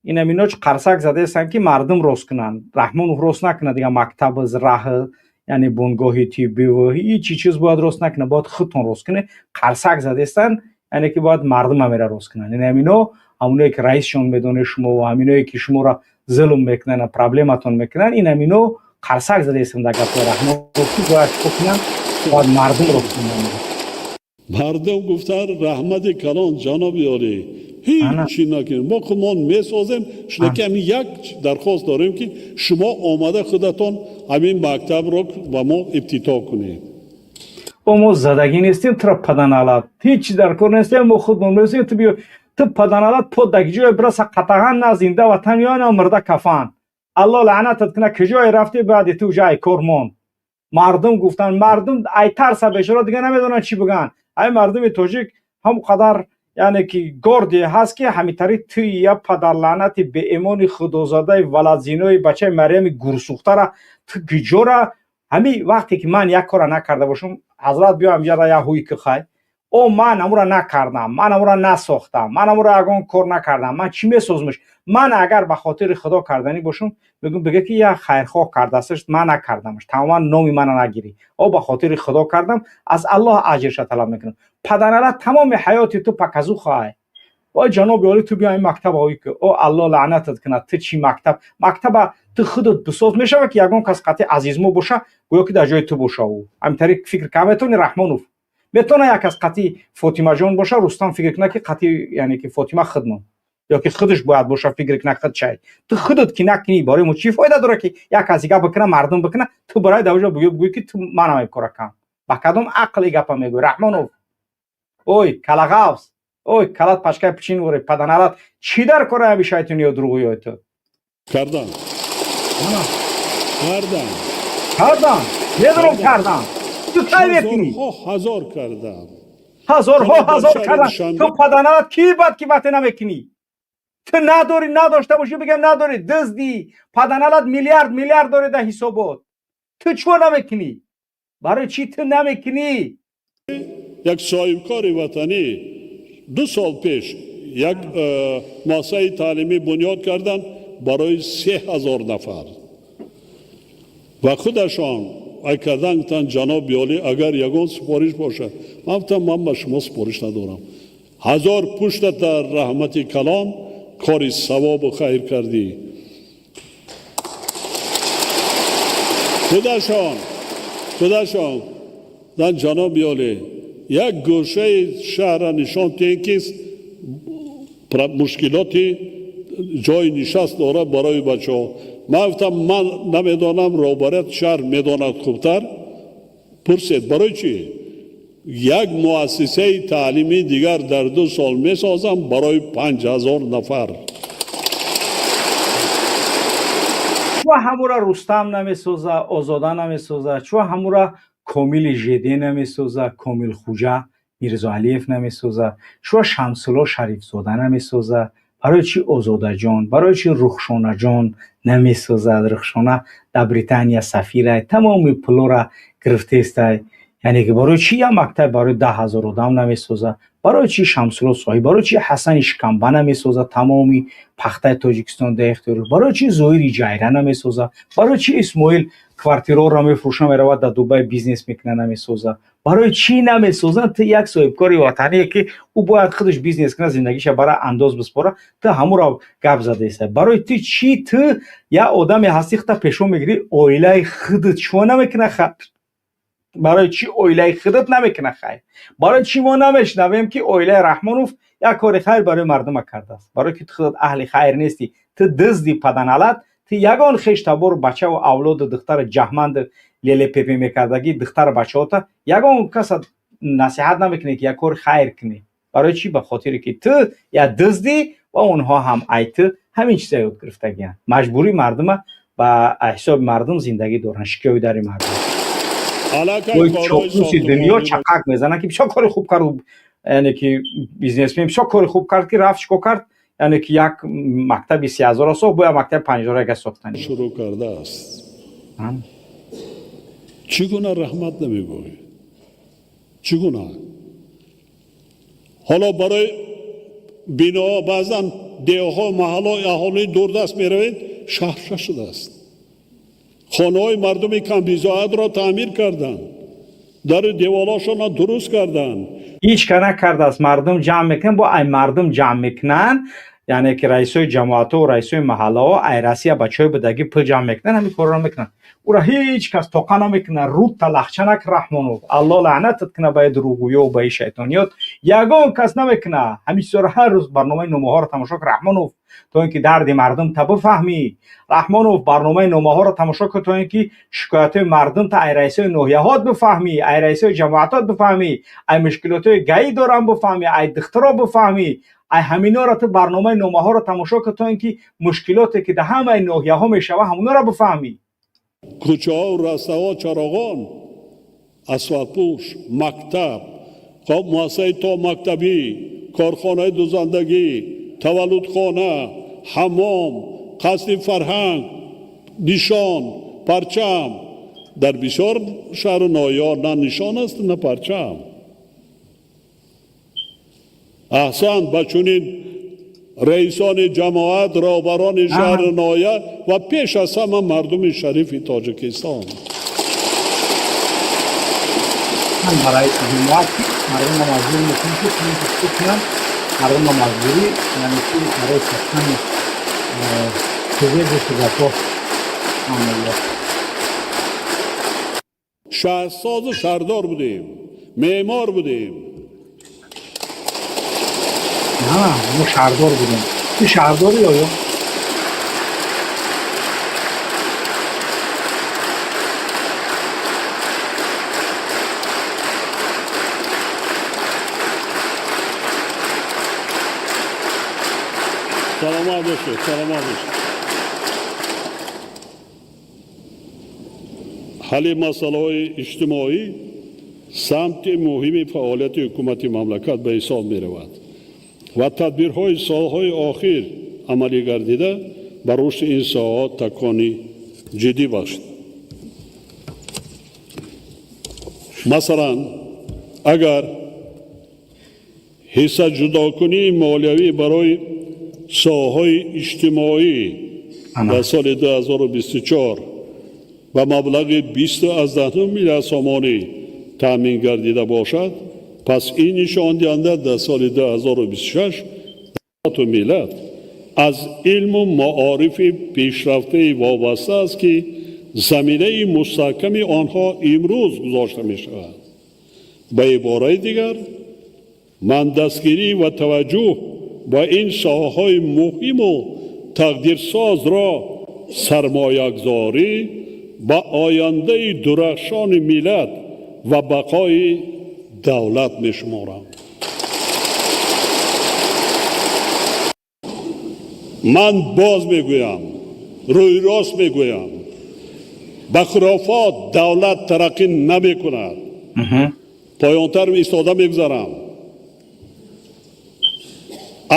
инамино қарсак задаестанд, ки мардум рост кунанд, Раҳмонов рост накунад дига мактаб, раҳ, яъне бунгоҳи тиббиву ҳичи чиз бояд рост накунад, бояд худтон рост кунед. Қарсак задаестанд, яъне ки бояд мардум ҳамера рост кунанд. Инамино ҳамоное ки раисшон медонед шумо, ҳаминое ки шуморо зулм мекунанд, проблематон мекунанд, инамино қарсак задаестанд дар гапҳои Раҳмонов, ки бояд чӣ кунанд? Бояд мардум рост кунанд. Мардум гуфтанд: раҳмати калон, ҷаноби олӣ, ҳеҷ накунем, мо худмон месозем, шунаки ҳамин як дархост дорем, ки шумо омада худатон ҳамин мактабро ба мо ибтитоҳ кунед. Бо мо задагӣ нестем тура, паданалат, ҳеҷ чи дар кор нестем, мо худмон месозем. Ту биё, ту паданалат, подаги ҷое бираса қатаған, на зинда ватан ё на мурда кафан. Алло лаънатат кунад, куҷое рафтӣ, баъди ту ҷай кор монд. Мардум гуфтанд, мардум ай тарса бечора дига намедонанд чӣ бигӯянд. Ай мардуми тоҷик ҳам қадар, яъне ки горде ҳаст, ки ҳамитари ту я падарлаънати беэмони худозадаи валадзинои бачаи Марьями гурсӯхтара, ту гиҷора ҳами вақте ки ман як кора накарда бошам, ҳазрат, биёам яра я ҳуй ки хай о, ман амура накардам, ман амура насохтам, ман амура ягон кор накардам, ман чӣ месозмаш? Ман агар ба хотири худо карданӣ бошам, мегӯм, бига ки як хайрхоҳ кардаасташ, ман накардамаш, тамоман номи мана нагирӣ. О, ба хотири худо кардам, аз Аллоҳ аҷрша талаб мекунам. Падарала, тамоми ҳаёти ту показуха. Ой ҷаноби олӣ, ту биё ин мактаб ҳои ки, о Аллоҳ лаънатат кунад, ту чӣ мактаб? Мактаба ту худат бисоз, мешава ки ягон кас қатъи азизмо боша, гӯё ки дар ҷои ту боша ӯ. Ҳамин фикр кам метавони, Раҳмонов? Метавона як кас қатъи Фотимаҷон боша, Рустам фикр кунад, ки қатъи, яъне ки Фотима худмон ё ки худаш бояд боша, фикр кунад худ чай. Ту худат ки накунӣ, барои мо чӣ фоида дорад, ки як кас дига бикуна, мардум бикуна, ту барои дар оҷо бигӯ, ки ту манам ин кора кам? Ба кадом ақл и гапа мегӯӣ, Раҳмонов? Ой калағавс, ой калат пашкаи пичин воре, паданалат, чӣ дар кора ҳами шайтониё дурӯғиёи ту? Кардан, кардан. Кардан, медонам, кардан. Ту кай мекунӣ? Ҳазор кардан. Ҳазорҳо ҳазор кардан. Ту паданалат, кӣ бад ки вақте намекунӣ? Ту надорӣ, надошта бошӣ, бигам надорӣ, дуздӣ, паданалат, миллиард миллиард дорӣ дар ҳисобот, ту чо намекунӣ? Барои чӣ ту намекунӣ? Як соҳибкори ватанӣ 2 сол пеш як муассисаи таълимӣ бунёд карданд барои 3000 нафар ва худашон ай кардан гуфтанд: ҷаноби олӣ, агар ягон супориш бошад. Ман гуфтам: ман ба шумо супориш надорам, ҳазор пушта дар раҳмати калон, кори савобу хайр кардӣ. Худашон дан: ҷаноби олӣ, як гӯшаи шаҳрра нишон диҳем, ки мушкилоти Ҷои нишаст дорад барои бачаҳо. Ман гуфтам, ман намедонам, роҳбарияти шаҳр медонад хубтар. Пурсед, барои чӣ? Як муассисаи таълимии дигар дар 2 сол месозам барои 5000 нафар. Чӯ ҳамура Рустам намесоза, Озода намесоза, чӯ ҳамура Комили Жеде намесоза, Комил Хуҷа Мирзоалиев намесоза, чӯ Шамсулло Шарифзода намесоза, барои чӣ Озодаҷон, барои чӣ Рухшонаҷон намесозад? Рухшона дар Британия сафирай, тамоми пулора гирифтестай. Яъне ки барои чӣ як мактаб барои 10 000 одам намесоза? Барои чӣ Шамсулло соҳиб, барои чӣ Ҳасани Шикамба намесоза тамоми пахтаи Тоҷикистон дар ихтиёр? Барои чӣ Зоири Ҷайра намесоза? Барои чӣ Исмоил квартираро мефурӯша, меравад дар Дубай бизнес мекуна, намесоза? Барои чӣ намесозанд? Ту як соҳибкори ватание ки ӯ бояд худаш бизнес кунад, зиндагиша бара андоз биспора, ту ҳамуро гап задаеста. Барои ту чӣ? Ту як одаме ҳастӣ, худта пешво мегирӣ, оилаи худат чиво намекуна хайр? Барои чӣ оилаи худат намекуна хайр? Барои чӣ мо намешнавем, ки оилаи Раҳмонов як кори хайр барои мардума кардааст? Барои ки ту худат аҳли хайр нестӣ, ту дизди паданалат, ту ягон хештабору бачаву авлоду духтари ҷаҳманду лелепепе мекардагӣ духтару бачаҳота ягон каса насиҳат намекунӣ, ки як кори хайр кунӣ. Барои чӣ? Ба хотире ки ту як дуздӣ ва онҳо ҳам ай ту ҳамин чиза ёд гирифтагианд. Маҷбурӣ мардума ба ҳисоби мардум зиндагӣ доранд, шикои дари мардум. Чоплуси дунё чақак мезанад, ки бисёр кори хуб кард, яъне ки бизнесмен бисёр кори хуб кард, ки рафт чикор кард, яъне ки як мактаби 30 000 сохт, бо як мактаби 5000 яга сохтани шурӯъ кардааст. Чӣ гуна раҳмат намегӯӣ? Чӣ гуна? Ҳоло барои биноҳо баъзан деҳҳо, маҳаллои аҳолии дурдаст меравед, шаҳр шудааст. Хонаҳои мардуми камбизоатро таъмир карданд, дару деволошонро дуруст карданд. Ҳеҷ ка накардааст. Мардум ҷамъ мекунанд, бо ай мардум ҷамъ мекунанд, яъне ки раисои ҷамоатҳо, раисои маҳаллаҳо ай Россия бачаҳои будагӣ пул ҷамъ мекунанд, ҳамин корро мекунанд. Ура ҳеҷ кас тоқа намекунад. Рутта лахчанак Раҳмонов, Алло лаънатат кунад ба дурӯғгӯё, ба шайтониёт. Ягон кас намекунад ҳамин чизҳоро. Ҳар рӯз барномаи номаҳоро тамошо кун, Раҳмонов, то ин ки дарди мардум та бифаҳмӣ. Раҳмонов, барномаи номаҳоро тамошо кун, то ин ки шикоятҳои мардум та ай раисои ноҳияҳот бифаҳмӣ, ай раисои ҷамоатот бифаҳмӣ, ай мушкилотҳои гаӣ дорам бифаҳмӣ, ай духтаро бифаҳмӣ. Ай ҳаминора ту барномаи номаҳоро тамошо кун, то ин ки мушкилоте ки дар ҳамаи ноҳияҳо мешава, ҳамонора бифаҳмӣ. Кӯчаҳо, растаҳо чароғон, асфалтпӯш, мактаб, хоб, муассисаи томактабӣ, корхонаи дузандагӣ, таваллудхона, ҳаммом, қасри фарҳанг, нишон, парчам. Дар бисёр шаҳру ноҳияҳо на нишон аст, на парчам. Аҳсан ба чунин раисони ҷамоат, роҳбарони шаҳру ноҳия ва пеш аз ҳама мардуми шарифи Тоҷикистон. Ба раиси ҷамоат мардумро маҷбур мекунанд, ки кунанд мардумро маҷбурӣ, яъне ки барои сохтани кӯзегу. Шаҳрсозу шаҳрдор будем, меъмор будем. На, мо шаҳрдор будем. Ту шаҳрдорӣ оё? Саломат бошед, саломат бошед. Ҳалли масъалаҳои иҷтимоӣ самти муҳими фаъолияти ҳукумати мамлакат ба ҳисоб меравад ва тадбирҳои солҳои охир амалӣ гардида ба рушди ин соҳаҳо такони ҷиддӣ бахшид. Масалан, агар ҳиссаҷудокунии молиявӣ барои соҳаҳои иҷтимоӣ дар соли 2024 ба маблағи 20,9 миллиард сомонӣ таъмин гардида бошад, пас ин нишондиҳанда дар соли 2026 давлату миллат аз илму маорифи пешрафтаи вобаста аст, ки заминаи мустаҳками онҳо имрӯз гузошта мешавад. Ба ибораи дигар, ман дастгирӣ ва таваҷҷӯҳ ба ин соҳаҳои муҳиму тақдирсозро сармоягузорӣ ба ояндаи дурахшони миллат ва бақои давлат мешуморам. Ман боз мегӯям, рӯйрост мегӯям, ба хурофот давлат тараққӣ намекунад. Поёнтар истода мегузарам.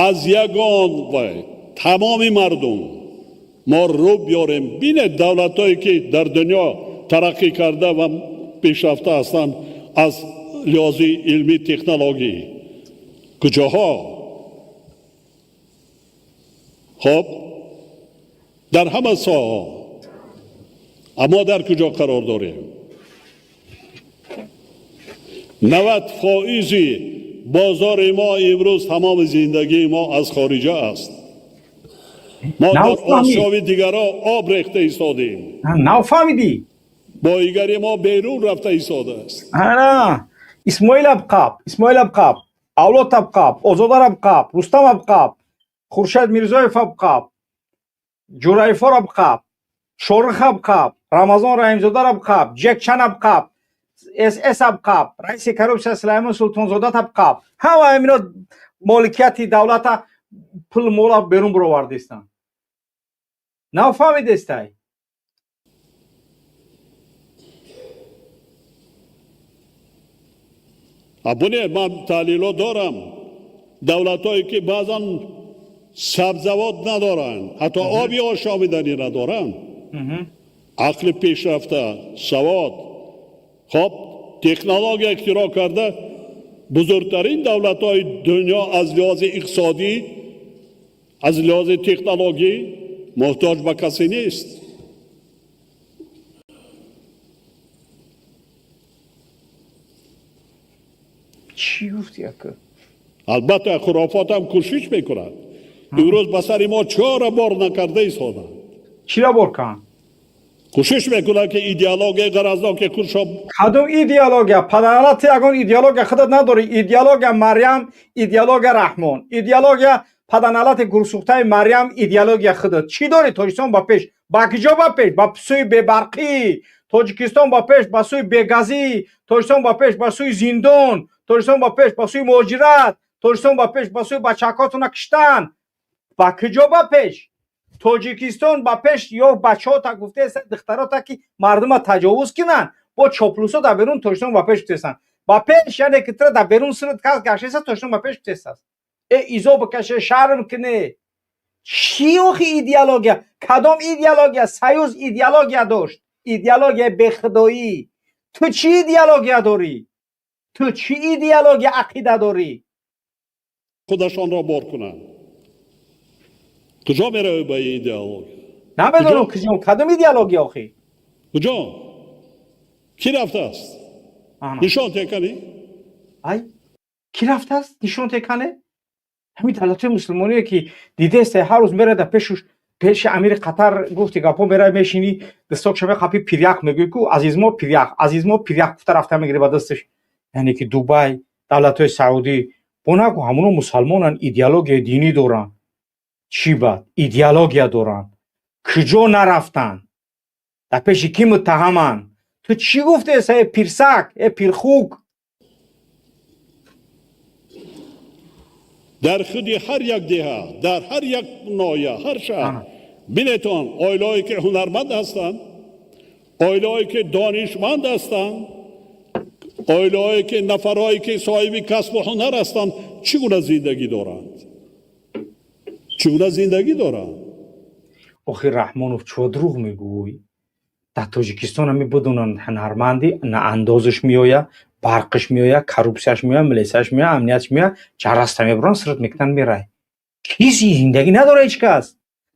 Аз ягон вай тамоми мардум мо рӯ биёрем. Бинед давлатҳое ки дар дунё тараққӣ карда ва пешрафта ҳастанд аз лиҳози илмӣ технологӣ куҷоҳо? Хоб, дар ҳама соҳаҳо. Аммо дар куҷо қарор дорем? 90% бозори мо имрӯз тамоми зиндагии мо аз хориҷа аст. Мо дар осиёви дигарҳо об рехта истодем. Нафаҳмидӣ? Боигари мо берун рафта истодааст. Ана Исмоил Абқаб, Исмоил Абқаб, Авлод Абқаб, Озодар Абқаб, Рустам Абқаб, Хуршед Мирзоев Абқаб, Ҷураифор Абқаб, Шорух Абқаб, Рамазон Раҳимзодар Абқаб, Ҷек Чан Абқаб, СС Абқаб, раиси коррупсия Сулаймон Султонзода Абқаб. Ҳама ҳамино моликияти давлата пул мола берун баровардистанд. Нафаҳмидестай? Абуне, ман таҳлило дорам. Давлатҳое ки баъзан сабзавот надоранд, ҳатто оби ошомиданӣ надоранд, ақли пешрафта, савод, хоб, технология ихтироъ карда, бузургтарин давлатҳои дунё аз лиҳози иқтисодӣ, аз лиҳози технологӣ муҳтоҷ ба касе нест. Чӣ гуфти ака? Албатта хурофот ҳам кӯшиш мекунад. Имрӯз ба сари мо чора бор накарда истоданд. Чира бор кан? Кӯшиш мекунад ки идеологияи ғаразноки худшо. Кадом идеология? Падарала, ту ягон идеология худат надорӣ. Идеология Марьям, идеология Раҳмон, идеология паданалати гурсӯхтаи Марьям, идеология худат. Чӣ дорӣ? Тоҷикистон ба пеш? Ба куҷо ба пеш? Ба сӯи бебарқӣ. Тоҷикистон ба пеш ба сӯи бегазӣ. Тоҷикистон ба пеш ба сӯи зиндон. Тоҷикистон ба пеш ба сӯи муҳоҷират. Тоҷикистон ба пеш ба сӯи бачакотона киштан. Ба куҷо ба пеш? Тоҷикистон ба пеш ё бачаҳота гуфтеса, духтарота ки мардума таҷовуз кунанд, бо чоплусо дар берун Тоҷикистон ба пеш гуфтесанд. Ба пеш яъне ки тра дар берун сират кас гаштеса, Тоҷикистон ба пеш гуфтесааст. Э, изо бикаше, шарм куне. Чӣ охи идеология? Кадом идеология? Союз идеология дошт, идеологияи бехудоӣ. Ту чӣ идеология дорӣ? Ту чӣ идеология ақида дорӣ? Худашонро бор кунанд. Куҷо меравӣ ба ин идеология? Намедонам куҷо, кадом идеология охи? Куҷо? Кӣ рафтааст? Нишон теканӣ? Ай, кӣ рафтааст? Нишон текане? Ҳамин давлатҳои мусулмоние ки дидесте, ҳар рӯз мерада пешуш, пеши амири Қатар, гуфти гапо, мерай мешинӣ, дастокша меқапи, пирях мегӯӣ ку, азизмо пирях, азизмо пирях гуфта рафта мегирӣ ба дасташ. Яъне ки Дубай, давлатҳои Саудӣ бо нагу, ҳамоно мусалмонанд, идеологияи динӣ доранд. Чӣ бад идеология доранд? Куҷо нарафтанд? Дар пеши кӣ муттаҳаманд? Ту чӣ гуфтеса, э пирсак, э пирхук? Дар худи ҳар як деҳа, дар ҳар як ноҳия, ҳар шаҳр бинетон, оилаҳое ки ҳунарманд ҳастанд, оилаҳое ки донишманд ҳастанд, оилаҳое ки нафарҳое ки соҳиби касбу ҳунар ҳастанд, чӣ гуна зиндагӣ доранд? Чӣ гуна зиндагӣ доранд? Охи Раҳмонов, чо дурӯғ мегӯй? Дар Тоҷикистон ҳами бидунанд ҳунармандӣ на андозаш меояд, барқиш меояд, коррупсияш меояд, милисияш меояд, амниятш меояд, ҷараста мебуранд, сирт мекунанд, мерай. Киси зиндагӣ надора ҳеҷ кас.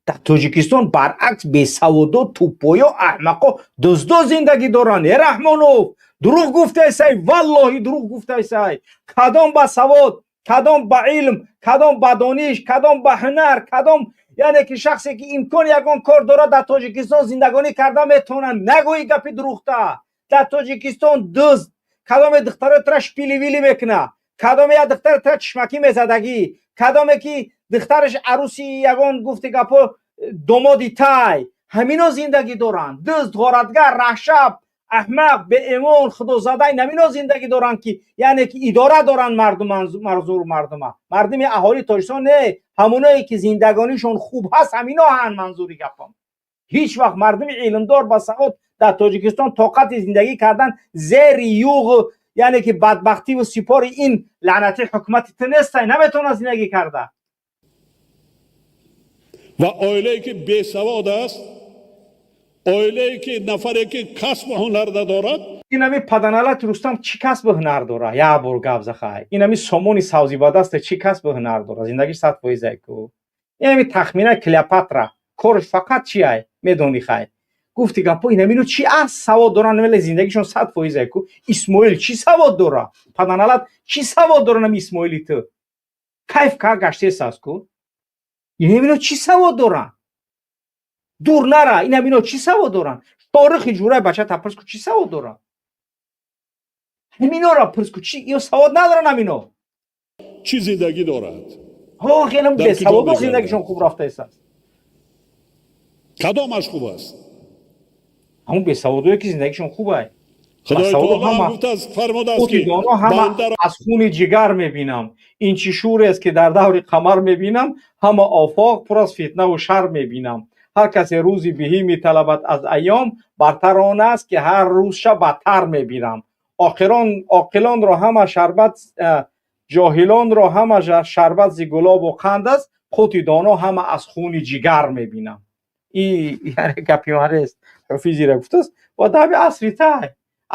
Дар Тоҷикистон баръакс бесаводо, тупоё, аҳмақо, дуздо зиндагӣ доранд. Э Раҳмонов, дурӯғ гуфтаесай, валлоҳи дурӯғ гуфтаесай. Кадом ба савод, кадом ба илм, кадом ба дониш, кадом ба ҳунар, кадом яъне ки шахсе ки имкони ягон кор дорад дар Тоҷикистон зиндагонӣ карда метавонанд? Нагӯи гапи дурӯғта. Дар Тоҷикистон дузд, кадоме духтарои тура шпили-вили мекуна, кадоме як духтари тура чишмакӣ мезадагӣ, кадоме ки духтараш арӯси ягон, гуфти гапо, Домоди тай ҳамино зиндагӣ доранд. Дузд, ғоратгар, раҳшаб, аҳмақ, беэмон, худозада, ҳамино зиндагӣ доранд, ки яъне ки идора доранд мардум, манзур мардума, мардуми аҳолии Тоҷикистон не, ҳамоное ки зиндагонишон хуб ҳаст, ҳамино ҳанд. Манзури гапам, ҳеҷ вақт мардуми илмдор, басавод дар Тоҷикистон тоқати зиндагӣ кардан зери юғу, яъне ки бадбахтиву сипори ин лаънати ҳукумати ту нестай, наметавонад зиндагӣ карда. Ва оилае ки бесавод аст, оилае ки нафаре ки касбу ҳунар надорад. Инами паданалати Рустам чӣ касбу ҳунар дора? Як бор гап захай. Инами сомони савзӣ ба даста чӣ касбу ҳунар дора? Зиндагиш 100% ку. Инами Тахмина Клеопатра корш фақат чи ай, медони? Хай, гуфти гапо, инамино чӣ аз савод доранд, вале зиндагишон 100% ку. Исмоил чӣ савод дора? Паданалат чӣ савод дора? Нами Исмоили ту кайф ка гаштесааст ку. Инамино чӣ савод доранд? Дур нара, инамино чӣ савод доранд? Торихи ҷурай бача та пурс ку, чӣ савод доранд? Ҳаминора пурс ку, чӣ ё савод надоранд ҳамино? Чӣ зиндагӣ дорад? Ҳо, хеле бесаводо зиндагишон хуб рафтаистааст. Кадомаш хуб аст? Ҳамун бесаводое ки зиндагишон хуб ай. Худои таоло гуфтааст, фармудааст, ки ҳама аз хуни ҷигар мебинам. Ин чӣ шӯрест, ки дар даври қамар мебинам? Ҳама офоқ пур аз фитнаву шар мебинам. Ҳар касе рӯзи биҳӣ металабад аз айём, бартар он аст, ки ҳар рӯзша бадтар мебинам. Оқилонро ҳама шарбат, ҷоҳилонро ҳама шарбат зи гулобу қанд аст, қути доно ҳама аз хуни ҷигар мебинам. И яъне гапи марест, ҳофизира гуфтааст. Ва даби асри тай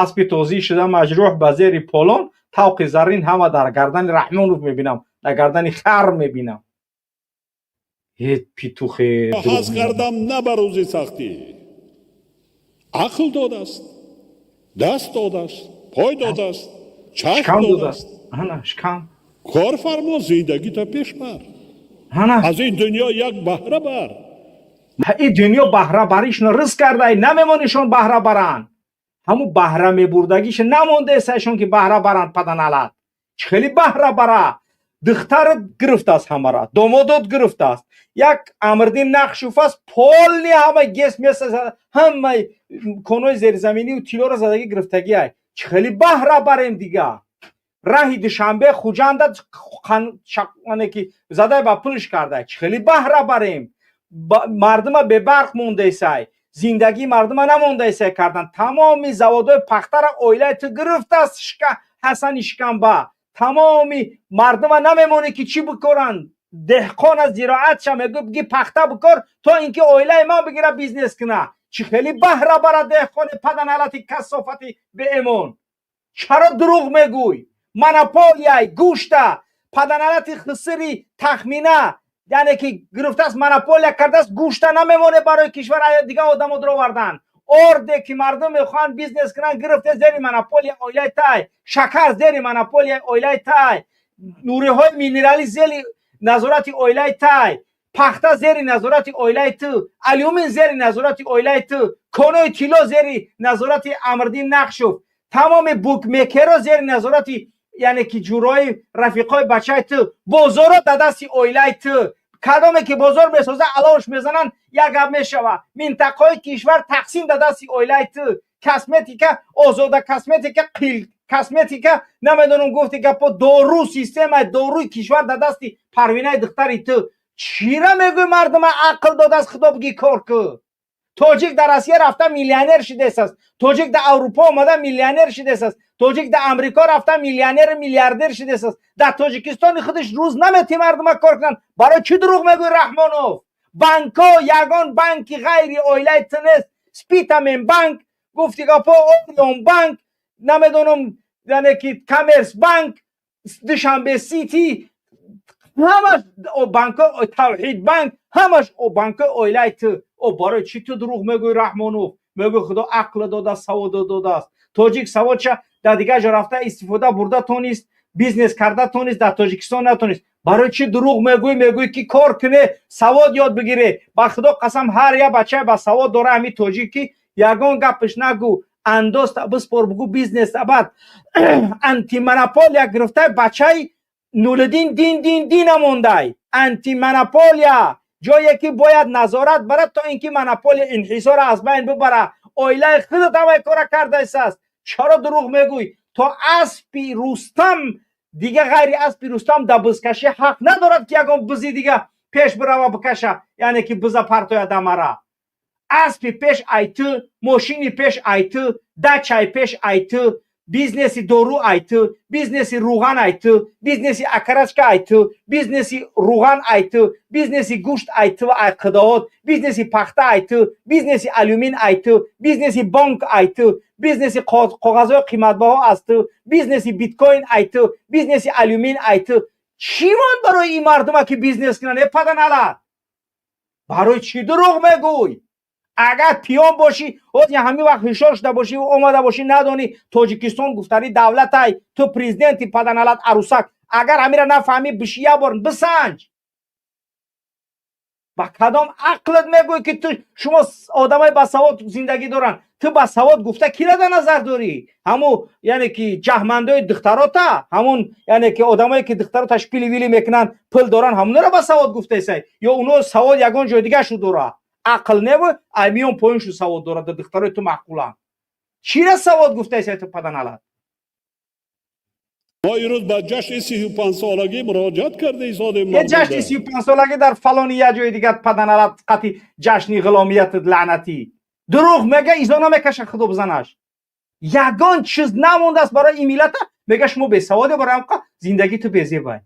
аспи тозӣ шуда маҷрӯҳ ба зери полон, тавқи заррин ҳама дар гардани Раҳмонов мебинам, дар гардани хар мебинам. Петухе. Ҳаз кардам на ба рӯзи сахтӣ. Ақл додааст, даст додааст, пой додааст, чашм додааст. Шикам. Кор фармо, зиндагита пеш бар, аз ин дунё як баҳра бар. Ин дунё баҳра баришно ризқ кардай, намемонишон баҳра баранд. Ҳамун баҳра мебурдагиша намондаесашон, ки баҳра баранд. Паданалат чӣ хеле баҳра бара? Духтарат гирифтааст, ҳамара домодот гирифтааст. Як Амрдин Нақшуф аст, полный ҳама ГЭС месазад, ҳамаи конои зеризаминию тиллоро задагӣ гирифтагиай. Чӣ хеле баҳра барем дига? Раҳи Душанбе Хуҷанда ки задай ба пулш кардай. Чӣ хеле баҳра барем? Мардума бебарқ мондаесай, зиндагии мардума намондаесай кардан. Тамоми заводҳои пахтара оилаи ту гирифтааст, Ҳасани шикамба. Тамоми мардума намемонӣ, ки чӣ бикоранд. Деҳқон аз зироатша мегӯ, биги пахта бикор, то ин ки оилаи ман бигира, бизнес куна. Чӣ хеле баҳра бара деҳқони паданалати касофати беэмон? Чаро дурӯғ мегӯй? Монополияй гӯшта паданалати хисири Тахмина, яъне ки гирифтааст, монополия кардааст, гӯшта намемоне барои кишвар, дига одамо дуровардан. Орде ки мардум мехоҳанд бизнес кунанд, гирифте, зери монополия оилаи тай. Шакар зери монополияи оилаи тай, нуриҳои минералӣ зери назорати оилаи тай, пахта зери назорати оилаи ту, алюмин зери назорати оилаи ту, конои тилло зери назорати Амрдин Нақшуф, тамоми букмекеро зери назорати, яъне ки ҷурои рафиқои бачаи ту, бозоро дар дасти оилаи ту. Кадоме ки бозор месоза, алош мезананд, як гап мешава. Минтақаҳои кишвар тақсим дар дасти оилаи ту. Косметика, Озода косметика, қил косметика, намедонам, гуфти гапо, дору, системаи доруи кишвар дар дасти Парвинаи духтари ту. Чира мегӯй? Мардума ақл додааст Худо, биги кор кӯ. Тоҷик дар Россия рафта миллионер шидесааст, тоҷик дар Аврупо омада миллионер шидесааст, тоҷик дар Амрико рафта миллионеру миллиардер шидесааст. Дар Тоҷикистони худаш рӯз намети мардума кор кунанд. Барои чӣ дурӯғ мегӯй, Раҳмонов? Банкҳо, ягон банки ғайри оилаи ту нест. Спитамен банк, гуфти гапо, Орион банк, намедонам, яъне ки Коммерс банк, Душанбе Сити, ҳамаш банкҳо, Тавҳид банк, ҳамаш банкҳои оилаи ту. О, барои чӣ ту дурӯғ мегӯй, Раҳмонов? Мегӯй, Худо ақл додааст, савод додааст. Тоҷик саводша дар дигар ҷо рафта истифода бурда тонист, бизнес карда тонист, дар Тоҷикистон натонист. Барои чӣ дурӯғ мегӯй? Мегӯй, ки кор куне, савод ёд бигире. Ба Худо қасам, ҳар як бачае ба савод дора ҳами тоҷик, ки ягон гапаш нагӯ, андоз биспор, бугӯ бизнес. Баъд антимонополия гирифта бачаи Нулиддин дин дин дина мондай. Антимонополия. Ҷое ки бояд назорат барад, то ин ки монополия, инҳисорро аз байн бибара. Оилаи худат ҳамаи кора кардааст. Чаро дурӯғ мегӯй? То аспи Рустам дига, ғайри аспи Рустам да бизкашӣ ҳақ надорад, ки ягон бизи дига пеш бирава, бикаша, яъне ки биза партоя дамара. Аспи пеш ай ту, мошини пеш ай ту, дачаи пеш ай ту, бизнеси дору ай ту, бизнеси руған ай ту, бизнеси окорочка ай ту, бизнеси руған ай ту, бизнеси гӯшт ай ту, ай қидаот, бизнеси пахта ай ту, бизнеси алюмин ай ту, бизнеси бонк ай ту, бизнеси коғазҳои қиматбаҳо аз ту, бизнеси биткоин ай ту, бизнеси алюмин ай ту. Чӣ монд барои ин мардума, ки бизнес кунанд? Э, паданалат, барои чӣ дурӯғ мегӯй? Агар пиён бошӣ, ҳозир ҳамин вақт ҳушёр шуда бошӣ, омада бошӣ, надонӣ Тоҷикистон гуфтани давлатай, ту президенти, паданалат, арӯсак. Агар ҳамира нафаҳмӣ, биши, як бор бисанҷ, ба кадом ақлат мегӯӣ, ки ту шумо одамои басавод зиндагӣ доранд? Ту басавод гуфта кира дар назар дорӣ? Ҳамун, яъне ки ҷаҳмандои духтарота, ҳамун, яъне ки одамое ки духтарота шпили вили мекунанд, пул доранд, ҳамунро басавод гуфтаесай? Ё уно савод ягон ҷои дига шу дора, ақл неву ай миён поён шу савод дорад, духтарои ту маъқуланд? Чира савод гуфтаесай ту, паданалат? Мо имрӯз ба ҷашни 35-солагӣ муроҷиат карда истодем. Е, ҷашни 35-солагӣ дар фалони як ҷои дигар, паданалат, қати ҷашни ғуломиятат, лаънатӣ. Дурӯғ мега, изо намекаша, худо бизанаш. Ягон чиз намондааст барои ин миллата. Мега, шумо бесаводе, барои ҳамқа зиндагӣ ту безебай.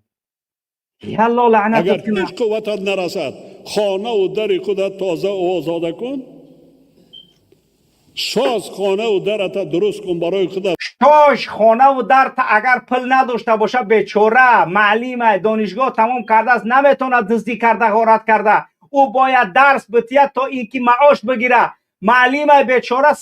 Ялло, лаънатат. Агар ҳеҷ қувватат нарасад, хонаву дари худат тоза озода кун, соз хонаву дарата дуруст кун барои худат. Шош хонаву дарта. Агар пул надошта боша, бечора маълима, донишгоҳ тамом кардааст, наметавонад дуздӣ карда, ғорат карда. Ӯ бояд дарс битият, то ин ки маош бигира. Маълимаи бечора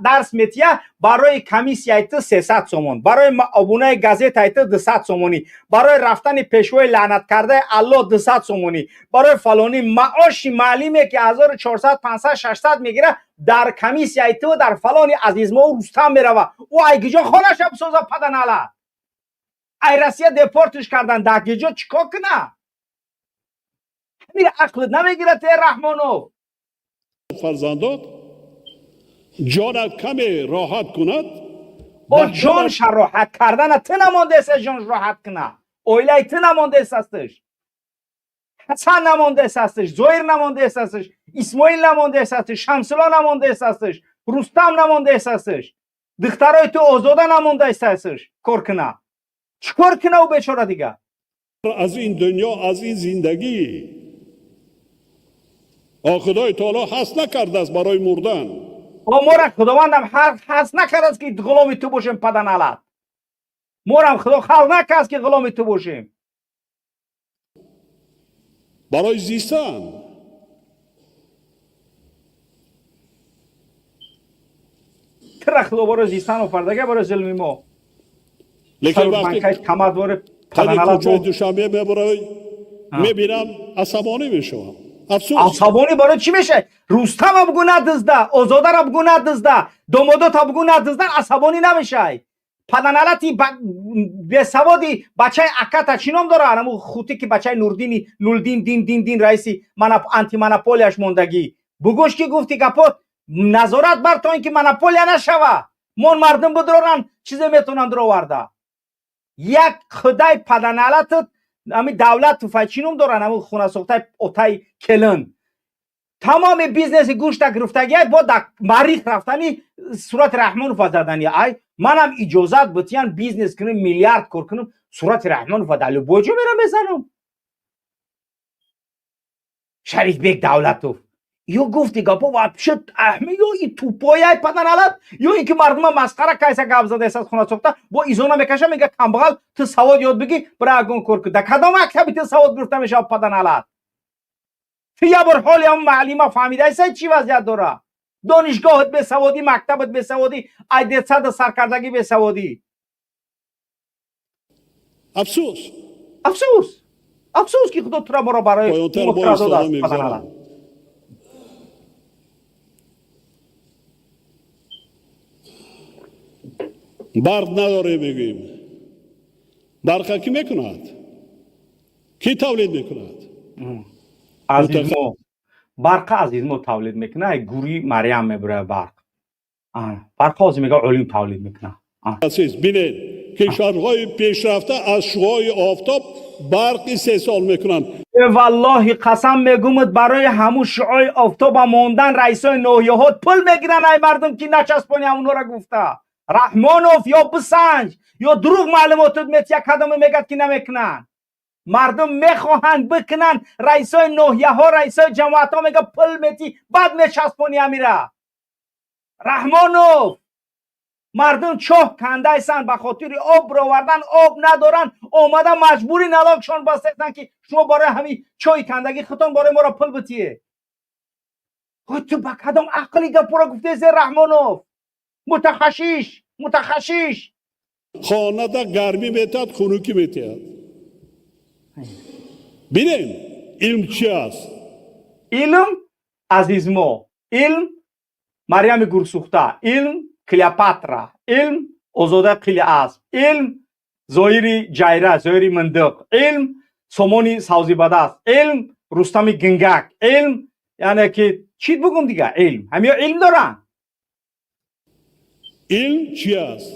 дарс метия, барои комиссияи ту 300 сомон, барои обунаи газетаи ту 200 сомонӣ, барои рафтани пешвои лаънаткардаи Алло 200 сомонӣ, барои фалонӣ. Маоши маълиме ки 1400, 500, 600 мегира, дар комиссияи ту, дар фалони Азизмову Рустам мерава. Ӯ ай гиҷо хонаша бисоза, паданалат? Ай Россия депортиш кардан, дар гиҷо чӣ кор куна? Ҳамин ақлат намегирад, э Раҳмонов? Фарзандот ҷонат каме роҳат кунад. Бо ҷонша роҳат кардана ту намондаест, ҷонш роҳат куна. Оилаи ту намондаест астш, Ҳасан намондаест астш, Зоир намондаест астш, Исмоил намондаест астш, Шамсулло намондаест астш, Рустам намондаест астш, духтарои ту Озода намондаест астш кор куна. Чӣ кор куна ӯ бечора дига? Аз ин дунё, аз ин зиндагӣ Худои таоло ҳаст накардааст барои мурдан. Мора Худовандам ҳаст накардааст, ки ғуломи ту бошем, паданалат. Морам Худо халқ накард, ки ғуломи ту бошем. Барои зистан. Тура Худо барои зистан офардага, барои зулми мо. Лекин вақте тамадвори кӯчаи Душанбе мебарои, мебинам, асабонӣ мешавам. Афсӯс. Асабонӣ барои чӣ мешавад? Рустама бугӯ надизда, Озодара бугӯ надизда, домодота бугӯ надизда, асабонӣ намешавӣ? Паданалати бесаводи, бачаи аката чӣ ном дора, анаму хутӣ, ки бачаи Нурдини Нулдин дин дин дин, раиси антимонополияш мондагӣ, бугӯш, ки гуфти гапо, назорат бар, то ин ки монополия нашава. Мон мардум бидоранд, чизе метавонанд дуроварда. Як худай паданалатат, ами давлат туфай чӣ ном доранд, ами хунасохтаи отай келин, тамоми бизнеси гӯшта гирифтагиай, бо дар Марих рафтани сурати Раҳмонова задани. Ай манам иҷозат битиян бизнес кунем, миллиард кор кунам, сурати Раҳмонова дар любой ҷо мерам мезанам. Шарифбек Давлатов ё гуфти гапо вообще аҳми, ё и тупой ай, паданалат, ё ин ки мардума масхара кайса гап задаест аз хона сохта, бо изона мекаша, мега: «Камбағал, ту савод ёд бигӣ, бира ягон кор кун». Дар кадом мактаби ту савод гирифта мешавад, паданалат? Ту як бор ҳоли ҳам маълима фаҳмидаеса, чӣ вазъият дора? Донишгоҳат бесаводӣ, мактабат бесаводӣ, ай детсада саркардагӣ бесаводӣ. Афсӯс. Афсӯс, афсӯс, ки Худо тура моро барои Поёнтар бо додааст, истода мегузарам. паданалат. Барқ надорем, мегӯем. Барқа кӣ мекунад, кӣ тавлид мекунад? Азизмо барқа, Азизмо тавлид мекуна, гури Марьям мебурая барқ. Барқа ҳозир мега олим тавлид мекуна. Бинед, кишварҳои пешрафта аз шуои офтоб барқ истеҳсол мекунанд. Валлоҳи, қасам мегумад, барои ҳамун шуои офтоба мондан раисои ноҳияҳо пул мегиранд ай мардум, ки начаспони ҳамунҳоро гуфта. Раҳмонов, ё бисанҷ, ё дурӯғ маълумотот метия. Кадоме мегӯяд, ки намекунанд? Мардум мехоҳанд бикунанд. Раисои ноҳияҳо, раисои ҷамоатҳо мега, пул метӣ, баъд мечаспони амира. Раҳмонов, мардум чоҳ кандайсанд ба хотири об бировардан, об надоранд. Омада маҷбури налогшон бастестанд, ки шумо барои ҳамин чоҳи кандагӣ худтон барои моро пул битие. Ту ба кадом ақли гапуро гуфтесе, Раҳмонов? Мутахашиш, мутахашиш. Хонада гармӣ метиҳад, хунукӣ метиҳад. Бинем, илм чи аст. Илм Азизмо, илм Марьями гурсӯхта, илм Клеопатра, илм Озода қили асп, илм Зоири ҷайра, Зоири миндиқ, илм Сомони савзибадаст, илм Рустами гингак, илм, яъне ки чӣ бугум дига? Илм ҳамиё илм доранд. Илм чи аст?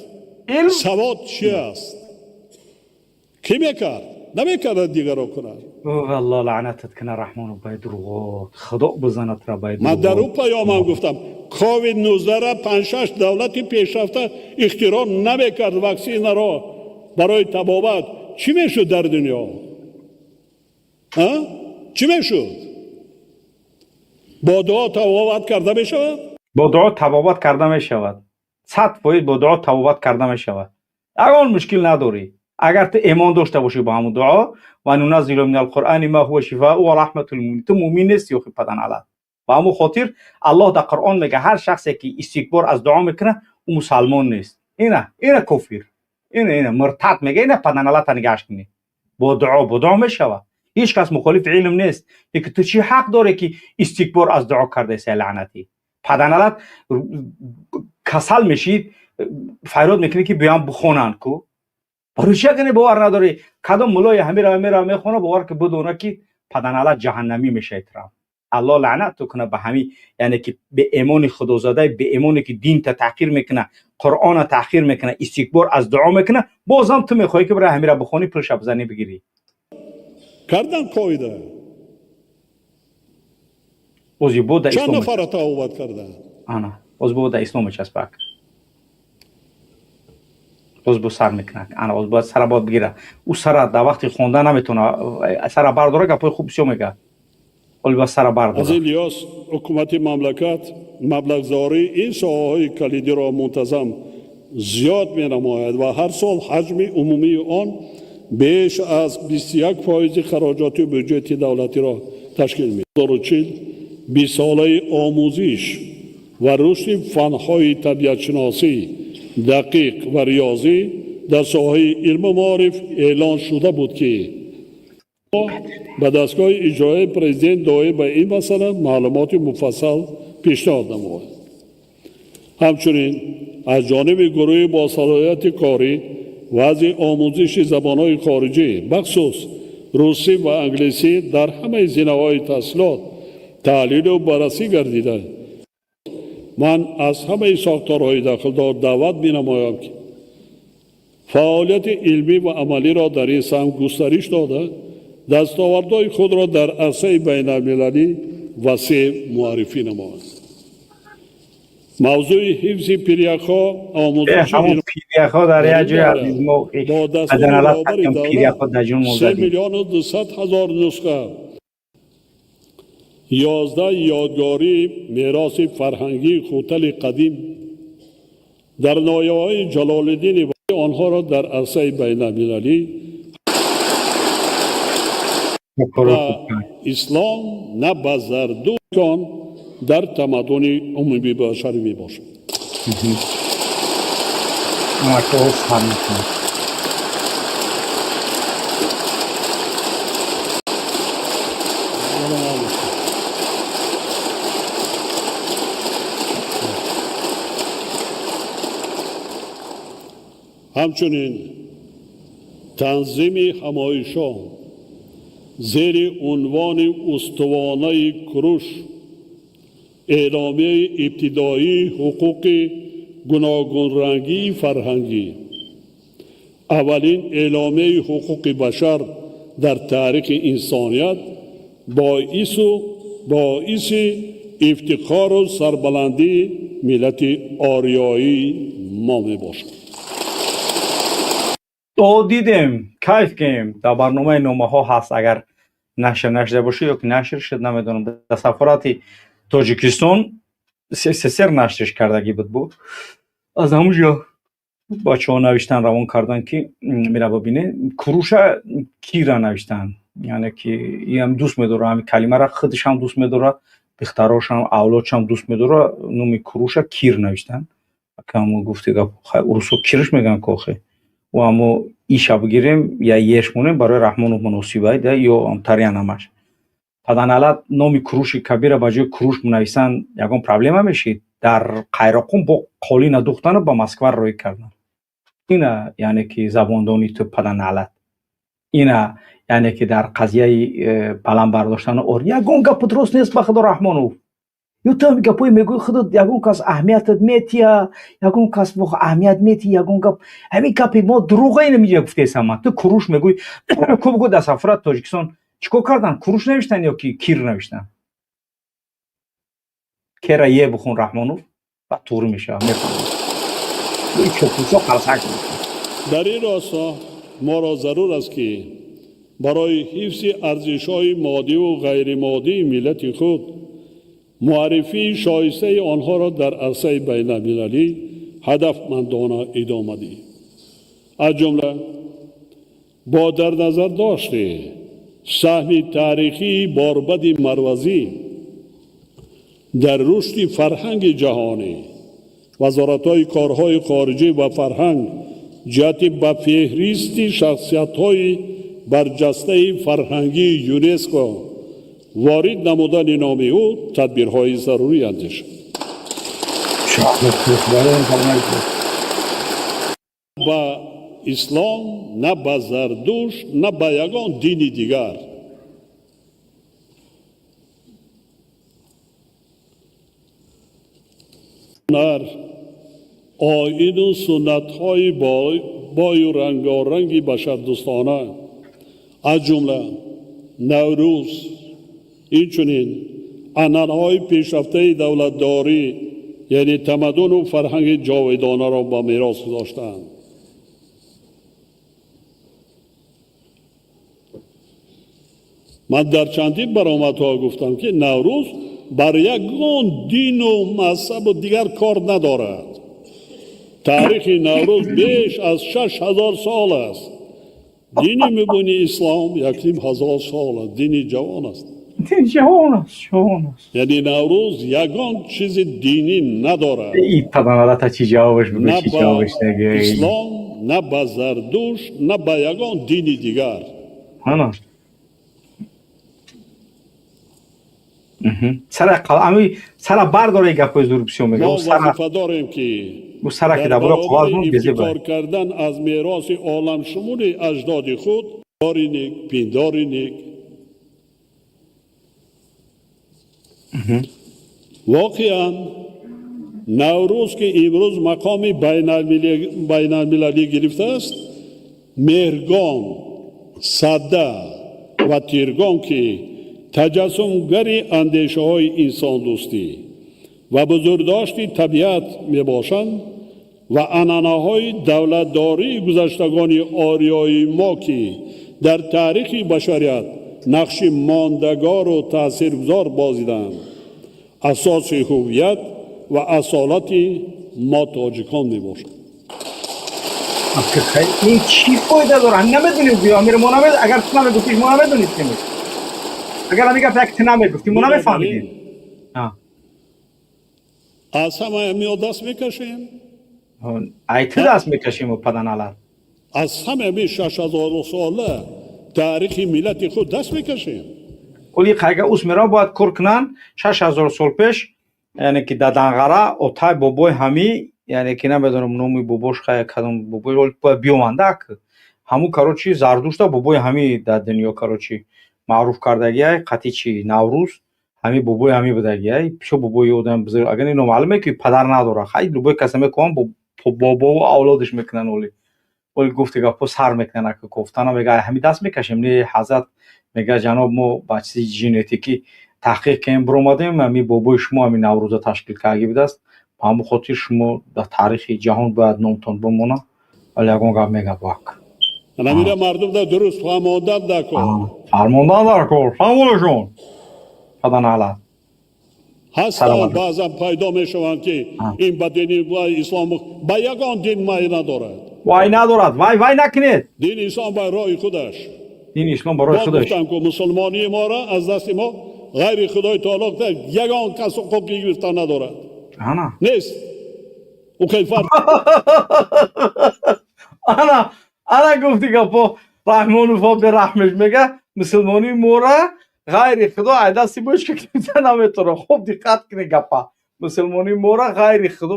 Илм. Савод чи аст? Кӣ мекард? Намекардад, дигаро кунад. Валло, лаънатат кина, Раҳмонов, бай дурӯғот, худо бизанатра бай. Ман дар ӯ паёмам гуфтам, ковид 19-ра панҷшаш давлати пешрафта ихтироъ намекард ваксинаро барои табобат, чӣ мешуд дар дунё? Чӣ мешуд? Бо дуо табобат карда мешавад? Бо дуо табобат карда мешавад, 100% бо дуо табобат карда мешавад. Ягон мушкил надорӣ, агар ту эмон дошта бошӣ ба ҳамун дуо. Ва нуназзилу мин алқуръани ма ҳува шифоу ва раҳмату лилмуминин. Ту мумин нести, охи паданалат. Ба ҳамун хотир Аллоҳ дар Қуръон мега, ҳар шахсе ки истикбор аз дуо мекунад, ӯ мусалмон нест. Ина, ина кофир, ина, ина муртад мега. Ина паданалата нигаҳш кунӣ. Бо дуо, бо дуо мешавад. Ҳеҷ кас мухолифи илм нест, лекин ту чӣ ҳақ дорӣ, ки истикбор аз дуо кардаеси? Лаънатӣ, паданалат. Касал мешид, файрод мекунӣ, ки биёям бихонанд ку. Барои чи агане бовар надорӣ? Кадом мулои ҳамира мера мехона, бовар ки бидона, ки паданалат ҷаҳаннамӣ мешавед. Рам Аллоҳ лаънат ту куна ба ҳами, яъне ки беэмони худозадаи, беэмоне ки динта таҳқир мекуна, Қуръона таҳқир мекуна, истикбор аз дуо мекуна. Бозам ту мехоҳӣ, ки бира ҳамира бихонӣ, пулша бизанӣ, бигирӣ. Кардан ковида. Ози бо да. Чанд нафара табобат карданд? Ана оз бо да ислом мечаспак. Боз бо сар мекунад. Ана оз бояд сара бояд бигира. Ӯ сара дар вақти хонда наметавона сара бардора, гапҳои хуб бисёр мега. Ҳоли бояд сара бардора. Аз ин лиҳоз ҳукумати мамлакат маблағзории ин соҳаҳои калидиро мунтазам зиёд менамояд ва ҳар сол ҳаҷми умумии он беш аз 21 фоизи хароҷоти бюҷети давлатиро ташкил медиҳад. Бистсолаи омӯзиш ва рушди фанҳои табиатшиносӣ, дақиқ ва риёзӣ дар соҳаи илму маориф эълон шуда буд, ки ба дастгоҳи иҷроияи президент доир ба ин масъала маълумоти муфассал пешниҳод намояд. Ҳамчунин аз ҷониби гурӯҳи босалоҳияти корӣ вазъи омӯзиши забонҳои хориҷӣ, бахусус русӣ ва англисӣ, дар ҳамаи зинаҳои таҳсилот таҳлилу баррасӣ гардида, ман аз ҳамаи сохторҳои дахлдор даъват менамоям, ки фаъолияти илмӣ ва амалиро дар ин самт густариш дода, дастовардҳои худро дар арсаи байналмилалӣ васеъ муаррифӣ намоянд. Мавзӯи ҳифзи пиряхҳо, омӯзиши пиряхҳо дар як ҷои азизмо бо дастури роҳбари давлат 3 200 000 нусха 11 ёдгории мероси фарҳангии Хутали қадим дар ноҳияҳои Ҷалолиддини онҳоро дар арсаи байналмилалӣ ва ислом на ба зардукон дар тамаддуни умумии башарӣ мебошад. Мекунад. Ҳамчунин танзими ҳамоишҳо Зери унвони устувонаи Куруш эъломияи ибтидоии ҳуқуқи гуногунрангии фарҳангӣ, аввалин эъломияи ҳуқуқи башар дар таърихи инсоният боиси ифтихору сарбаландии миллати ориёии мо мебошад. То дидем, кайф кем. Дар барномаи номаҳо ҳаст, агар нашр нашуда бошад ё ки нашр шуд, намедонам. Дар сафорати Тоҷикистон СССР нашрш кардагӣ буд. Бу аз ҳамун ҷо бачаҳо навиштан, равон кардан, ки мера бибине. Куруша кира навиштан, яъне ки иам дӯст медора ҳами калимара, худашам дӯст медора, духтарошам, авлодшам дӯст медора. Номи Куруша Кир навиштан. Камо гуфти гап, урусо кирш мегӯян кохе. Ва амо иша бигирем я еш монем, барои Раҳмонов муносибай да ё амтарян ҳамаш. Паданалат, номи Куруши Кабира ба ҷои Куруш менависанд, ягон проблема мешид? Дар Қайроқум бо қолина духтану ба Москва рӯй кардан. Ина, яъне ки забондони ту, паданалат, ина, яъне ки дар қазияи баланд бардоштану ор ягон гапу дуруст нест. Ба худо, Раҳмонов, ё ту ҳами гапҳое мегӯӣ, худо ягон кас аҳамиятат метия, ягон кас аҳамият мети, ягон гап. Ҳамин гапи мо дурӯға. Ина миҷа гуфтесам ман. Ту Куруш мегӯӣ, ку бигӯ, дар сафорати Тоҷикистон чӣ кор кардан? Куруш навиштан ё ки Кир навиштан? Кера е бихун, Раҳмонов, баъд туғрӣ мешавад, мефаҳмӣ. Чопучо қалсак. Дар ин росто моро зарур аст, ки барои ҳифзи арзишҳои моддиву ғайримоддии миллати худ, муаррифии шоистаи онҳоро дар арсаи байналмилалӣ ҳадафмандона идома диҳем. Аз ҷумла бо дар назар дошти саҳми таърихии Борбади Марвазӣ дар рушди фарҳанги ҷаҳонӣ, вазоратҳои корҳои хориҷӣ ва фарҳанг ҷиҳати ба феҳристи шахсиятҳои барҷастаи фарҳангии ЮНЕСКО ворид намудани номи ӯ тадбирҳои зарурӣ андешад. Ба ислом, на ба Зардушт, на ба ягон дини дигар. Ҳунар, оину суннатҳои бою рангоранги башардӯстона, аз ҷумла Наврӯз, инчунин анъанаҳои пешрафтаи давлатдорӣ, яъне тамаддуну фарҳанги ҷовидонаро ба мерос гузоштаанд. Ман дар чандин баромадҳо гуфтам, ки Наврӯз бар ягон дину мазҳабу дигар кор надорад. Таърихи Наврӯз беш аз 6000 сол аст. Дини мубини ислом 1500 сол аст, дини ҷавон аст. Дин ҷавон аст, ҷавон аст. Яъне Наврӯз ягон чизи динӣ надорад. И паданалата чӣ ҷавобаш бигӯ, на чӣ ба ҷавобаш нагӯ. ислом, на ба Зардушт, на ба ягон дини дигар. Ана сара ами сара бардора, гапҳои зур бисёр мега. Мо вазифа дорем, ки сара ки дар дар боло қоғаз баробари монд, безеб. ифтихор кардан аз мероси оламшумули аҷдоди худ, кори нек, пиндори нек, воқеан Наврӯз, ки имрӯз мақоми байналмилалӣ гирифтааст, Меҳргон, Садда ва Тиргон, ки таҷассумгари андешаҳои инсондӯстӣ ва бузургдошти табиат мебошанд, ва анъанаҳои давлатдории гузаштагони ориёии мо, ки дар таърихи башарият нақши мондагору таъсиргузор бозиданд, асоси ҳуввият ва асолати мо тоҷикон мебошад. Ин чӣ фоида дорад? Намедонем, гӯё амир мо намед. Агар ту намегуфтӣ, мо намедонистем. Агар ҳамин гап як ту намегуфтӣ, мо намефаҳмидем. Аз ҳама ҳамиҳо даст мекашем. Ай ту даст мекашем, паданалат. Аз ҳама ҳамин 6000 сола таърихи миллати худ даст мекашем. Оли қайга ус мера бояд кор кунанд. 6000 сол пеш, яъне ки даданғара отай бобои ҳами, яъне ки намедонам номи бобош хая кадом бобой, бояд биёмандак ҳаму, короче, Зардушта бобои ҳами дар дунё, короче. Маъруф кардагиай қати чи Наврӯз ҳами бобои ҳами будагиай, пишо бобои одам бузург. Агар ино маълуме ки падар надора, хай, любой каса мекунан, бобову авлодаш мекунан. Оли гуфти гапҳо сар мекунан, ака кофтана мега, ҳами даст мекашем. Не, ҳазрат мега, ҷаноб, мо ба чизи генетикӣ таҳқиқ кардем, биромадем, ҳами бобои шумо ҳами Наврӯза ташкил кардаги будааст. Ба ҳамон хотир шумо дар таърихи ҷаҳон бояд номтон бимонад. Вале ягон гап мега бак. Ҳамира мардум да дуруст фаҳмондан дар кор. Фармондан дар кор, фаҳмонашон, паданалат. Ҳастанд, баъзан пайдо мешаванд, ки ин ба дини ислом, ба ягон дин майл надорад. Вай надорад, вай вай накунед. Дини ислом ба роҳи худаш. Дини ислом ба роҳи худаш. Гуфтам ку, мусулмонии моро аз дасти мо ғайри Худои таоло ягон кас ҳуқуқи гирифтан надорад. Ана. Нест ӯ кайфар. Ана, ана, гуфти гапо, Раҳмонуфо бераҳмеш мега, мусулмонии мора ғайри худо ай дасти мо ҳеҷ гирифта наметавонад. Хуб диққат кунед гапа: мусулмонии мора ғайри худо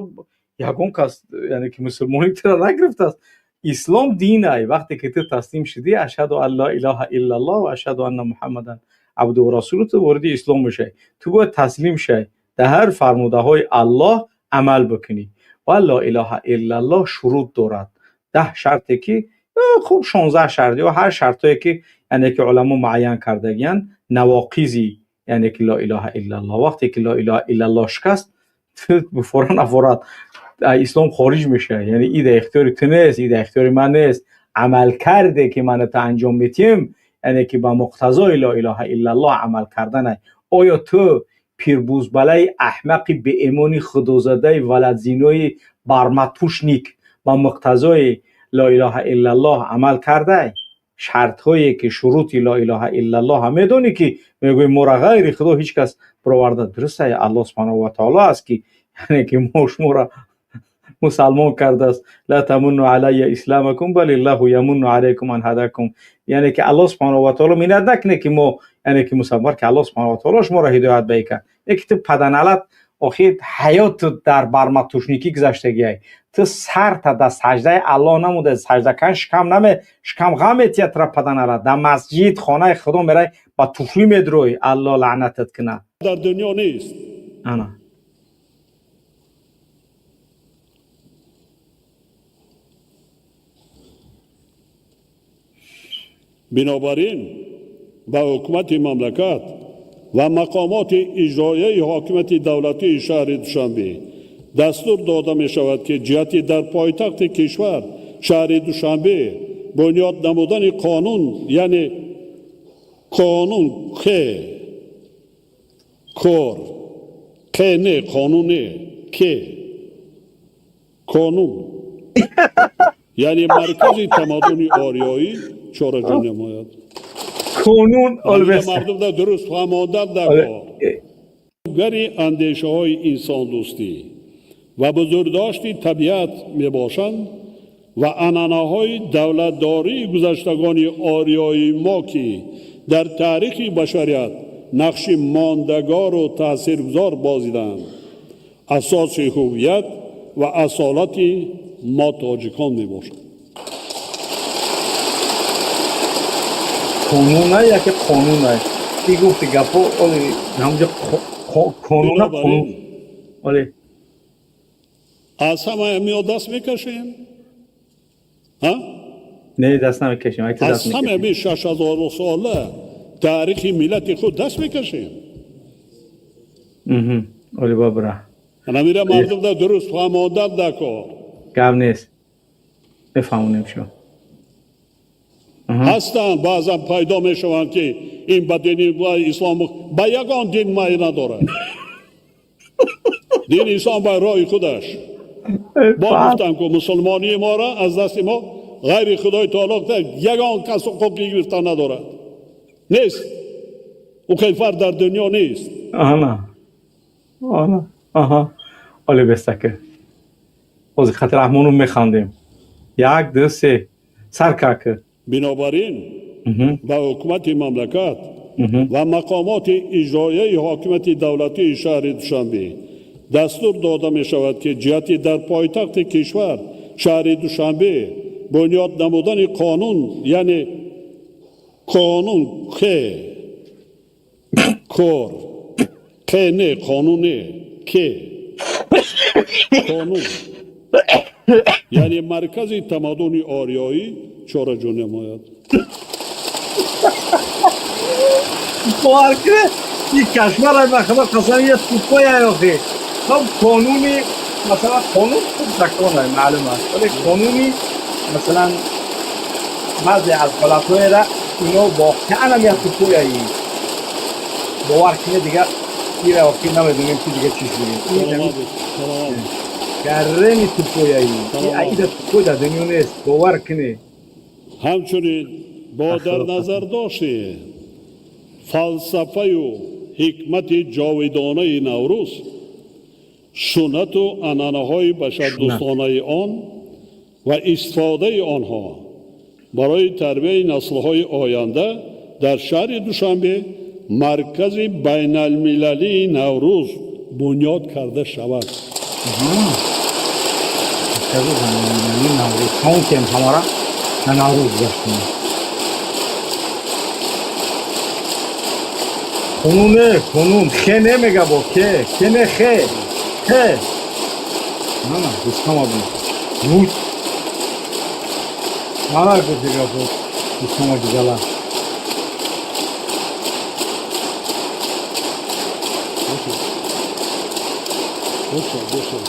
ягон кас, яъне ки мусулмонӣ тура нагирифтааст. Ислом дин ай, вақте ки ту таслим шудӣ, ашҳаду ан ла илаҳа иллаллоҳ ва ашҳаду анна Муҳаммадан абдуҳу расулу, ту вориди ислом мешавӣ. Ту бояд таслим шавӣ, дар ҳар фармудаҳои Аллоҳ амал бикунӣ. Ва ло илаҳа иллаллоҳ шурут дорад, 10 шарте ки, хуб, 16 шарт ё ҳар шартое ки, яъне ки уламо муайян кардагиянд, навоқизи, яъне ки ло илаҳа иллаллоҳ. Вақте ки ло илаҳа иллаллоҳ шикаст, форан нафорат ислом хориҷ мешавад. Яъне и дар ихтиёри ту нест, и дар ихтиёри ман нест. Амалкарде ки ман ту анҷом метиҳем, яъне ки ба муқтазои ло илаҳа иллаллоҳ амал карданай. Оё ту, пирбузбалаи аҳмақи беэмони худозадаи валадзинои барматушник, ба муқтазои ло илаҳа иллаллоҳ амал кардай? Шартҳое ки шурути ло илаҳа иллаллоҳ медонӣ, ки мегӯи мора ғайри худо ҳеҷ кас бироварда. Дуруст, Аллоҳ субҳанаҳу ва таоло аст, ки яъне ки мо шуморо мусалмон кардааст. Ла тамунну алайя исламакум, балиллаҳу ямунну алайкум ан ҳадакум. Яъне ки Аллоҳ субҳанаҳу ва таоло миннат накунед, ки мо, яъне ки мусалмон, балки Аллоҳ субҳанаҳу ва таоло шуморо ҳидоят баи кард. Яке ту, паданалат, охир ҳаёту дар барматушникӣ гузаштагиай. Ту сарта дар саҷдаи Аллоҳ намуда, саҷда кан шикам наме, шикам ғам метиҳад тура, паданалат. Дар масҷид, хонаи худо мерай, ба туфлӣ медурӯй. Аллоҳ лаънатат кунад. Дар дунё нест. Ана. Бинобар ин ба ҳукумати мамлакат ва мақомоти иҷроияи ҳокимияти давлатии шаҳри Душанбе дастур дода мешавад, ки ҷиҳати дар пойтахти кишвар, шаҳри Душанбе, бунёд намудани қонун, яъне қонун ке кор ке не қонун не ке қонун, яъне маркази тамаддуни ориёӣ чораҷӯ намояд. Қонун. Мардум дуруст фаҳмондан дар кор гари андешаҳои инсондӯстӣ ва бузургдошти табиат мебошанд ва анъанаҳои давлатдории гузаштагони ориёии мо, ки дар таърихи башарият нақши мондагору таъсиргузор бозиданд, асоси ҳуввият ва асолати мо тоҷикон мебошад. Қонуна яке қонуна ки гуфти гапо, оли ҳамҷа қонуна қонун оли. Аз ҳама миё даст мекашем? Не, даст намекашем. Аз ҳама 6000 сола таърихи миллати худ даст мекашем? Оли бабра. Ҳамира мардум да дуруст фаҳмондан дар кор. Гап нест, мефаҳмонем шумо. Ҳастанд, баъзан пайдо мешаванд, ки ин ба дини ислом, ба ягон дин майл надорад. Дини ислом ба роҳи худаш. Бо гуфтам ку, мусулмонии моро аз дасти мо ғайри Худои таоло ягон кас ҳуқуқи гирифтан надорад. Нест ӯ кайфар дар дунё нест. Ана, ана, аҳа, оли бестака ҳозир хати Раҳмону механдем. Як, ду, се, сар кака. Бинобар ин ба ҳукумати мамлакат ва мақомоти иҷроияи ҳокимияти давлатии шаҳри Душанбе дастур дода мешавад, ки ҷиҳати дар пойтахти кишвар, шаҳри Душанбе, бунёд намудани қонун, яъне қонун ке Кор ке не, қонун не, ке қонун, яъне маркази тамаддуни ориёӣ чораҷӯ намояд. Бовар кунед, ин кашмар ба худо қасам я тупоя охи. Хоб, қонуни, масалан, қонун хуб закон маълум аст, вале қонуни, масалан, баъзе аз ҳолатҳоеро ино воқеан ҳам як тупояи. Бовар кунед, дигар ира охи намедонем, ки дига чӣ шудем. Саломат бош, саломат бош. Гаррени тупояи. Саломат. Ида тупой дар дунё нест, бовар кунед. Ҳамчунин бо дар назардошти фалсафаю ҳикмати ҷовидонаи Наврӯз, суннату анъанаҳои башардӯстонаи он ва истифодаи онҳо барои тарбияи наслҳои оянда дар шаҳри Душанбе маркази байналмилалии Наврӯз бунёд карда шавад. Маркази байналмилалии Наврӯз. Ҳамон ки ҳамара на Наврӯз гузаштем. Қонуне, қонун хе немега, бо ке ке не, хе хе мана Рустам абу вуд мана гуфтига буд Рустам Абигала. Бошад, бошад.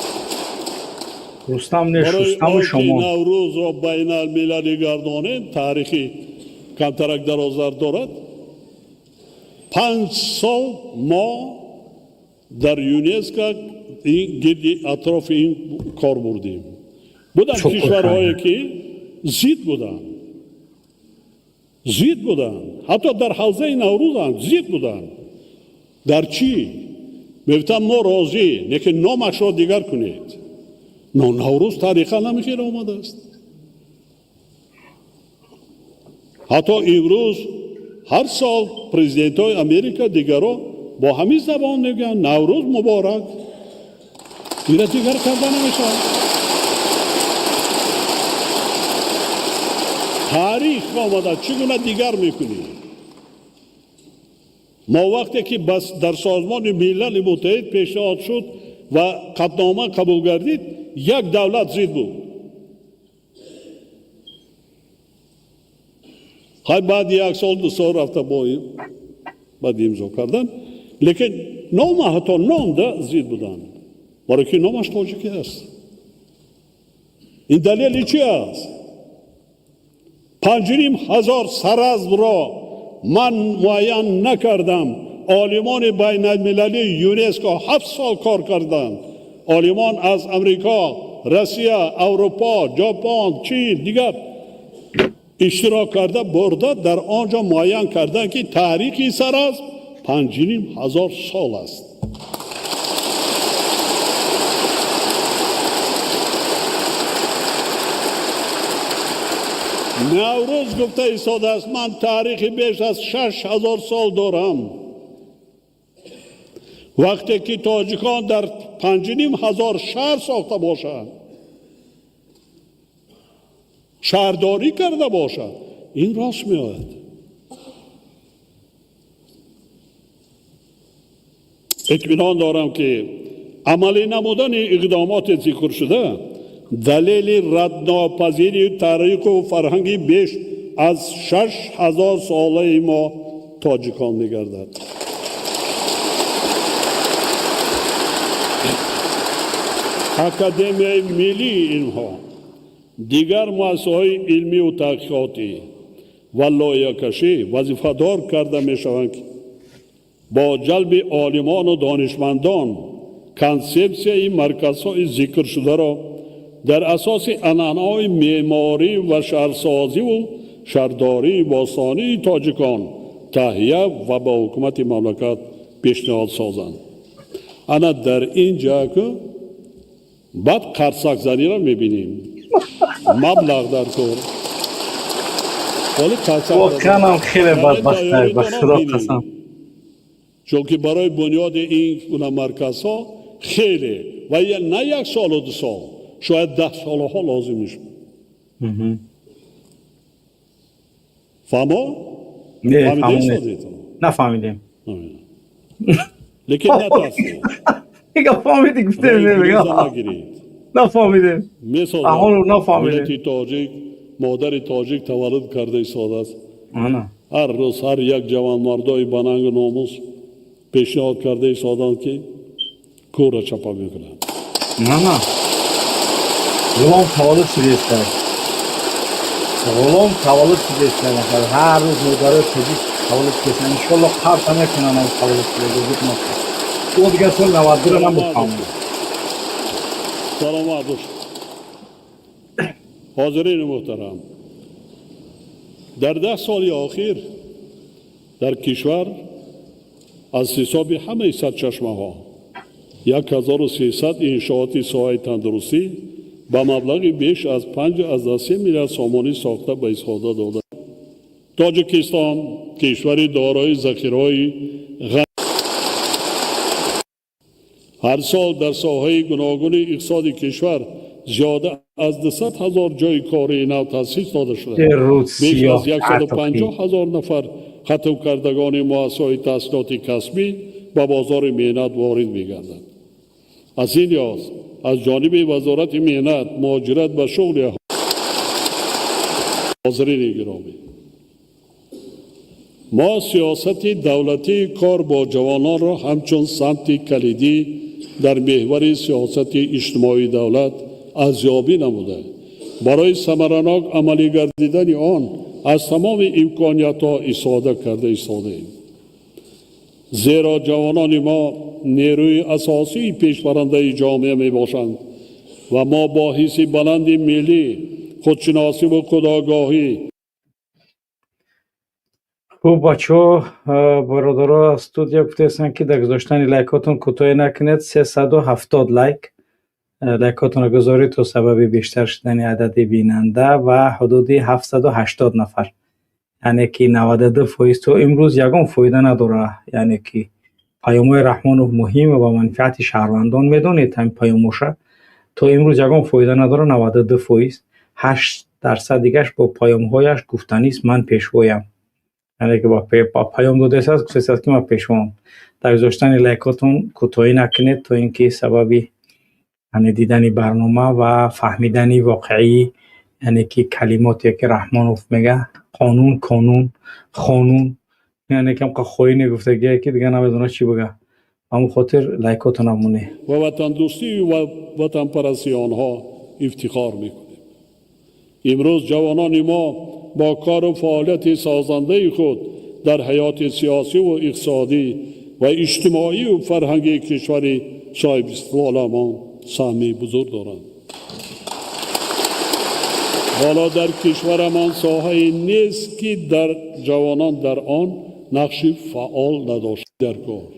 Рустам не, Барои Шустаму он ки шумо. Наврӯзро байналмилалӣ гардонем, таърихи камтарак дарозтар дорад. 5 сол мо дар ЮНЕСКО гирди атрофи ин кор бурдем. Буданд Чокор кишварҳое кардем. ки зид буданд, зид буданд, ҳатто дар ҳавзаи Наврӯзам зид буданд. Дар чӣ мегуфтанд? Мо розӣ, лекин номашро дигар кунед. Но Наврӯз тарихан ҳамин омадааст. Ҳатто имрӯз ҳар сол президентҳои Америка, дигаро бо ҳамин забон мегӯянд: «Наврӯз муборак». Ира дигар карда намешавад. Таърих омада, чӣ гуна дигар мекунӣ? Мо вақте ки дар Созмони Милали Муттаҳид пешниҳод шуд ва қатънома қабул гардид, як давлат зид буд. Хай, баъди як сол, 2 сол рафта бо баъд имзо кардан, лекин нома, ҳатто номда зид буданд, барои ки номаш тоҷикӣ аст. Ин далели чи аст? 5500 саразмро ман муайян накардам. Олимони байналмилалии ЮНЕСКО 7 сол кор карданд. Олимон аз Амрико, Россия, Аврупо, Ҷопон, Чин, дигар иштирок карда бурда, дар он ҷо муайян карданд, ки таърихи саразм 5500 сол аст. Наврӯз гуфта истодааст: ман таърихи беш аз 6000 сол дорам. Вақте ки тоҷикон дар 5500 шаҳр сохта бошанд, шаҳрдорӣ карда бошад, ин рост меояд. Итминон дорам, ки амалӣ намудани иқдомоти зикршуда далели раднопазири таъриху фарҳанги беш аз 6000 солаи мо тоҷикон мегардад. Академияи миллии илмҳо, дигар муассисаҳои илмию таҳқиқотӣ ва лоиҳакашӣ вазифадор карда мешаванд, ки бо ҷалби олимону донишмандон консепсияи марказҳои зикршударо дар асоси анъанаҳои меъморӣ ва шаҳрсозиву шаҳрдории бостонии тоҷикон таҳия ва ба ҳукумати мамлакат пешниҳод созанд. Ана дар ин ҷа ку баъд қарсакзаниро мебинем. Маблағ дар кор. Воқеан ҳам хеле бадбахт, ба худо қасам. Чунки барои бунёди ин гуна марказҳо хеле ва на як солу 2 сол, шояд 10 солаҳо лозим мешуд. Фаҳмо? Нафаҳмидем. Лекин натарсед. Дига фаҳмидӣ, гуфтем. Роҳи мега гуреза нагиред. Нафаҳмидем. Месозад. Аҳолу нафаҳмидем. Миллати тоҷик, модари тоҷик таваллуд карда истодааст. Ана. Ҳар рӯз ҳар як ҷавонмардои банангу номус пешниҳод карда истоданд, ки кӯра чапа мекунанд. Ана. Ғулом таваллуд шудааст. Ғулом таваллуд шудааст. Ҳар рӯз модарои тоҷик таваллуд шудааст. Иншоалло қарта мекунанд аз таваллуд шуда. Ӯ дигар соли 92 намефаҳмад. Саломат бошед. Ҳозирини муҳтарам, дар 10 соли охир дар кишвар аз ҳисоби ҳамаи сарчашмаҳо 1300 иншооти соҳаи тандурустӣ ба маблағи беш аз 5,3 миллиард сомонӣ сохта ба истифода дода. Тоҷикистон кишвари дорои захираҳои ҳар сол дар соҳаи гуногуни иқтисоди кишвар зиёда аз 200 ҳазор ҷойи кории нав таъсис дода шуда, беш аз 150 ҳазор нафар хатмкардагони муассисаҳои таҳсилоти касбӣ ба бозори меҳнат ворид мегарданд. Аз ин лиҳоз аз ҷониби Вазорати меҳнат, муҳоҷират ва шуғли ҳозирини гиромӣ, мо сиёсати давлатии кор бо ҷавононро ҳамчун самти калидӣ дар меҳвари сиёсати иҷтимоии давлат арзёбӣ намуда, барои самаранок амалӣ гардидани он аз тамоми имкониятҳо истифода карда истодаем, зеро ҷавонони мо нерӯи асосии пешбарандаи ҷомеа мебошанд ва мо бо ҳисси баланди миллӣ, худшиносиву худогоҳӣ. Хуб, бачаҳо, бародаро, студия гуфтаистанд, ки дар гузоштани лайкотон кӯтоҳӣ накунед. 370 лайк. Лайкотонро гузоред то сабаби бештар шудани адади бинанда ва ҳудуди 780 нафар, яъне ки 92% то имрӯз ягон фоида надорад. Яъне ки паёмҳои Раҳмонов муҳим ва ба манфиати шаҳрвандон медонед, ҳамин паёмоша то имрӯз ягон фоида надорад. 92%, 8% дигаш бо паёмҳояш гуфтанист: ман пешвоям. Яъне ки ба паём додааст, гуфтааст, ки ман пешвоам. Дар гузоштани лайкотон кӯтоҳӣ накунед, то ин ки сабаби, яъне, дидани барнома ва фаҳмидани воқеӣ, яъне ки калимоте ки Раҳмонов мега, қонун, қонун, хонун, яъне ки ҳамқа хоине гуфтагие, ки дигар намедонад чӣ бигӯяд. Ба ҳамон хотир лайкотона монед. Ва ватандӯстию ва ватанпарастии онҳо ифтихор мекунем. Имрӯз ҷавонони мо бо кору фаъолияти созандаи худ дар ҳаёти сиёсиву иқтисодӣ ва иҷтимоию фарҳангии кишвари соҳибистиқлоламон саҳми бузург доранд. Ҳоло дар кишварамон соҳае нест, ки дар ҷавонон дар он нақши фаъол надошт. Дар кор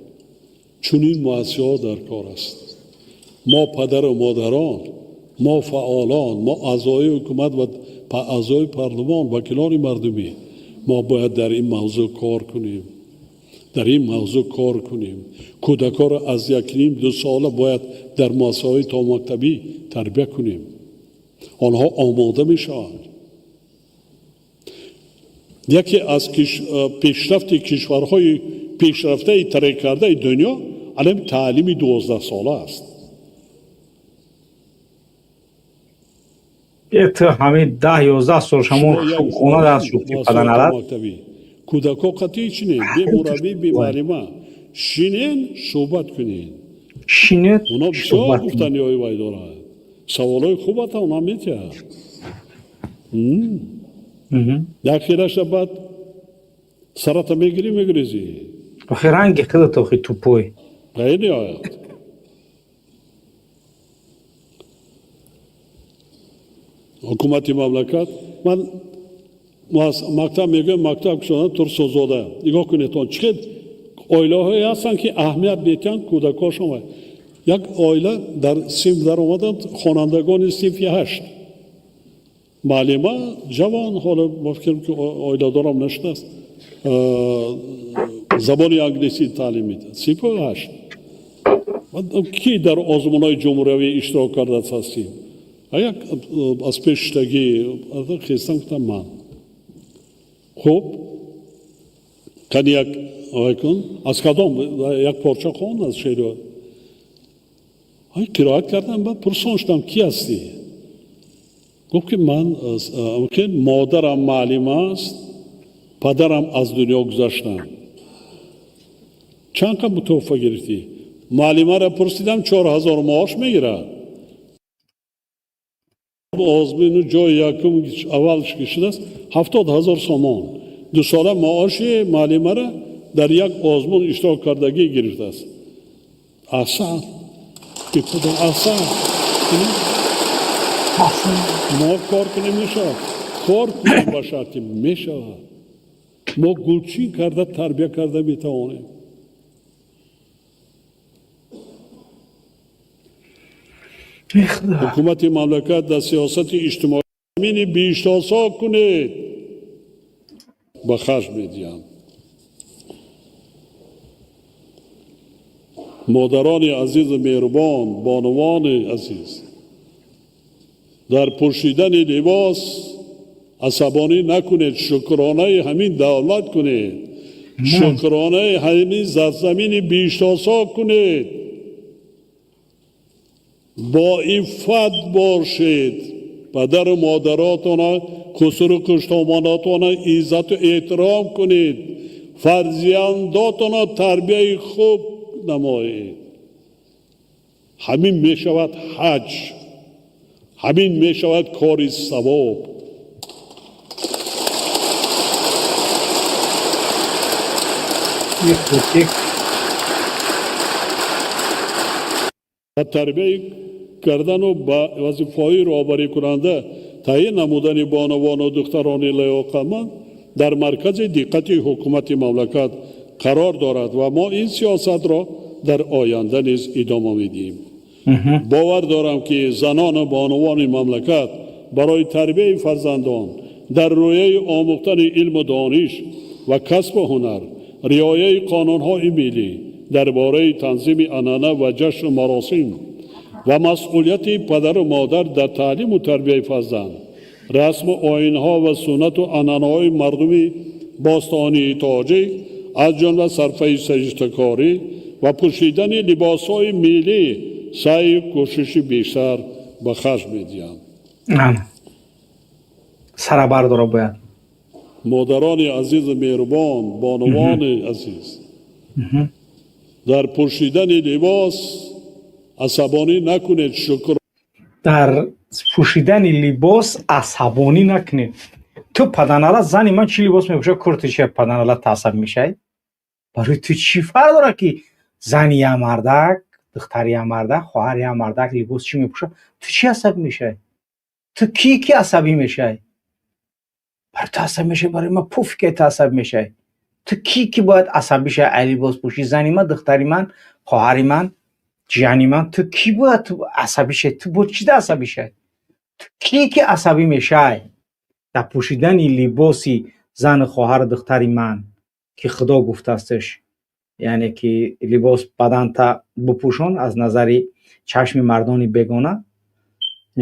чунин муассисаҳо дар кор аст. Мо падару модарон, мо фаъолон, мо аъзои ҳукумат ва аъзои парлумон, вакилони мардумӣ, мо бояд дар ин мавзӯъ кор кунем, дар ин мавзӯъ кор кунем. Кӯдакҳоро аз 1,5-2 сола бояд дар муассисаҳои томактабӣ тарбия кунем. Онҳо омода мешаванд. Яке аз пешрафти кишварҳои пешрафтаи тараққикардаи дунё алам таълими 12-сола аст. Это ҳамин 10-11 сол шамон хона даст шуд паданалат. Кӯдакҳо қатъӣ чинед, бе мураббӣ, бе муаллима шинен, суҳбат кунед. Шинед. Оно бисёр гуфтаниҳои вай дорад, саволҳои хубата онҳо метиҳад. Як хелаша баъд сарата мегирӣ, мегурезӣ. Охи ранги худат, охи тупой. Ғайр ниҳоят. Ҳукумати мамлакат, ман мактаб мегӯям, мактаб кушодан Турсунзода, нигоҳ кунед, он чӣ хел оилаҳое ҳастанд, ки аҳамият метиҳанд кӯдакҳошон. Як оила дар синф даромаданд, хонандагони синфи 8, муаллима ҷавон, ҳоло ма фикрам, ки оиладорам нашудааст, забони англисӣ таълим медиҳад, синфи 8. Ки дар озмунҳои ҷумҳуриявӣ иштирок кардааст ҳастем? Як аз пешштагӣ хестам, гуфтам: ман. Хуб, кани як Кун аз кадом як порча хон аз шеър. Ай қироат кардам, баъд пурсон шудам, ки ҳастӣ? Гуфт ки ман модарам муаллим аст, падарам аз дунё гузаштанд. Чанд қа мутофа гирифтӣ? Муаллимаро пурсидам, 4000 маош мегирад. Озмуну ҷои якум аввал шудааст, 70 000 сомон. 2 сола маоши муаллимаро дар як озмун иштирок кардагӣ гирифтааст. Аҳсан, аҳсан. Мо кор кунем, мешавад. Кор кунем ба шарти мешавад. Мо гулчин карда тарбия карда метавонем. Ҳукумати мамлакат дар сиёсати иҷтимоӣ замини биҳиштосо кунед ба харҷ медиҳанд. Модарони азизу меҳрубон, бонувони азиз, дар пӯшидани либос асабонӣ накунед, шукронаи ҳамин давлат кунед, шукронаи ҳамин зарзамини биҳиштосо кунед, бо иффат бошед, падару модаротона, хусуру хуштомонотона иззату эҳтиром кунед, фарзиандотона тарбияи хуб намоед. Ҳамин мешавад ҳаҷ, ҳамин мешавад кори савоб. Ба тарбияи кардану ба вазифаҳои роҳбарикунанда таъин намудани бонувону духтарони лаёқатманд дар маркази диққати ҳукумати мамлакат қарор дорад ва мо ин сиёсатро дар оянда низ идома медиҳем. Бовар дорам, ки занону бонувони мамлакат барои тарбияи фарзандон дар рӯяи омӯхтани илму дониш ва касбу ҳунар, риояи қонунҳои миллӣ дар бораи танзими анъана ва ҷашну маросим ва масъулияти падару модар дар таълиму тарбияи фарзанд, расму оинҳо ва суннату анъанаҳои мардуми бостонии тоҷик, аз ҷумла сарфаи саҷдакорӣ ва пӯшидани либосҳои миллӣ саъю кӯшиши бештар ба харҷ медиҳанд. Сара бардора бояд. Модарони азизу меҳрубон, бонувони азиз, дар пӯшидани либос асабонӣ накунед, шукр. Дар пӯшидани либос асабонӣ накунед. Ту паданала, зани ман чӣ либос мепӯшад, куртича, паданала, таасаб мешавӣ? Барои ту чӣ фарқ дорад, ки зани я мардак, духтари я мардак, хоҳари я мардак либос чӣ мепӯшад? Ту чӣ асабӣ мешавӣ? Ту кӣ ки асабӣ мешавӣ? Барои ту асабӣ мешавӣ, барои ман пофиг ки ту асабӣ мешавӣ. Ту кӣ ки бояд асабӣ шавӣ ай либос пӯшӣ зани ман, духтари ман, хоҳари ман, ҷияни ман? Ту кӣ бояд ту асабӣ шавӣ? Ту бо чида асабӣ шавӣ? Ту кӣ ки асабӣ мешавӣ дар пӯшидани либоси зану хоҳару духтари ман, ки Худо гуфтаастш, яъне ки либос баданта бупӯшон аз назари чашми мардони бегона,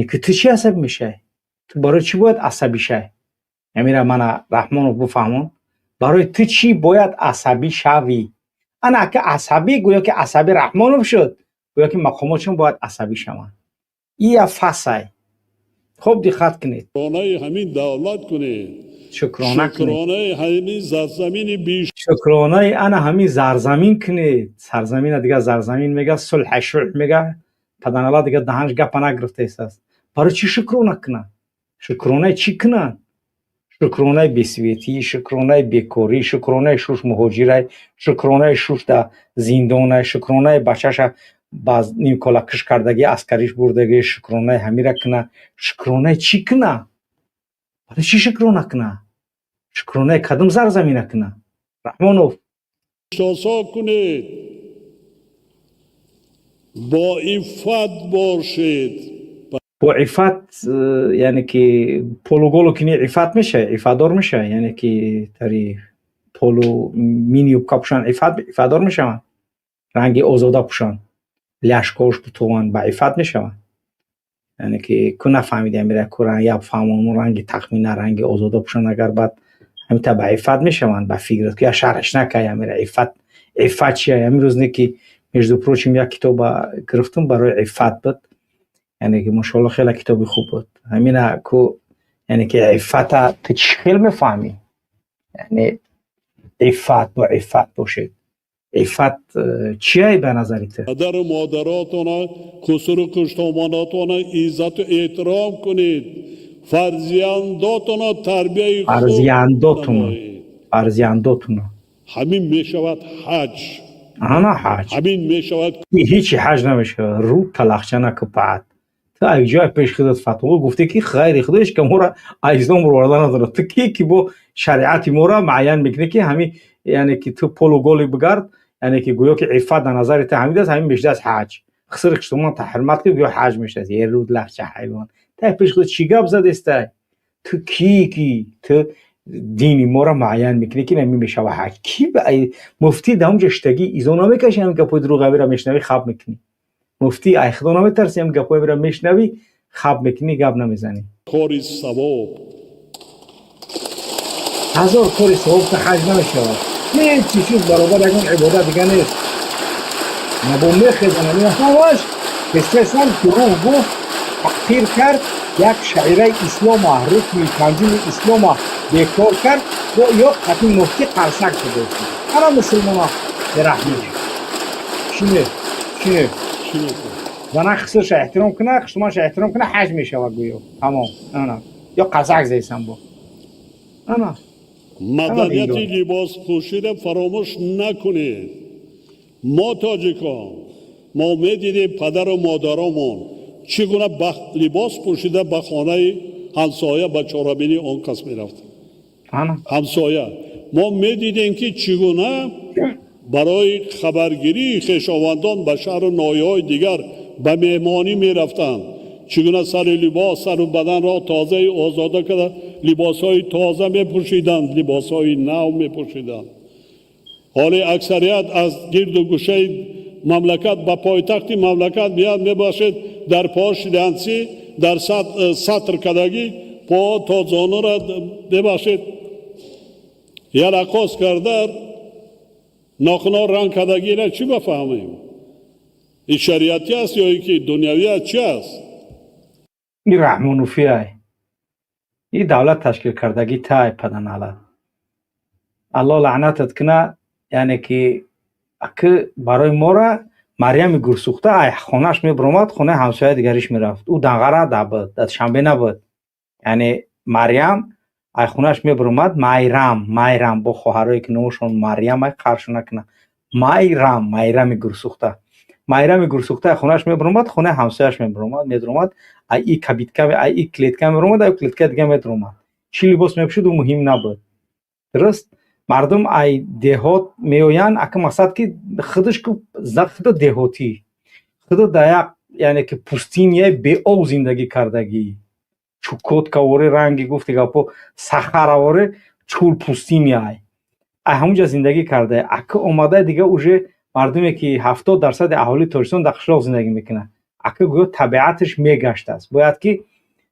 ки ту чӣ асабӣ мешавӣ? Ту барои чӣ бояд асабӣ шавӣ? Амира мана Раҳмонов бифаҳмон, барои ту чӣ бояд асабӣ шавӣ? Ана ака асабӣ, гӯё ки асабӣ Раҳмонов шуд, гӯё ки мақомотшон бояд асабӣ шаванд. Ия фасай. Хуб диққат кунед. Шукронаи ҳамин давлат кунед. Шукрона кунед. Шукронаи ҳамин зарзамини биш. Шукронаи ана ҳамин зарзамин кунед. Сарзамина дига зарзамин мега, сулҳа шулҳ мега, паданала дига даҳанш гапа нагирифтаистааст. Барои чӣ шукрона кунанд? Шукронаи чӣ кунанд? Шукронаи бесветӣ, шукронаи бекорӣ, шукронаи шуш муҳоҷирай, шукронаи шуш да зиндонай, шукронаи бачаша ба нимкола киш кардагӣ, аскариш бурдагӣ, шукронаи ҳамира куна? Шукронаи чӣ куна? Барои чӣ шукрона куна? Шукронаи кадом зарзамина куна Раҳмонов? Эҳсосо кунед, бо иффат бошед. Бо иффат, яъне ки полуголо кини иффат мешавад, иффатдор мешавад, яъне ки тари полу мини юбка пӯшанд, иффатдор мешаванд, ранги озода пӯшанд, ляшкош бутованд, ба иффат мешаванд? Яъне ки ку нафаҳмиди, амира, ку як фаҳмону ранги тахмина, ранги озода пӯшанд, агар баъд Ҳамита ба иффат мешаванд, ба фикрат ки я шарҳш накай. Ҳамира иффат, иффат чия? Ҳамин рӯз не ки, между прочим, як китоба гирифтам, барои иффат буд, яъне ки, мошоалло, хеле китоби хуб буд. Ҳамина ку, яъне ки иффата ту чӣ хел мефаҳмӣ? Яъне иффат, бо иффат бошед. Иффат чия ба назари ту? Падару модаротона, хусуру хуштомонотона иззату эҳтиром кунед, фарзиандотона тарбияи хуб Фарзиандотуна. намоед. Фарзиандотуна. Ҳамин мешавад ҳаҷ. Ана ҳаҷ. Ҳамин мешавад. Ҳечи ҳаҷ намешавад. Рӯ талахча накупаат. Ту ай ҷоя пеш худат фатво гуфте, ки ғайри худо ҳеч ка моро аз ислом бурварда надорад. Ту ки, ки бо шариати моро муайян мекунӣ, ки ҳамин, яъне ки ту полу голый бигард, яъне ки гӯё ки иффат дар назари ту ҳамин аст, ҳамин мешудааст ҳаҷ. Хисри хиштумон та ҳурмат ки гӯё ҳаҷ мешудааст. Е руд лахча, ҳайвон, та пеш худ чӣ гап задестай? Ту ки, ки ту дини моро муайян мекунӣ, ки ҳамин мешава ҳаҷ? Ки муфтӣ дар онҷо штагӣ изо намекашӣ? Ҳамин гапҳои дурӯғавиро мешунавӣ, хаб мекунӣ. Муфтӣ, ай худо наметарсӣ? Ҳамин гапҳоеро мешунавӣ, хаб мекунӣ, гап намезанӣ. Кори савоб. Ҳазор кори савоб ки ҳаҷ намешавад. Ҳеҷ чиз баробар ягон ибодат дига нест. Набо мехезан, ҳамаш естественно дурӯғ гуфт, таҳқир кард, як шаъираи ислома, рукни панҷуми ислома бекор кард, бо ё қатъи муфтӣ қарсак шудааст. Ҳама мусулмона бераҳмӣ. Чине, чине? Чӣ мекунад? Зана хисрша эҳтиром куна, хиштуманша эҳтиром куна, ҳаҷ мешавад гӯё. Тамом, ана ё қарсак зесам бо ана. Маданияти либоспӯширо фаромӯш накунед. Мо, тоҷикон, мо медидем падару модаромон чӣ гуна ба либос пӯшида ба хонаи ҳамсоя, ба чорабинии он кас мерафтанд. Ана. Ҳамсоя. Мо медидем, ки чӣ гуна барои хабаргирии хешовандон ба шаҳру ноҳияҳои дигар ба меҳмонӣ мерафтанд, чӣ гуна сари либос, сару баданро тозаи озода карда, либосҳои тоза мепӯшиданд, либосҳои нав мепӯшиданд. Ҳоле аксарият аз гирду гӯшаи мамлакат ба пойтахти мамлакат меяд, мебошед, дар по шлянцы, дар сатр кардагӣ, по то зонура, бебахшед, ялақоз карда, нохуно ранг кардагиро чӣ бафаҳмем? Ин шариатӣ аст ё ин ки дунявӣ аст, чӣ аст? Ин Раҳмонуфиай, ин давлат ташкил кардагӣ тай паданалат, Аллоҳ лаънатат куна. Яъне ки аки барои мора Марьями гурсӯхта ай хонааш мебиромад, хонаи ҳамсояи дигариш мерафт. Ӯ Данғара набуд, дар Душанбе набуд. Яъне Марьям ай хонааш мебиромад, Майрам, Майрам, бо хоҳарое ки номашон Марьям ай, қаршу накунад, Майрам, Майрами гурсӯхта, Майрами гурсӯхта ай хонааш мебиромад, хонаи ҳамсояаш мебиромад, медиромад, ай и кабитка, ай и клетка мебиромад, ай клеткаи дига медиромад. Чӣ либос мепӯшид, ӯ муҳим набуд. Дуруст, мардум ай деҳот меоянд. Ака, мақсад ки худаш ку худо деҳотӣ, худо дар як, яъне ки пустыня и беоб зиндагӣ кардагӣ, Чукоткаворе, ранги гуфти гапо, Сахараворе, чӯл, пустыня й, ай ҳамунҷа зиндагӣ карда, ака омада дига уже мардуме ки 70% аҳолии Тоҷикистон дар қишлоқ зиндагӣ мекунад, ака гӯё табиаташ мегаштааст. Бояд ки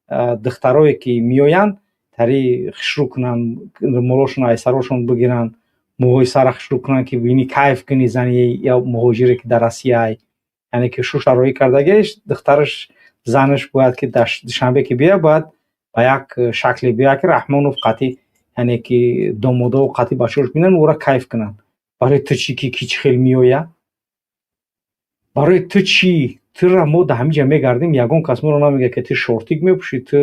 духтарое ки меоянд, тари хушрӯ кунанд, молошон ай сарошон бигиранд, мӯҳои сара хушрӯ кунанд, ки бини, кайф кунӣ зани ё муҳоҷире ки дар Россияй, яъне ки шу шароит кардагиш, духтараш, занаш бояд ки дар Душанбе ки бия, бояд ба як шакле бия, ки Раҳмонов қатъи, яъне ки домодову қатъи бачаҳош бинанд, ӯра кайф кунанд. Барои ту чӣ, ки чӣ хел меояд? Барои ту чӣ? Тура мо дар ҳамин ҷа мегардем, ягон кас моро намегӯяд, ки ту шортик мепӯшӣ, ту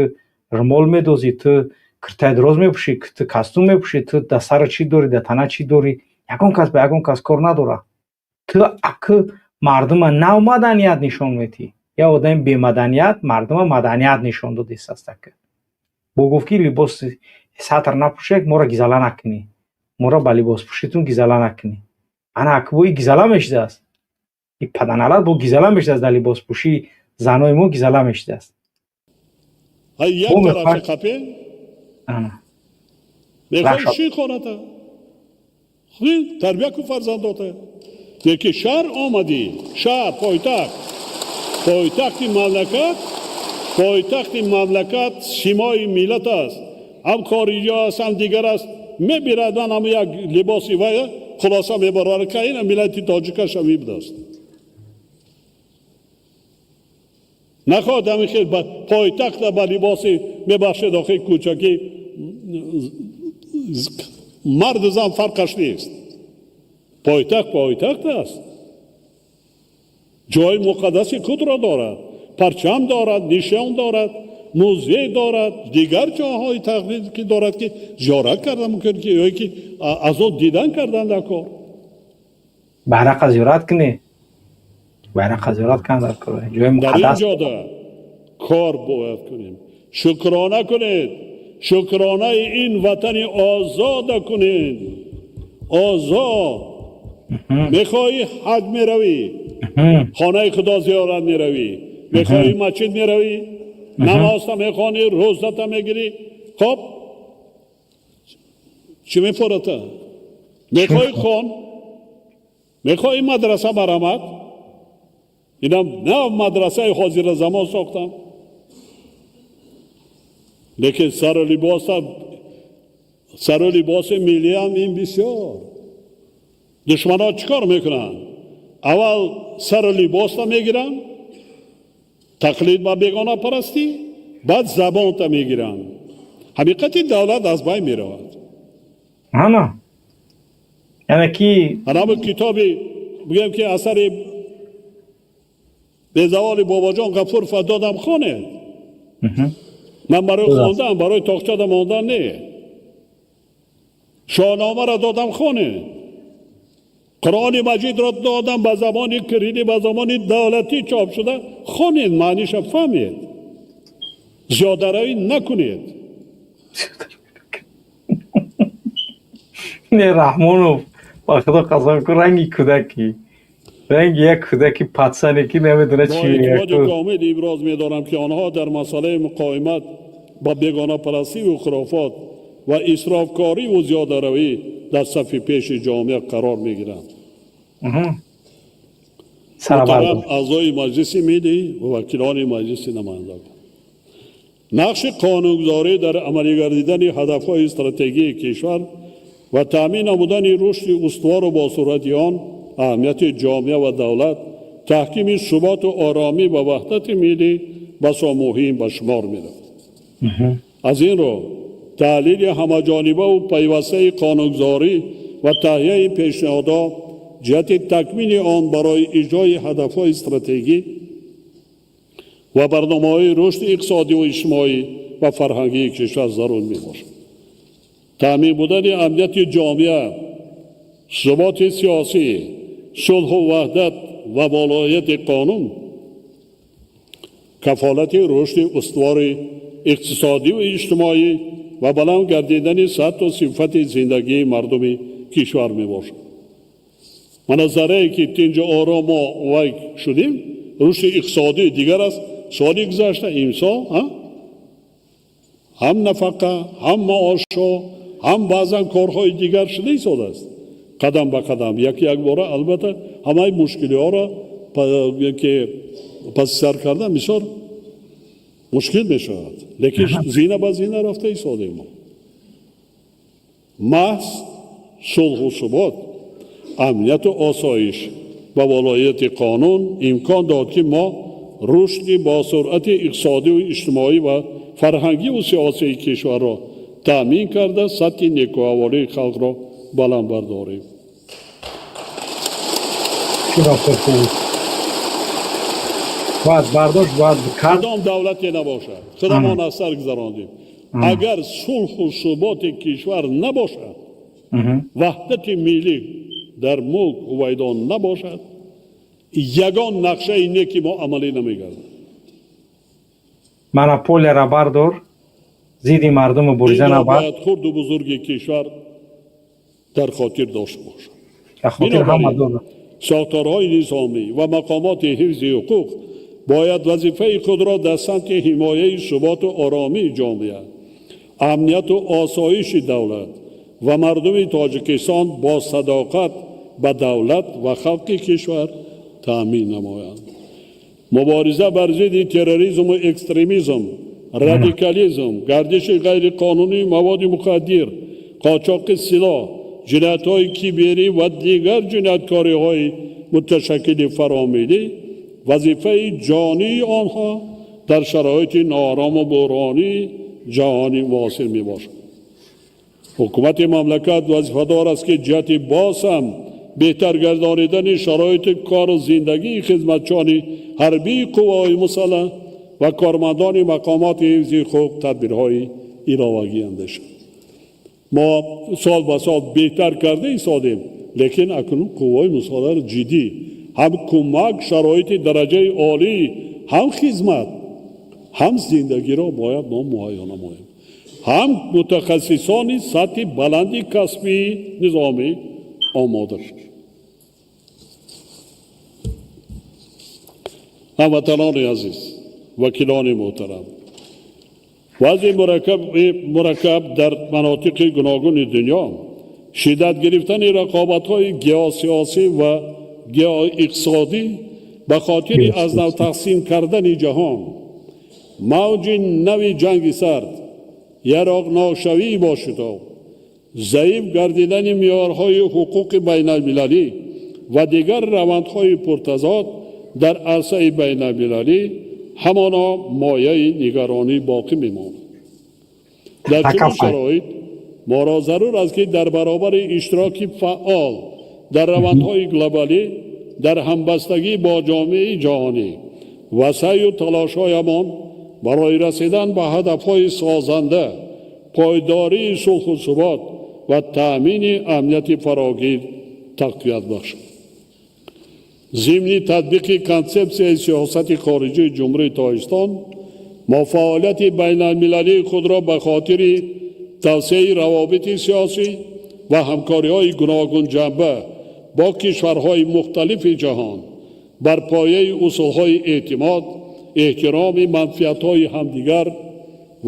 румол медозӣ, ту киртаи дароз мепӯшӣ, ту костюм мепӯшӣ, ту дар сара чӣ дорӣ, дар тана чӣ дорӣ. Ягон кас ба ягон кас кор надорад. Ту акы мардума нав маданият нишон медиҳӣ. Як одами бемаданият мардума маданият нишон додистааст. Ака бо гуфт, ки либоси сатр напӯшед, моро гизала накунӣ, моро ба либоспӯшитон гизала накунӣ. Ана ака бо и гизала мешудааст. И паданалат бо гизала мешудааст, дар либоспӯшии занои мо гизала мешудааст. Ай як Бо тарафи қапе ана. Мехоҳӣ Раша. ши хоната, хи тарбия кун фарзандота. Леки шаҳр омадӣ, шаҳр, пойтахт, пойтахти мамлакат, пойтахти мамлакат симои миллат аст, ҳам хориҷиҳо аст, ҳам дигар аст. Мебирад ман ҳам як либоси вай хулоса мебарад, ка ина миллати тоҷикаша мебудаст. Нахоҳад ҳамин хел пойтахта ба либоси, мебахшед, охи кӯчакӣ, марду зан фарқаш нест. Пойтахт пойтахт аст, ҷои муқаддаси худро дорад, парчам дорад, нишон дорад, музей дорад, дигар ҷоҳои тақлид ки дорад, ки зиёрат карда мумкин, ки ё ки аз он дидан кардан дар кор. Байрақа зиёрат кунӣ, байрақа зиёрат кан дар кор, ҷои Дар ин муқаддас. ҷода кор бояд кунем. Шукрона кунед, шукронаи ин ватани озода кунед. Озод мехоҳӣ, ҳаҷ меравӣ, хонаи худо зиёрат меравӣ, мехоҳӣ, масҷид меравӣ, намозта мехонӣ, рӯзата мегирӣ. Хоб, чӣ мефората? Мехоҳӣ, хон, мехоҳӣ, мадраса барамад. Инам нав мадрасаи ҳозира замон сохтам, лекин сару либоса, сару либоси миллиам ин бисёр. Душманҳо чӣ кор мекунанд? Аввал сару либоста мегиранд, тақлид ба бегонапарастӣ, баъд забонта мегиранд. Ҳақиқати давлат аз байн меравад. Ана, яъне ки Ҳамин китоби, бигӯем, ки асари безаволи Бобоҷон Ғафурова додам, хонед. Ман барои хондан, барои тоқчада мондан не. Шоҳномаро додам, хонед. Қуръони Маҷидро додам, ба забони кирилӣ, ба забони давлатӣ чоп шуда, хонед, маъниша фаҳмед, зиёдаравӣ накунед. Не, Раҳмонов, ба худо қасам ку, ранги кӯдаки, ранги як кӯдаки патсане, ки намедона Бо чи. эътимоди комил иброз медорам, ки онҳо дар масъалаи муқовимат ба бегонапарастиву хурофот ва исрофкориву зиёдаравӣ дар сафи пеши ҷомеа қарор мегиранд. Муҳтарам аъзои Маҷлиси Миллӣ ва вакилони Маҷлиси Намояндагон, нақши қонунгузорӣ дар амалигардидани ҳадафҳои стратегии кишвар ва таъмин намудани рушди устувору босуръати он, аҳамияти ҷомеа ва давлат, таҳкими суботу оромӣ ва ваҳдати миллӣ басо муҳим ба шумор меравад. Аз ин рӯ, таҳлили ҳамаҷонибаву пайвастаи қонунгузорӣ ва таҳияи пешниҳодҳо ҷиҳати такмили он барои иҷрои ҳадафҳои стратегӣ ва барномаҳои рушди иқтисодиву иҷтимоӣ ва фарҳангии кишвар зарур мебошад. Таъмин будани амнияти ҷомеа, суботи сиёсӣ, сулҳу ваҳдат ва волояти қонун кафолати рушди устувори иқтисодиву иҷтимоӣ ва баланд гардидани сатҳу сифати зиндагии мардуми кишвар мебошад. Мана, заррае ки тинҷу ором мо вай шудем, рушди иқтисодӣ дигар аст. Соли гузашта, имсол ҳам нафақа, ҳам маошҳо, ҳам баъзан корҳои дигар шуда истодааст, қадам ба қадам, яки якбора. Албатта, ҳамаи мушкилиҳоро ки паси сар кардан бисёр мушкил мешавад, лекин зина ба зина рафта истодем мо. Маҳз сулҳу субот, амнияту осоиш ва волояти қонун имкон дод, ки мо рушди босуръати иқтисодиву иҷтимоӣ ва фарҳангиву сиёсии кишварро таъмин карда, сатҳи некӯаҳволии халқро баланд бардорем. Чӣ рафтор хуб бояд бардошт бояд кард. Кадом давлате набошад, худамон аз сар гузарондем, агар сулҳу суботи кишвар набошад, ваҳдати миллӣ дар мулк ҳувайдо набошад, ягон нақшаи неки мо амалӣ намегардад. Монополияра бардор, зидди мардуму буриза Инро набар. бояд хурду бузурги кишвар дар хотир дошта бошад. Дар хотир ҳама дорад. Сохторҳои низомӣ ва мақомоти ҳифзи ҳуқуқ бояд вазифаи худро дар самти ҳимояи суботу оромии ҷомеа, амнияту осоиши давлат ва мардуми Тоҷикистон бо садоқат ба давлат ва халқи кишвар таъмин намоянд. Мубориза бар зидди терроризму экстремизм, радикализм, гардиши ғайриқонунии маводи мухаддир, Қочоқи силоҳ, ҷиноятҳои киберӣ ва дигар ҷинояткориҳои муташаккили фаромиллӣ вазифаи ҷонии онҳо дар шароити ноорому буҳронии ҷаҳони муосир мебошад. Ҳукумати мамлакат вазифадор аст, ки ҷиҳати боз ҳам беҳтар гардонидани шароити кору зиндагии хизматчиёни ҳарбии қувваҳои мусаллаҳ ва кормандони мақомоти ҳифзи ҳуқуқ тадбирҳои иловагӣ андешад. Мо сол ба сол беҳтар карда истодем, лекин акнун қувваҳои мусаллаҳро ҷиддӣ ҳам кӯмак, шароити дараҷаи олӣ, ҳам хизмат, ҳам зиндагиро бояд мо муҳайё намоем, ҳам мутахассисони сатҳи баланди касбии низомӣ омода шуд. Ҳамватанони азиз, вакилони муҳтарам, вазъи мураккаб дар манотиқи гуногуни дунё, шиддат гирифтани рақобатҳои геосиёсӣ ва геоиқтисодӣ ба хотири аз нав тақсим кардани ҷаҳон, мавҷи нави ҷанги сард, яроқнокшавии бошитоб, заиф гардидани меъёрҳои ҳуқуқи байналмилалӣ ва дигар равандҳои пуртазод дар арсаи байналмилалӣ ҳамоно мояи нигаронӣ боқӣ мемонад. Дар чунин шароит моро зарур аст, ки дар баробари иштироки фаъол дар равандҳои глобалӣ, дар ҳамбастагӣ бо ҷомеаи ҷаҳонӣ ва саъю талошҳоямон барои расидан ба ҳадафҳои созанда, пойдории сулҳу субот ва таъмини амнияти фарогир тақвият бахшад. Зимни татбиқи консепсияи сиёсати хориҷии Ҷумҳурии Тоҷикистон мо фаъолияти байналмилалии худро ба хотири тавсеаи равобити сиёсӣ ва ҳамкориҳои гуногунҷанба бо кишварҳои мухталифи ҷаҳон бар пояи усулҳои эътимод, эҳтироми манфиатҳои ҳамдигар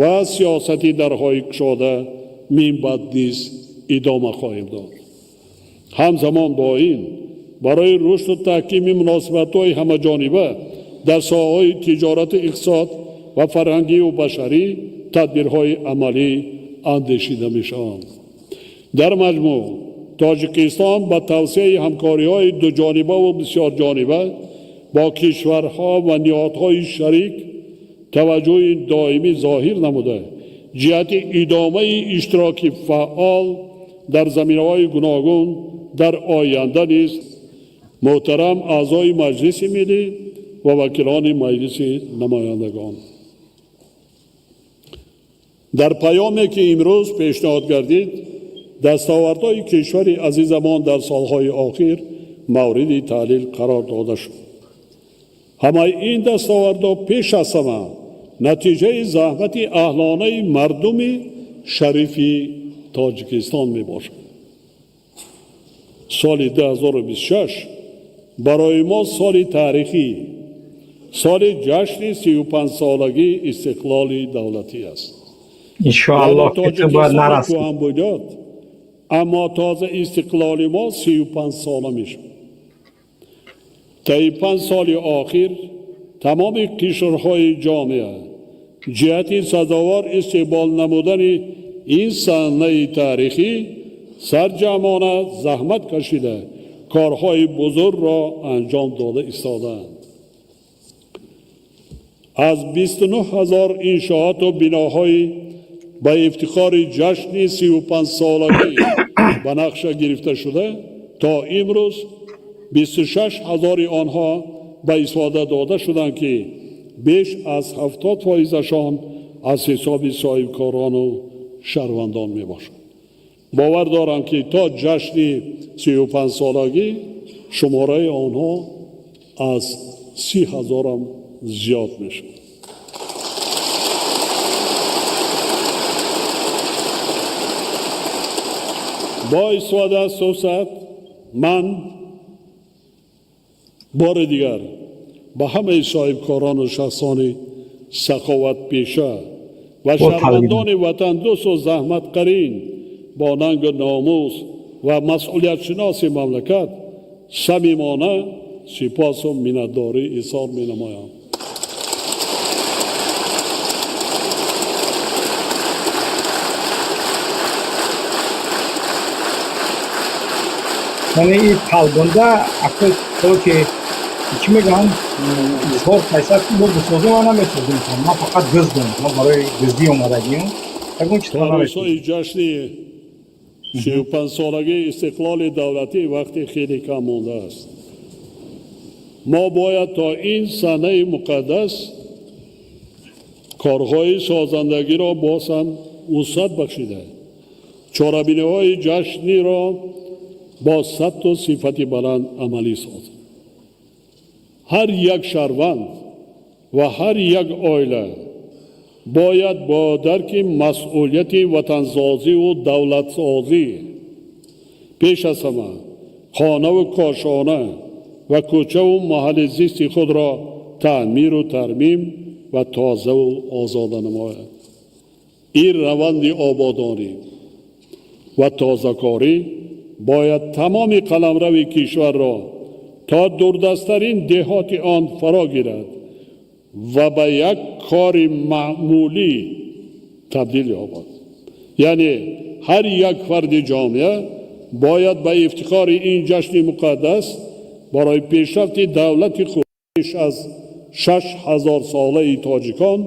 ва сиёсати дарҳои кушода минбаъд низ идома хоҳем дод. Ҳамзамон бо ин, барои рушду таҳкими муносибатҳои ҳамаҷониба дар соҳаҳои тиҷорату иқтисод ва фарҳангию башарӣ тадбирҳои амалӣ андешида мешаванд. Дар маҷмӯъ, Тоҷикистон ба тавсеаи ҳамкориҳои дуҷонибаву бисёрҷониба бо кишварҳо ва ниҳодҳои шарик таваҷҷӯҳи доимӣ зоҳир намуда, ҷиҳати идомаи иштироки фаъол дар заминаҳои гуногун дар оянда низ. Муҳтарам аъзои Маҷлиси Миллӣ ва вакилони Маҷлиси Намояндагон, дар паёме, ки имрӯз пешниҳод гардид, дастовардҳои кишвари азизамон дар солҳои охир мавриди таҳлил қарор дода шуд. Ҳамаи ин дастовардҳо пеш аз ҳама натиҷаи заҳмати аҳлонаи мардуми шарифи Тоҷикистон мебошад. Соли 2026 барои мо соли таърихӣ, соли ҷашни 35-солагии истиқлоли давлатӣ аст. Иншоаллоҳ, ки ту бояд нарасӣ. Кӯҳанбунёд, аммо тоза истиқлоли мо 35 сола мешавад. Таи 5 соли охир тамоми қишрҳои ҷомеа ҷиҳати сазовор истиқбол намудани ин саҳнаи таърихӣ сарҷамъона заҳмат кашида, корҳои бузургро анҷом дода истодаанд. Аз 29 000 иншооту биноҳои ба ифтихори ҷашни 35-солагӣ ба нақша гирифта шуда, то имрӯз 26 ҳазори онҳо ба истифода дода шуданд, ки беш аз 70 фоизашон аз ҳисоби соҳибкорону шаҳрвандон мебошад. Бовар дорам, ки то ҷашни 35-солагӣ шумораи онҳо аз 30 ҳазорам зиёд мешавад. Бо истифода аз фурсат ман бори дигар ба ҳамаи соҳибкорону шахсони саховатпеша ва шаҳрвандони ватандӯсту заҳматқарин, бо нангу номус ва масъулиятшиноси мамлакат самимона сипосу миннатдорӣ изҳор менамоям. Яъне ин талбонда акои ки чӣ мегӯям, изҳор кайсад, ки мо бисозем, ман намесозем, ман фақат гиздам, ман барои гиздӣ омадагиам, ягон чиз намесозем. Ҷашни 35-солагии истиқлоли давлатӣ вақти хеле кам мондааст. Мо бояд то ин санаи муқаддас корҳои созандагиро боз ҳам вусъат бахшида, чорабиниҳои ҷашниро бо сатҳу сифати баланд амалӣ созем. Ҳар як шаҳрванд ва ҳар як оила бояд бо дарки масъулияти ватансозиву давлатсозӣ пеш аз ҳама хонаву кошона ва кӯчаву маҳалли зисти худро таъмиру тармим ва тозаву озода намояд. Ин раванди ободонӣ ва тозакорӣ бояд тамоми қаламрави кишварро то дурдасттарин деҳоти он фаро гирад ва ба як кори маъмулӣ табдил ёбад. Яъне ҳар як фарди ҷомеа бояд ба ифтихори ин ҷашни муқаддас барои пешрафти давлати худ беш аз 6000-солаи тоҷикон,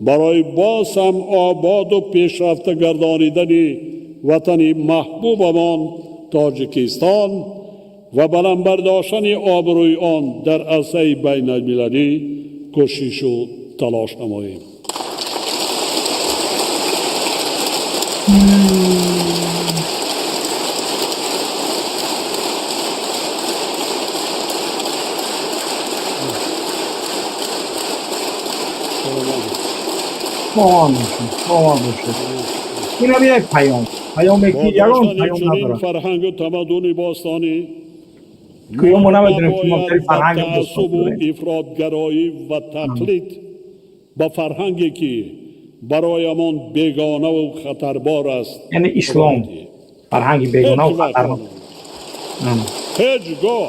барои боз ҳам ободу пешрафта гардонидани ватани маҳбубамон Тоҷикистон ва баланд бардоштани обрӯи он дар арсаи байналмилалӣ кӯшишу талош намоем. Инам як паём, паёме ки ягон паём надорад. Фарҳангу тамаддуни бостонӣ ки мо намедонем, ки мо фарҳанги таассубу ифротгароӣ ва тақлид ба фарҳанге ки бароямон бегонаву хатарбор аст, яъне ислом фарҳанги бегонаву хатарнок. Ҳеҷ гоҳ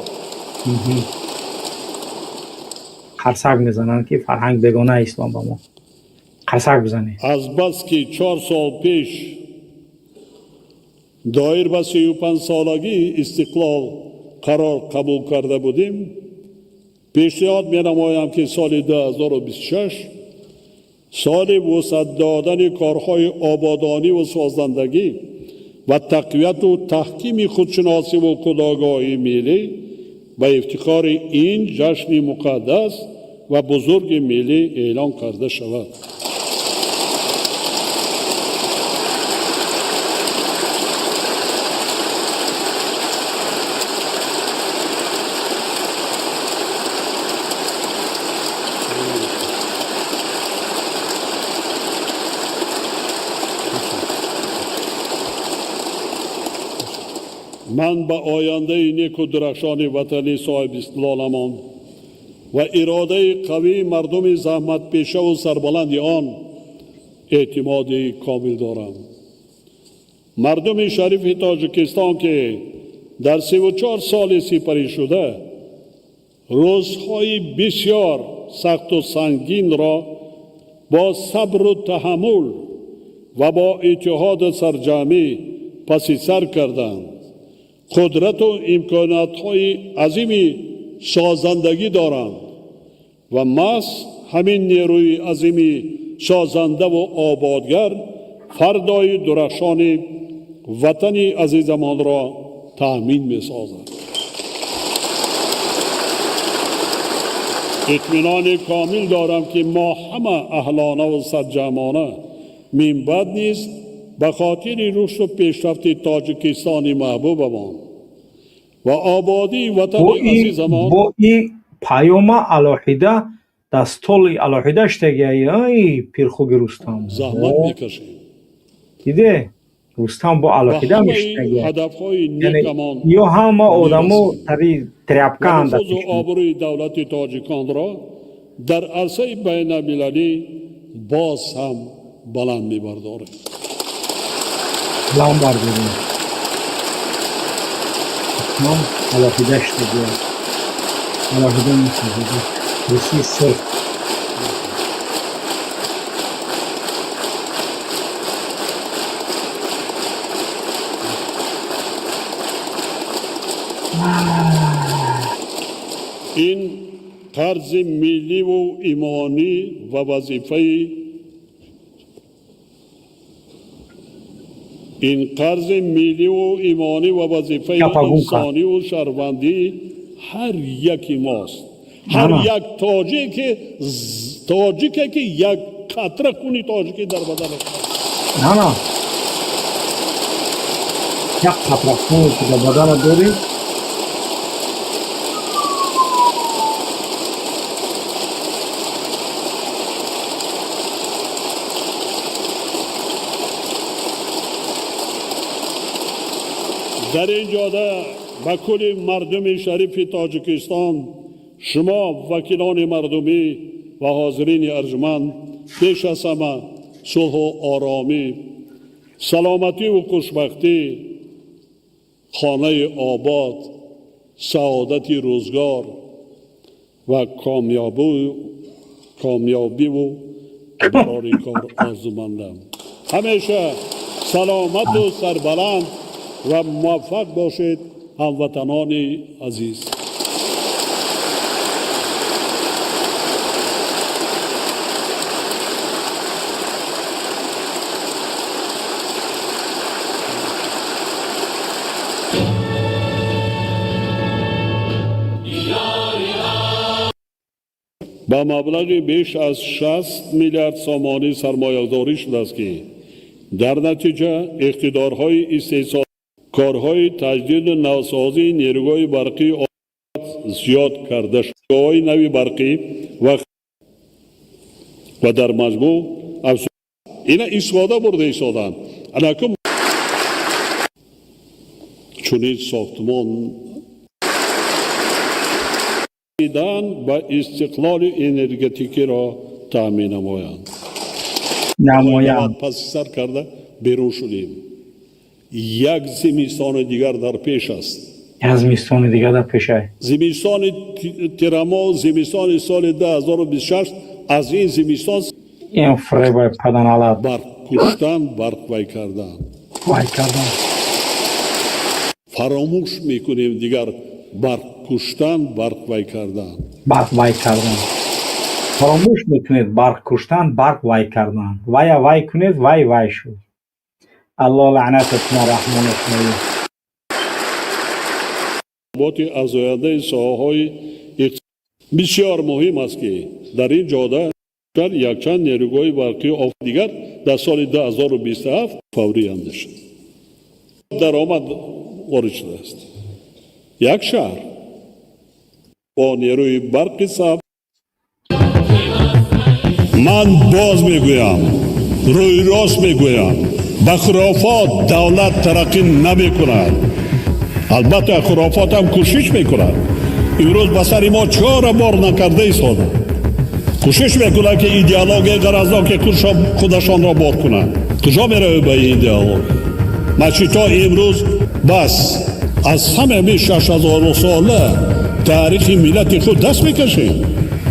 Қарсак мезананд, ки фарҳанг бегона ислом ба мо, қарсак бизанед. Азбаски 4 сол пеш доир ба 35-солагии истиқлол қарор қабул карда будем, пешниҳод менамоям, ки соли 2026 соли вусъат додани корҳои ободониву созандагӣ ва тақвияту таҳкими худшиносиву худогоҳии миллӣ ба ифтихори ин ҷашни муқаддас ва бузурги миллӣ эълон карда шавад. Ман ба ояндаи неку дурахшони ватани соҳибистиқлоламон ва иродаи қавии мардуми заҳматпешаву сарбаланди он эътимоди комил дорам. Мардуми шарифи Тоҷикистон, ки дар 34 соли сипаришуда рӯзҳои бисёр сахту сангинро бо сабру таҳаммул ва бо иттиҳоду сарҷамъӣ паси сар карданд, қудрату имкониятҳои азими созандагӣ доранд ва маҳз ҳамин нерӯи азими созандаву ободгар фардои дурахшони ватани азизамонро таъмин месозад. Итминони комил дорам, ки мо ҳама аҳлонаву сарҷамъона минбаъд низ ба хотири рушду пешрафти Тоҷикистони маҳбубамон ва ободии ватани азизамон бо и паёма алоҳида дар столи алоҳида штегиай ай пирхуги Рустам. Заҳмат мекашем. Диде, Рустам бо ва алоҳида ҳамаи мештагия. ҳадафҳои Яъне некамон ё ҳама одамо мерасем тари ва тряпкаанд дар нуфузу пеши. обрӯи давлати тоҷиконро дар арсаи байналмилалӣ боз ҳам баланд мебардорем. Баланд бардорем. Ҳатман алоҳида штегия, алоҳида месозад русии сурх. Ин қарзи милливу имонӣ ва вазифаи ин қарзи милливу имонӣ ва вазифаи инсониву шаҳрвандии ҳар яки мост. Ҳар як тоҷике ки як қатра хуни тоҷикӣ дар баданаш. На, як қатра хуне ки дар бадана дорӣ. Дар ин ҷода ба кулли мардуми шарифи Тоҷикистон, шумо вакилони мардумӣ ва ҳозирини арҷманд, пеш аз ҳама сулҳу оромӣ, саломативу хушбахтӣ, хонаи обод, саодати рӯзгор ва комёбиву барори кор орзумандам. Ҳамеша саломату сарбаланд ва муваффақ бошед, ҳамватанони азиз. Ба маблағи беш аз 60 миллиард сомонӣ сармоягузорӣ шудааст, ки дар натиҷа иқтидорҳои истеҳсол, корҳои таҷдиду навсозии нерӯгоҳи барқӣ зиёд карда шуд, нави барқӣ ва дар маҷмӯъ ина истифода бурда истоданд. Анакун чунин сохтмон дан ба истиқлоли энергетикиро таъмин намоянд. Намоянд. Паси сар карда берун шудем. Як зимистони дигар дар пеш аст. Як зимистони дигар дар пеш. Зимистони тирамоҳ, зимистони соли 2026 аз ин зимистон Ин фребай паданалат. Барқ куштан, барқ вай кардан. Вай кардан. Фаромӯш мекунем дигар барқ куштан, барқ вай кардан. Барқ вай кардан. Фаромӯш мекунед барқ куштан, барқ вай кардан. Вая вай кунед, вай вай шуд. Алло лаънатат кунад, Раҳмонов. Боти афзояндаи соҳаҳои бисёр муҳим аст, ки дар ин ҷода якчанд нерӯгоҳи барқии дигар дар соли 2027 фаврӣ андешад. Даромад ворид шудааст. Як шаҳр бо нерӯи барқи сабз. Ман боз мегӯям, рӯи рост мегӯям, ба хурофот давлат тараққӣ намекунад. Албатта, хурофотам кӯшиш мекунад. Имрӯз ба сари мо чора бор накарда истода кӯшиш мекунад, ки идеологияи ғаразноки худашонро бор кунанд. Куҷо меравем ба ин идеология? Масҷидҳо имрӯз бас аз ҳамаи 6000 сола таърихи миллати худ даст мекашем.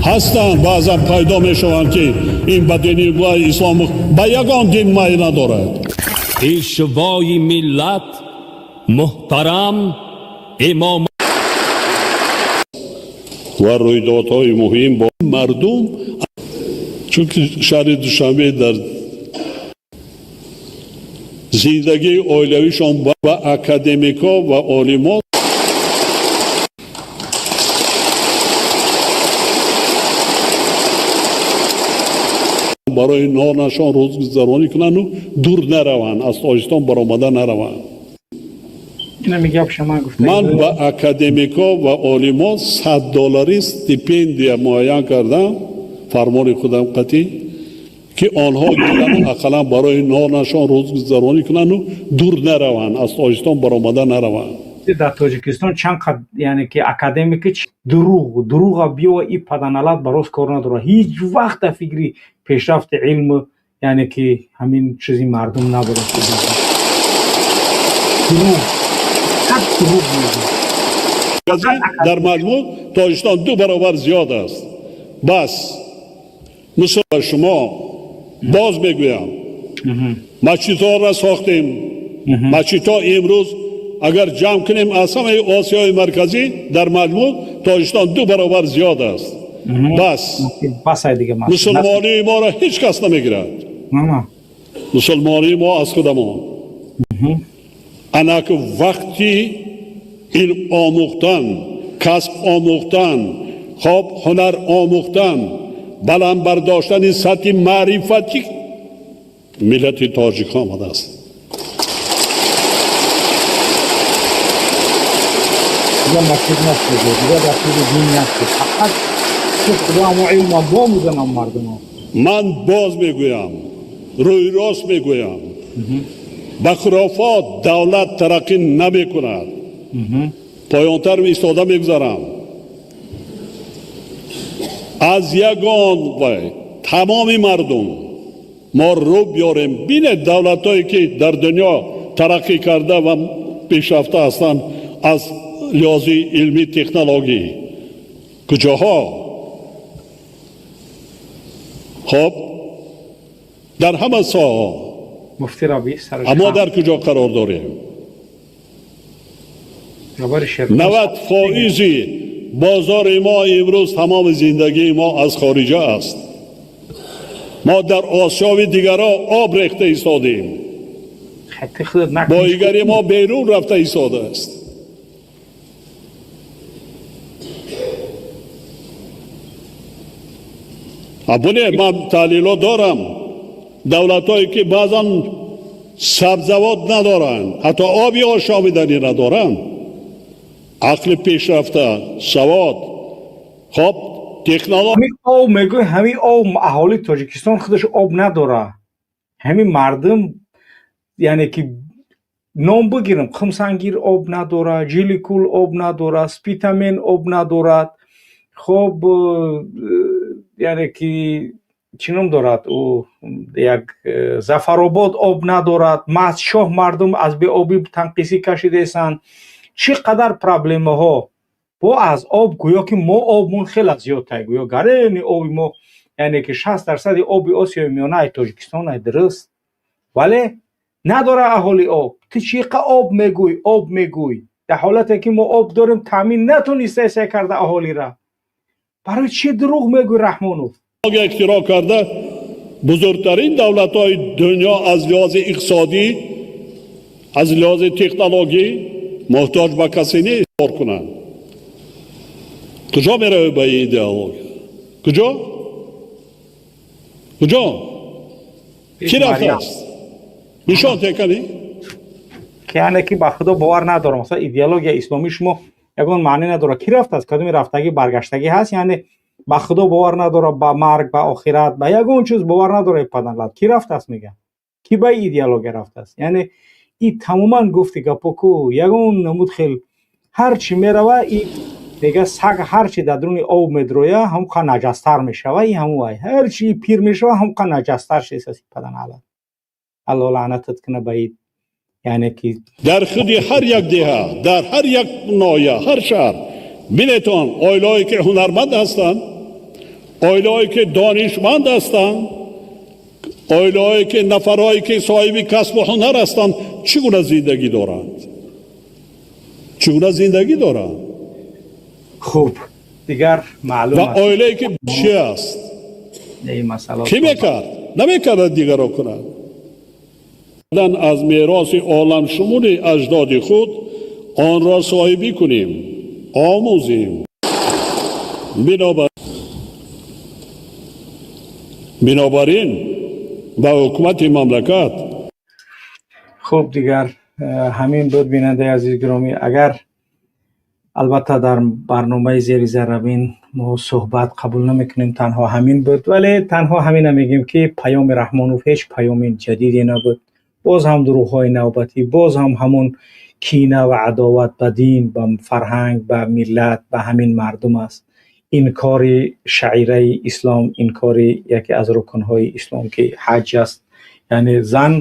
Ҳастанд, баъзан пайдо мешаванд, ки ин ба дини ислом ба ягон дин майл надорад. Пешвои миллат муҳтарам Имом Ва рӯйдодҳои муҳим бо мардум, чунки шаҳри Душанбе дар зиндагии оилавишон ба академикҳо ва олимон барои нонашон рӯзгузаронӣ кунанду дур нараванд, аз Тоҷикистон баромада нараванд. Ман ба академикҳо ва олимон 100 долларӣ стипендия муайян кардам, фармони худам қатъӣ, ки онҳо гиранд, ақаллан барои нонашон рӯзгузаронӣ кунанду дур нараванд, аз Тоҷикистон баромада нараванд. Дар Тоҷикистон чанд қад, яъне ки академики дурӯғ дурӯға биё и паданалат бароз кор надорад. Ҳеҷ вақт дар фикри пешрафти илму, яъне ки ҳамин чизи мардум набуда. Дурӯғ, фақат дурӯғ мегӯяд. Дар маҷмӯъ Тоҷикистон ду баробар зиёд аст. Бас мисол ба шумо боз мегӯям, масҷидҳоро сохтем. Масҷидҳо имрӯз агар ҷамъ кунем аз ҳамаи Осиёи Марказӣ дар маҷмӯъ Тоҷикистон 2 баробар зиёд аст. Бас мусулмонии моро ҳеҷ кас намегирад. Мусулмонии мо аз худамон. Анак вақти илм омӯхтан, касб омӯхтан, хоб ҳунар омӯхтан, баланд бардоштани сатҳи маърифати миллати тоҷик омадааст. Дигар мактуб нашуд, дигар дастури дин нашуд. Фақат худо ҳамо илма бомӯзанам мардумо. Ман боз мегӯям, рӯи рост мегӯям, ба хурофот давлат тараққӣ намекунад. Поёнтар истода мегузарам. Аз ягон вай тамоми мардум мо рӯ биёрем. Бинед давлатҳое ки дар дунё тараққӣ карда ва пешрафта ҳастанд аз лиҳози илмӣ технологӣ куҷоҳо? Хоб дар ҳама соҳаҳо. Аммо дар куҷо қарор дорем? 90% бозори мо имрӯз тамоми зиндагии мо аз хориҷа аст. Мо дар осиёви дигарҳо об рехта истодем. Боигари мо берун рафта истодааст. Абуне ман таҳлило дорам. Давлатҳое ки баъзан сабзавот надоранд, ҳатто оби ошомиданӣ надоранд, ақли пешрафта, савод, хоб технология. Ҳамин об мегӯй, ҳамин об аҳолии Тоҷикистон худаш об надора. Ҳамин мардум, яъне ки ном бигирам, Қумсангир об надора, Жиликул об надора, Спитамен об надорад. Хоб яъне ки чӣ ном дорад ӯ, як Зафаробод об надорад, Мастшоҳ мардум аз беобӣ танқисӣ кашидаестанд. Чӣ қадар проблемаҳо бо аз об, гӯё ки мо обмон хеле зиёд тай, гӯё гарени оби мо, яъне ки 60% оби Осиёи Миёна ай Тоҷикистон ай, дуруст, вале надора аҳоли об. Ту чӣ қа об мегӯй, об мегӯй, дар ҳолате ки мо об дорем, таъмин натонистаесай карда аҳолира. Барои чӣ дурӯғ мегӯй, Раҳмонов? Ихтироъ карда бузургтарин давлатҳои дунё аз лиҳози иқтисодӣ, аз лиҳози технологӣ муҳтоҷ ба касе нест кор кунанд. Куҷо меравед ба ин идеология? Куҷо? Куҷо? Кӣ рафтааст? Нишон текани? Яъне ки ба худо бовар надорам. Масалан, идеологияи исломии шумо ягон маъне надорад. Кӣ рафтааст? Кадоми рафтагӣ баргаштагӣ ҳаст? Яъне ба худо бовар надорад, ба марг, ба охират, ба ягон чиз бовар надорад паданлат. Кӣ рафтааст мегӯям? Кӣ ба идеология рафтааст? Яъне и тамоман гуфти гапо ку ягон намуд хел ҳар чӣ мерава, и мега саг ҳар чи дар дуруни об медроя, ҳамқа наҷастар мешава, и ҳаму ай. Ҳар чи пир мешава, ҳамқа наҷастар шесаси паданалат. Алло лаънатат куна ба ид. Яъне ки дар худи ҳар як деҳа, дар ҳар як ноҳия, ҳар шаҳр бинетон оилаҳое ки ҳунарманд ҳастанд, оилаҳое ки донишманд ҳастанд, оилаҳое ки нафарҳое ки соҳиби касбу ҳунар ҳастанд, чӣ гуна зиндагӣ доранд? Чӣ гуна зиндагӣ доранд? Хуб, дигар маълум ва оилае ки чи аст? Кӣ мекард? Намекардад дигарро кунад. Аз мероси оламшумули аҷдоди худ онро соҳибӣ кунем, омӯзем. Бинобар ин ба ҳукумати мамлакат. Хуб, дигар ҳамин буд, бинандаи азиз гиромӣ. Агар албатта дар барномаи зери заррабин мо суҳбат қабул намекунем, танҳо ҳамин буд, вале танҳо ҳамина мегӯем ки паёми Раҳмонов ҳеҷ паёми ҷадиде набуд. Боз ҳам дурӯғҳои навбатӣ, боз ҳам ҳамон кина ва адоват ба дин, ба фарҳанг, ба миллат, ба ҳамин мардум аст. Инкори шаъираи ислом, инкори яке аз рукнҳои ислом ки ҳаҷ аст. Яъне зан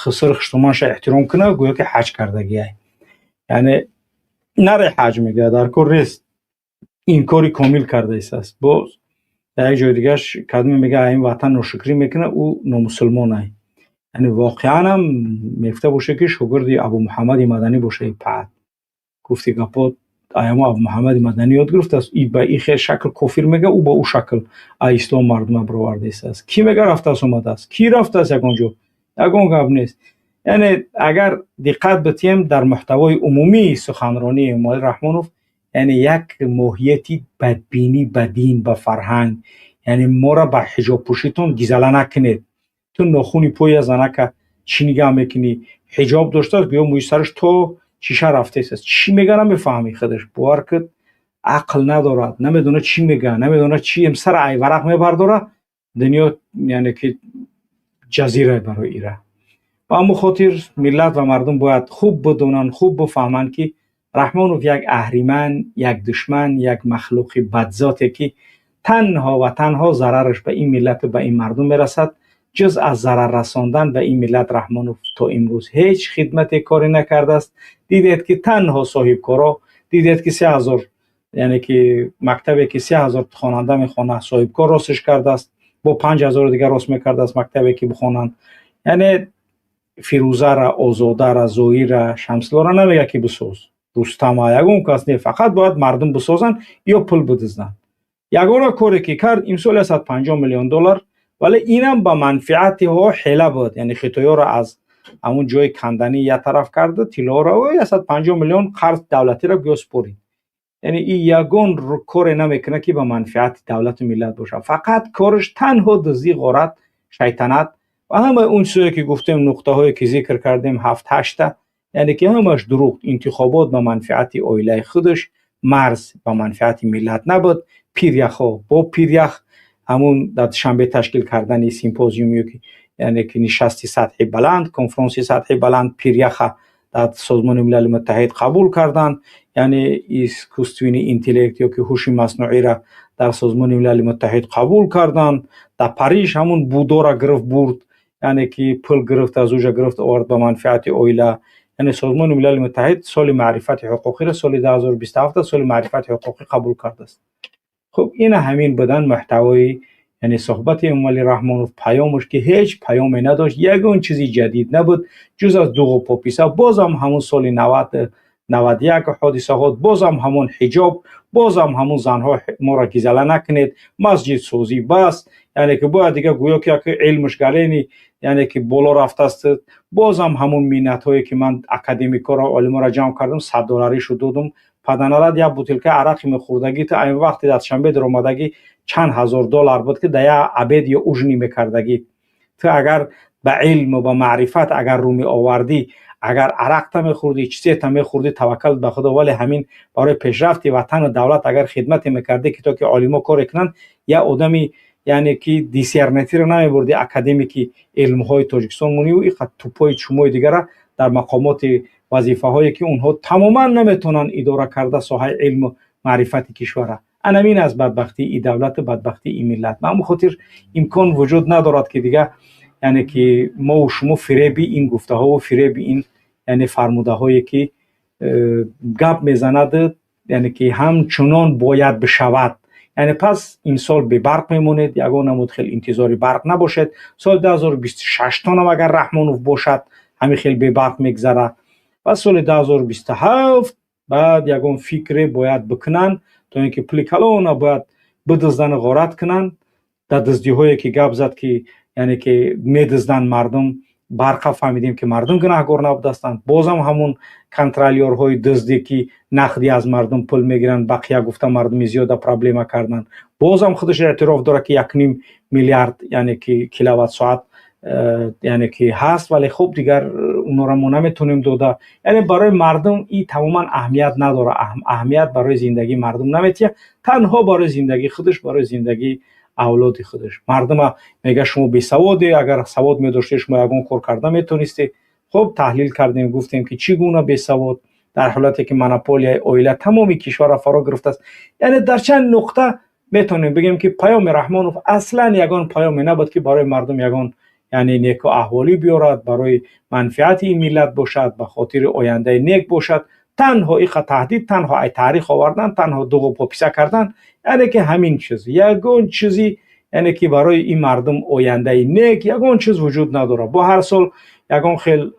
хиср хуштуманша эҳтиром кунад, гӯё ки ҳаҷ кардагиай. Яъне наре ҳаҷ мегӯяд, дар кор нест. Инкори комил кардаистааст. Боз дар як ҷои дигараш кадме мегӯяд ин ватан ношукрӣ мекунад, ӯ номусулмон ай. Яъне воқеан ҳам мегуфта боше, ки шогирди Абу Муҳаммади Маданӣ боша. И паат гуфти гапо аямо Абу Муҳаммади Маданӣ ёд гирифтааст. И ба и хел шакл кофир мега, ӯ ба ӯ шакл а ислом мардума бировардааст. Кӣ мега рафтааст, омадааст? Кӣ рафтааст? Ягон ҷо ягон гап нест. Яъне агар диққат битиҳем, дар муҳтавои умумии суханронии Эмомалӣ Раҳмонов, яъне як моҳияти бадбинӣ ба дин, ба фарҳанг, яъне моро ба ҳиҷобпӯшитон гизала накунед. Ту нохуни поя занака чӣ нигаҳ мекунӣ? Ҳиҷоб доштааст, гӯё мӯи сараш то чиша рафтааст. Чӣ мега, намефаҳмӣ. Худаш бовар куд, ақл надорад, намедонад чӣ мега, намедонад чӣ сара ай варақ мебардора. Дунё яъне ки ҷазира барои ира. Ба ҳамон хотир миллат ва мардум бояд хуб бидонанд, хуб бифаҳманд, ки Раҳмонов як аҳриман, як душман, як махлуқи бадзоте, ки танҳо ва танҳо зарараш ба ин миллату ба ин мардум мерасад. Ҷуз аз зарар расондан ба ин миллат Раҳмонов то имрӯз ҳеҷ хидмате коре накардааст. Дидед, ки танҳо соҳибкоро дидед, ки 3000, яъне ки мактабе, ки 3000 хонанда мехонад, соҳибкор ростш кардааст, бо 5000 дигар рост мекардааст мактабе, ки бихонанд. Яъне Фирӯзара, Озодара, Зоира, Шамсилора намега, ки бисоз, Рустама, ягон кас не, фақат бояд мардум бисозанд ё пул бидизданд. Ягона коре ки кард, имсол 150 миллион доллар, вале инам ба манфиатиҳо ҳела буд. Яъне хитоёро аз ҳамун ҷои канданӣ як тараф карда, тиллоро 150 миллион қарз давлатиро гӯё супорид. Яъне и ягон коре намекунад, ки ба манфиати давлату миллат бошад. Фақат кораш танҳо дуздӣ, ғорат, шайтанат ва ҳамаи он чизое, ки гуфтем, нуқтаҳое, ки зикр кардем, ҳафт ҳашта, яъне ки ҳамаш дурӯғ. Интихобот ба манфиати оилаи худаш, марз ба манфиати миллат набуд. Пиряхҳо бо пирях, ҳамун дар Душанбе ташкил кардани симпозиум, яъне ки нишасти сатҳи баланд, конфронси сатҳи баланд, пиряха дар Созмони Милали Муттаҳид қабул карданд, яъне искусственный интеллект ё ки ҳуши маснуиро дар Созмони Милали Муттаҳид қабул карданд. Дар Париж ҳамун Будора гирифт, бурд, яъне ки пул гирифт, аз уҷа гирифт, овард ба манфиати оила. Яъне Созмони Милали Муттаҳид соли маърифати ҳуқуқиро соли 2027 соли маърифати ҳуқуқӣ қабул кардааст. Хуб, ина ҳамин будан муҳтавои, яъне суҳбати Эмомалӣ Раҳмонов, паёмаш, ки ҳеҷ паёме надошт, ягон чизи ҷадид набуд, ҷуз аз дуғу пописа. Бозам ҳамун соли 90, 91 ҳодисаҳо, бозам ҳамон ҳиҷоб, бозам ҳамун занҳо моро гизала накунед, масҷидсозӣ бас. Яъне ки бояд дига гӯё ки як илмаш гарени, яъне ки боло рафтааст. Бозам ҳамун миннатҳое, ки ман академикоро, олиморо ҷамъ кардам, 100 долларишу додум. Паданалат як бутилка арақи мехӯрдагӣ ту айн вақти дар Душанбе даромадагӣ чанд ҳазор доллар буд, ки дар як обед ё ужин мекардагӣ. Ту агар ба илму ба маърифат агар рӯ меовардӣ, агар арақта мехӯрдӣ, чизета мехӯрдӣ, таваккал ба Худо, вале ҳамин барои пешрафти ватану давлат агар хидмате мекардӣ, ки то ки олимо коре кунанд, як одами, яъне ки диссертатсияро намебурдӣ, академики илмҳои Тоҷикистон мониву иқа тупои чумои дигара дар мақомоти вазифаҳое, ки онҳо тамоман наметавонанд идора карда соҳаи илму маърифати кишвара. Анамин аст бадбахтии и давлату бадбахтии и миллат. Ба ҳамон хотир имкон вуҷуд надорад, ки дига, яъне ки мову шумо фиреби ин гуфтаҳову фиреби ин, яъне фармудаҳое, ки гап мезанад, яъне ки ҳамчунон бояд бишавад. Яъне пас имсол бебарқ мемонед, ягон намуд хел интизори барқ набошед. Соли 2026-тонам агар Раҳмонов бошад, ҳамин хел бебарқ мегзара. Ва соли 2027 баъд ягон фикре бояд бикунанд, то ин ки пули калона бояд бидиздану ғорат кунанд. Дар дуздиҳое, ки гап зад, ки яъне ки медузданд мардум барқа, фаҳмидем, ки мардум гунаҳгор набудастанд. Бозам ҳамун контролёрҳои дуздӣ, ки нақдӣ аз мардум пул мегиранд, бақия гуфта мардуми зиёда проблема карданд. Бозам худаш эътироф дорад, ки 1,5 миллиард, яъне ки киловатт соат, яъне ки ҳаст, вале хуб, дигар онора мо наметонем дода. Яъне барои мардум и тамоман аҳамият надорад, аҳамият барои зиндагии мардум наметиҳад, танҳо барои зиндагии худаш, барои зиндагии авлоди худаш. Мардума мега: «Шумо бесаводе, агар савод медоштед, шумо ягон кор карда метонистед». Хуб, таҳлил кардем, гуфтем, ки чӣ гуна бесавод, дар ҳолате ки монополияи оила тамоми кишварро фаро гирифтааст. Яъне дар чанд нуқта метавонем бигӯем, ки паёми Раҳмонов аслан ягон паёме набуд, ки барои мардум ягон, яъне неку аҳволӣ биёрад, барои манфиати ин миллат бошад, ба хотири ояндаи нек бошад. Танҳо иқа таҳдид, танҳо ай таърих овардан, танҳо дуғу пописа кардан, яъне ки ҳамин чиз, ягон чизи. Яъне ки барои ин мардум ояндаи нек ягон чиз вуҷуд надорад. Бо ҳар сол ягон хел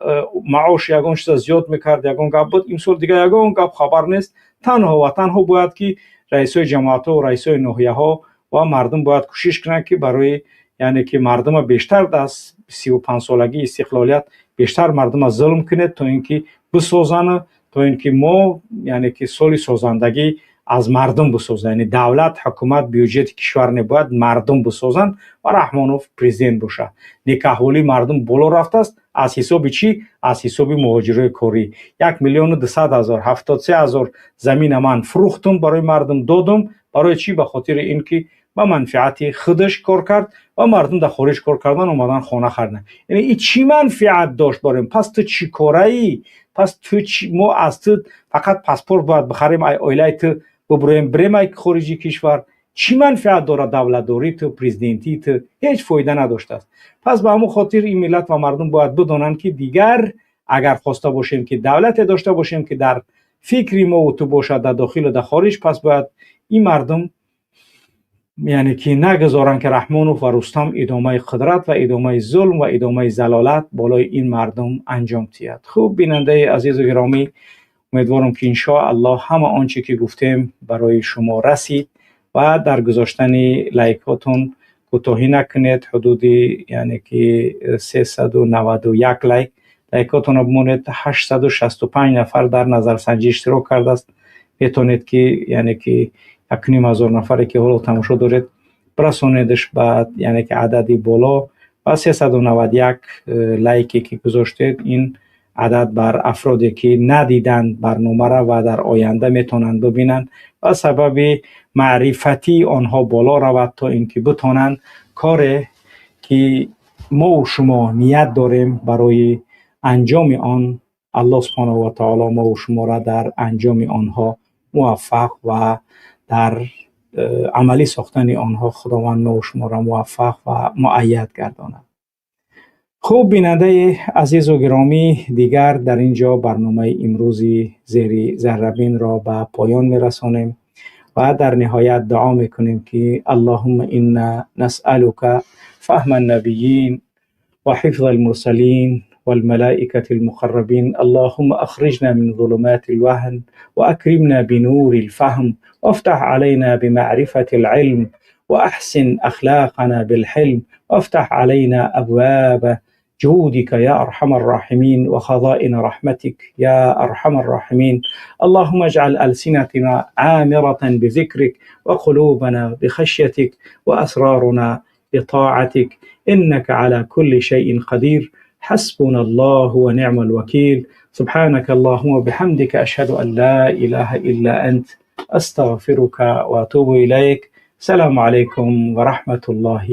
маош, ягон чиза зиёд мекард, ягон гап буд. Имсол дигар ягон гап хабар нест. Танҳо ва танҳо бояд ки раисои ҷамоатҳо, раисои ноҳияҳо ва мардум бояд кӯшиш кунанд, ки барои, яъне ки мардума бештар аз 35-солагии истиқлолият бештар мардума зулм кунед, то ин ки бисозанд, то ин ки мо, яъне ки соли созандагӣ аз мардум бисозанд. Яъне давлат, ҳукумат, бюҷети кишвар не, бояд мардум бисозанд ва Раҳмонов президент бошад. Некаҳволии мардум боло рафтааст. Аз ҳисоби чӣ? Аз ҳисоби муҳоҷирои корӣ. 1 200 000, 73 000 замина ман фурӯхтум, барои мардум додум. Барои чӣ? Ба хотири ин ки ба манфиати худаш кор кард ва мардум дар хориҷ кор кардан, омадан, хона хариданд. Яъне и чӣ манфиат дошт бароем? Пас ту чӣ кораӣ? Пас ту мо аз ту фақат паспорт бояд бихарем, ай оилаи ту бубуроем, бирем ай хориҷи кишвар? Чӣ манфиат дорад давлатдории ту, президентии ту? Ҳеҷ фоида надоштааст. Пас ба ҳамон хотир ин миллат ва мардум бояд бидонанд, ки дигар агар хоста бошем, ки давлате дошта бошем, ки дар фикри мову ту бошад, дар дохилу дар хориҷ, пас бояд ин мардум, яъне ки нагузоранд, ки Раҳмонов ва Рустам идомаи қудрат ва идомаи зулм ва идомаи залолат болои ин мардум анҷом диҳад. Хуб, бинандаи азизу гиромӣ, умедворам, ки иншоаллоҳ ҳама он чӣ ки гуфтем барои шумо расид ва дар гузоштани лайкҳотон кӯтоҳӣ накунед. Ҳудуди, яъне ки 391 лайк, лайкҳотонро бимонед. 865 нафар дар назарсанҷӣ иштирок кардааст. Метавонед, ки яъне ки 1500 нафаре ки ҳоло тамошо доред, бирасонедш ба, яъне ки адади боло. Ва 391 лайке ки гузоштед, ин адад бар афроде ки надиданд барномаро ва дар оянда метавонанд бибинанд ва сабаби маърифатии онҳо боло равад, то ин ки битонанд коре ки мову шумо ният дорем барои анҷоми он, Аллоҳ субҳонаҳу ва таоло мову шуморо дар анҷоми онҳо муваффақ ва дар амалӣ сохтани онҳо Худованд мову шуморо муваффақ ва муайяд гардонад. Хуб, бинандаи азизу гиромӣ, дигар дар ин ҷо барномаи имрӯзи «Зери заррабинро» ба поён мерасонем ва дар ниҳоят дуо мекунем, ки اللهم إنا نسألك فهم النبيين وحفظ المرسلين والملائكة المقربين. اللهم أخرجنا من ظلمات الوهن وأكرمنا بنور الفهم، وافتح علينا بمعرفة العلم، وأحسن أخلاقنا بالحلم، وافتح علينا أبواب جودك يا أرحم الراحمين وخزائن رحمتك يا أرحم الراحمين. اللهم اجعل ألسنتنا عامرة بذكرك وقلوبنا بخشيتك وأسرارنا بطاعتك، إنك على كل شيء قدير. حسبنا الله ونعم الوكيل. سبحانك اللهم وبحمدك، أشهد أن لا إله إلا أنت، أستغفرك وأتوب إليك. السلام عليكم ورحمة الله.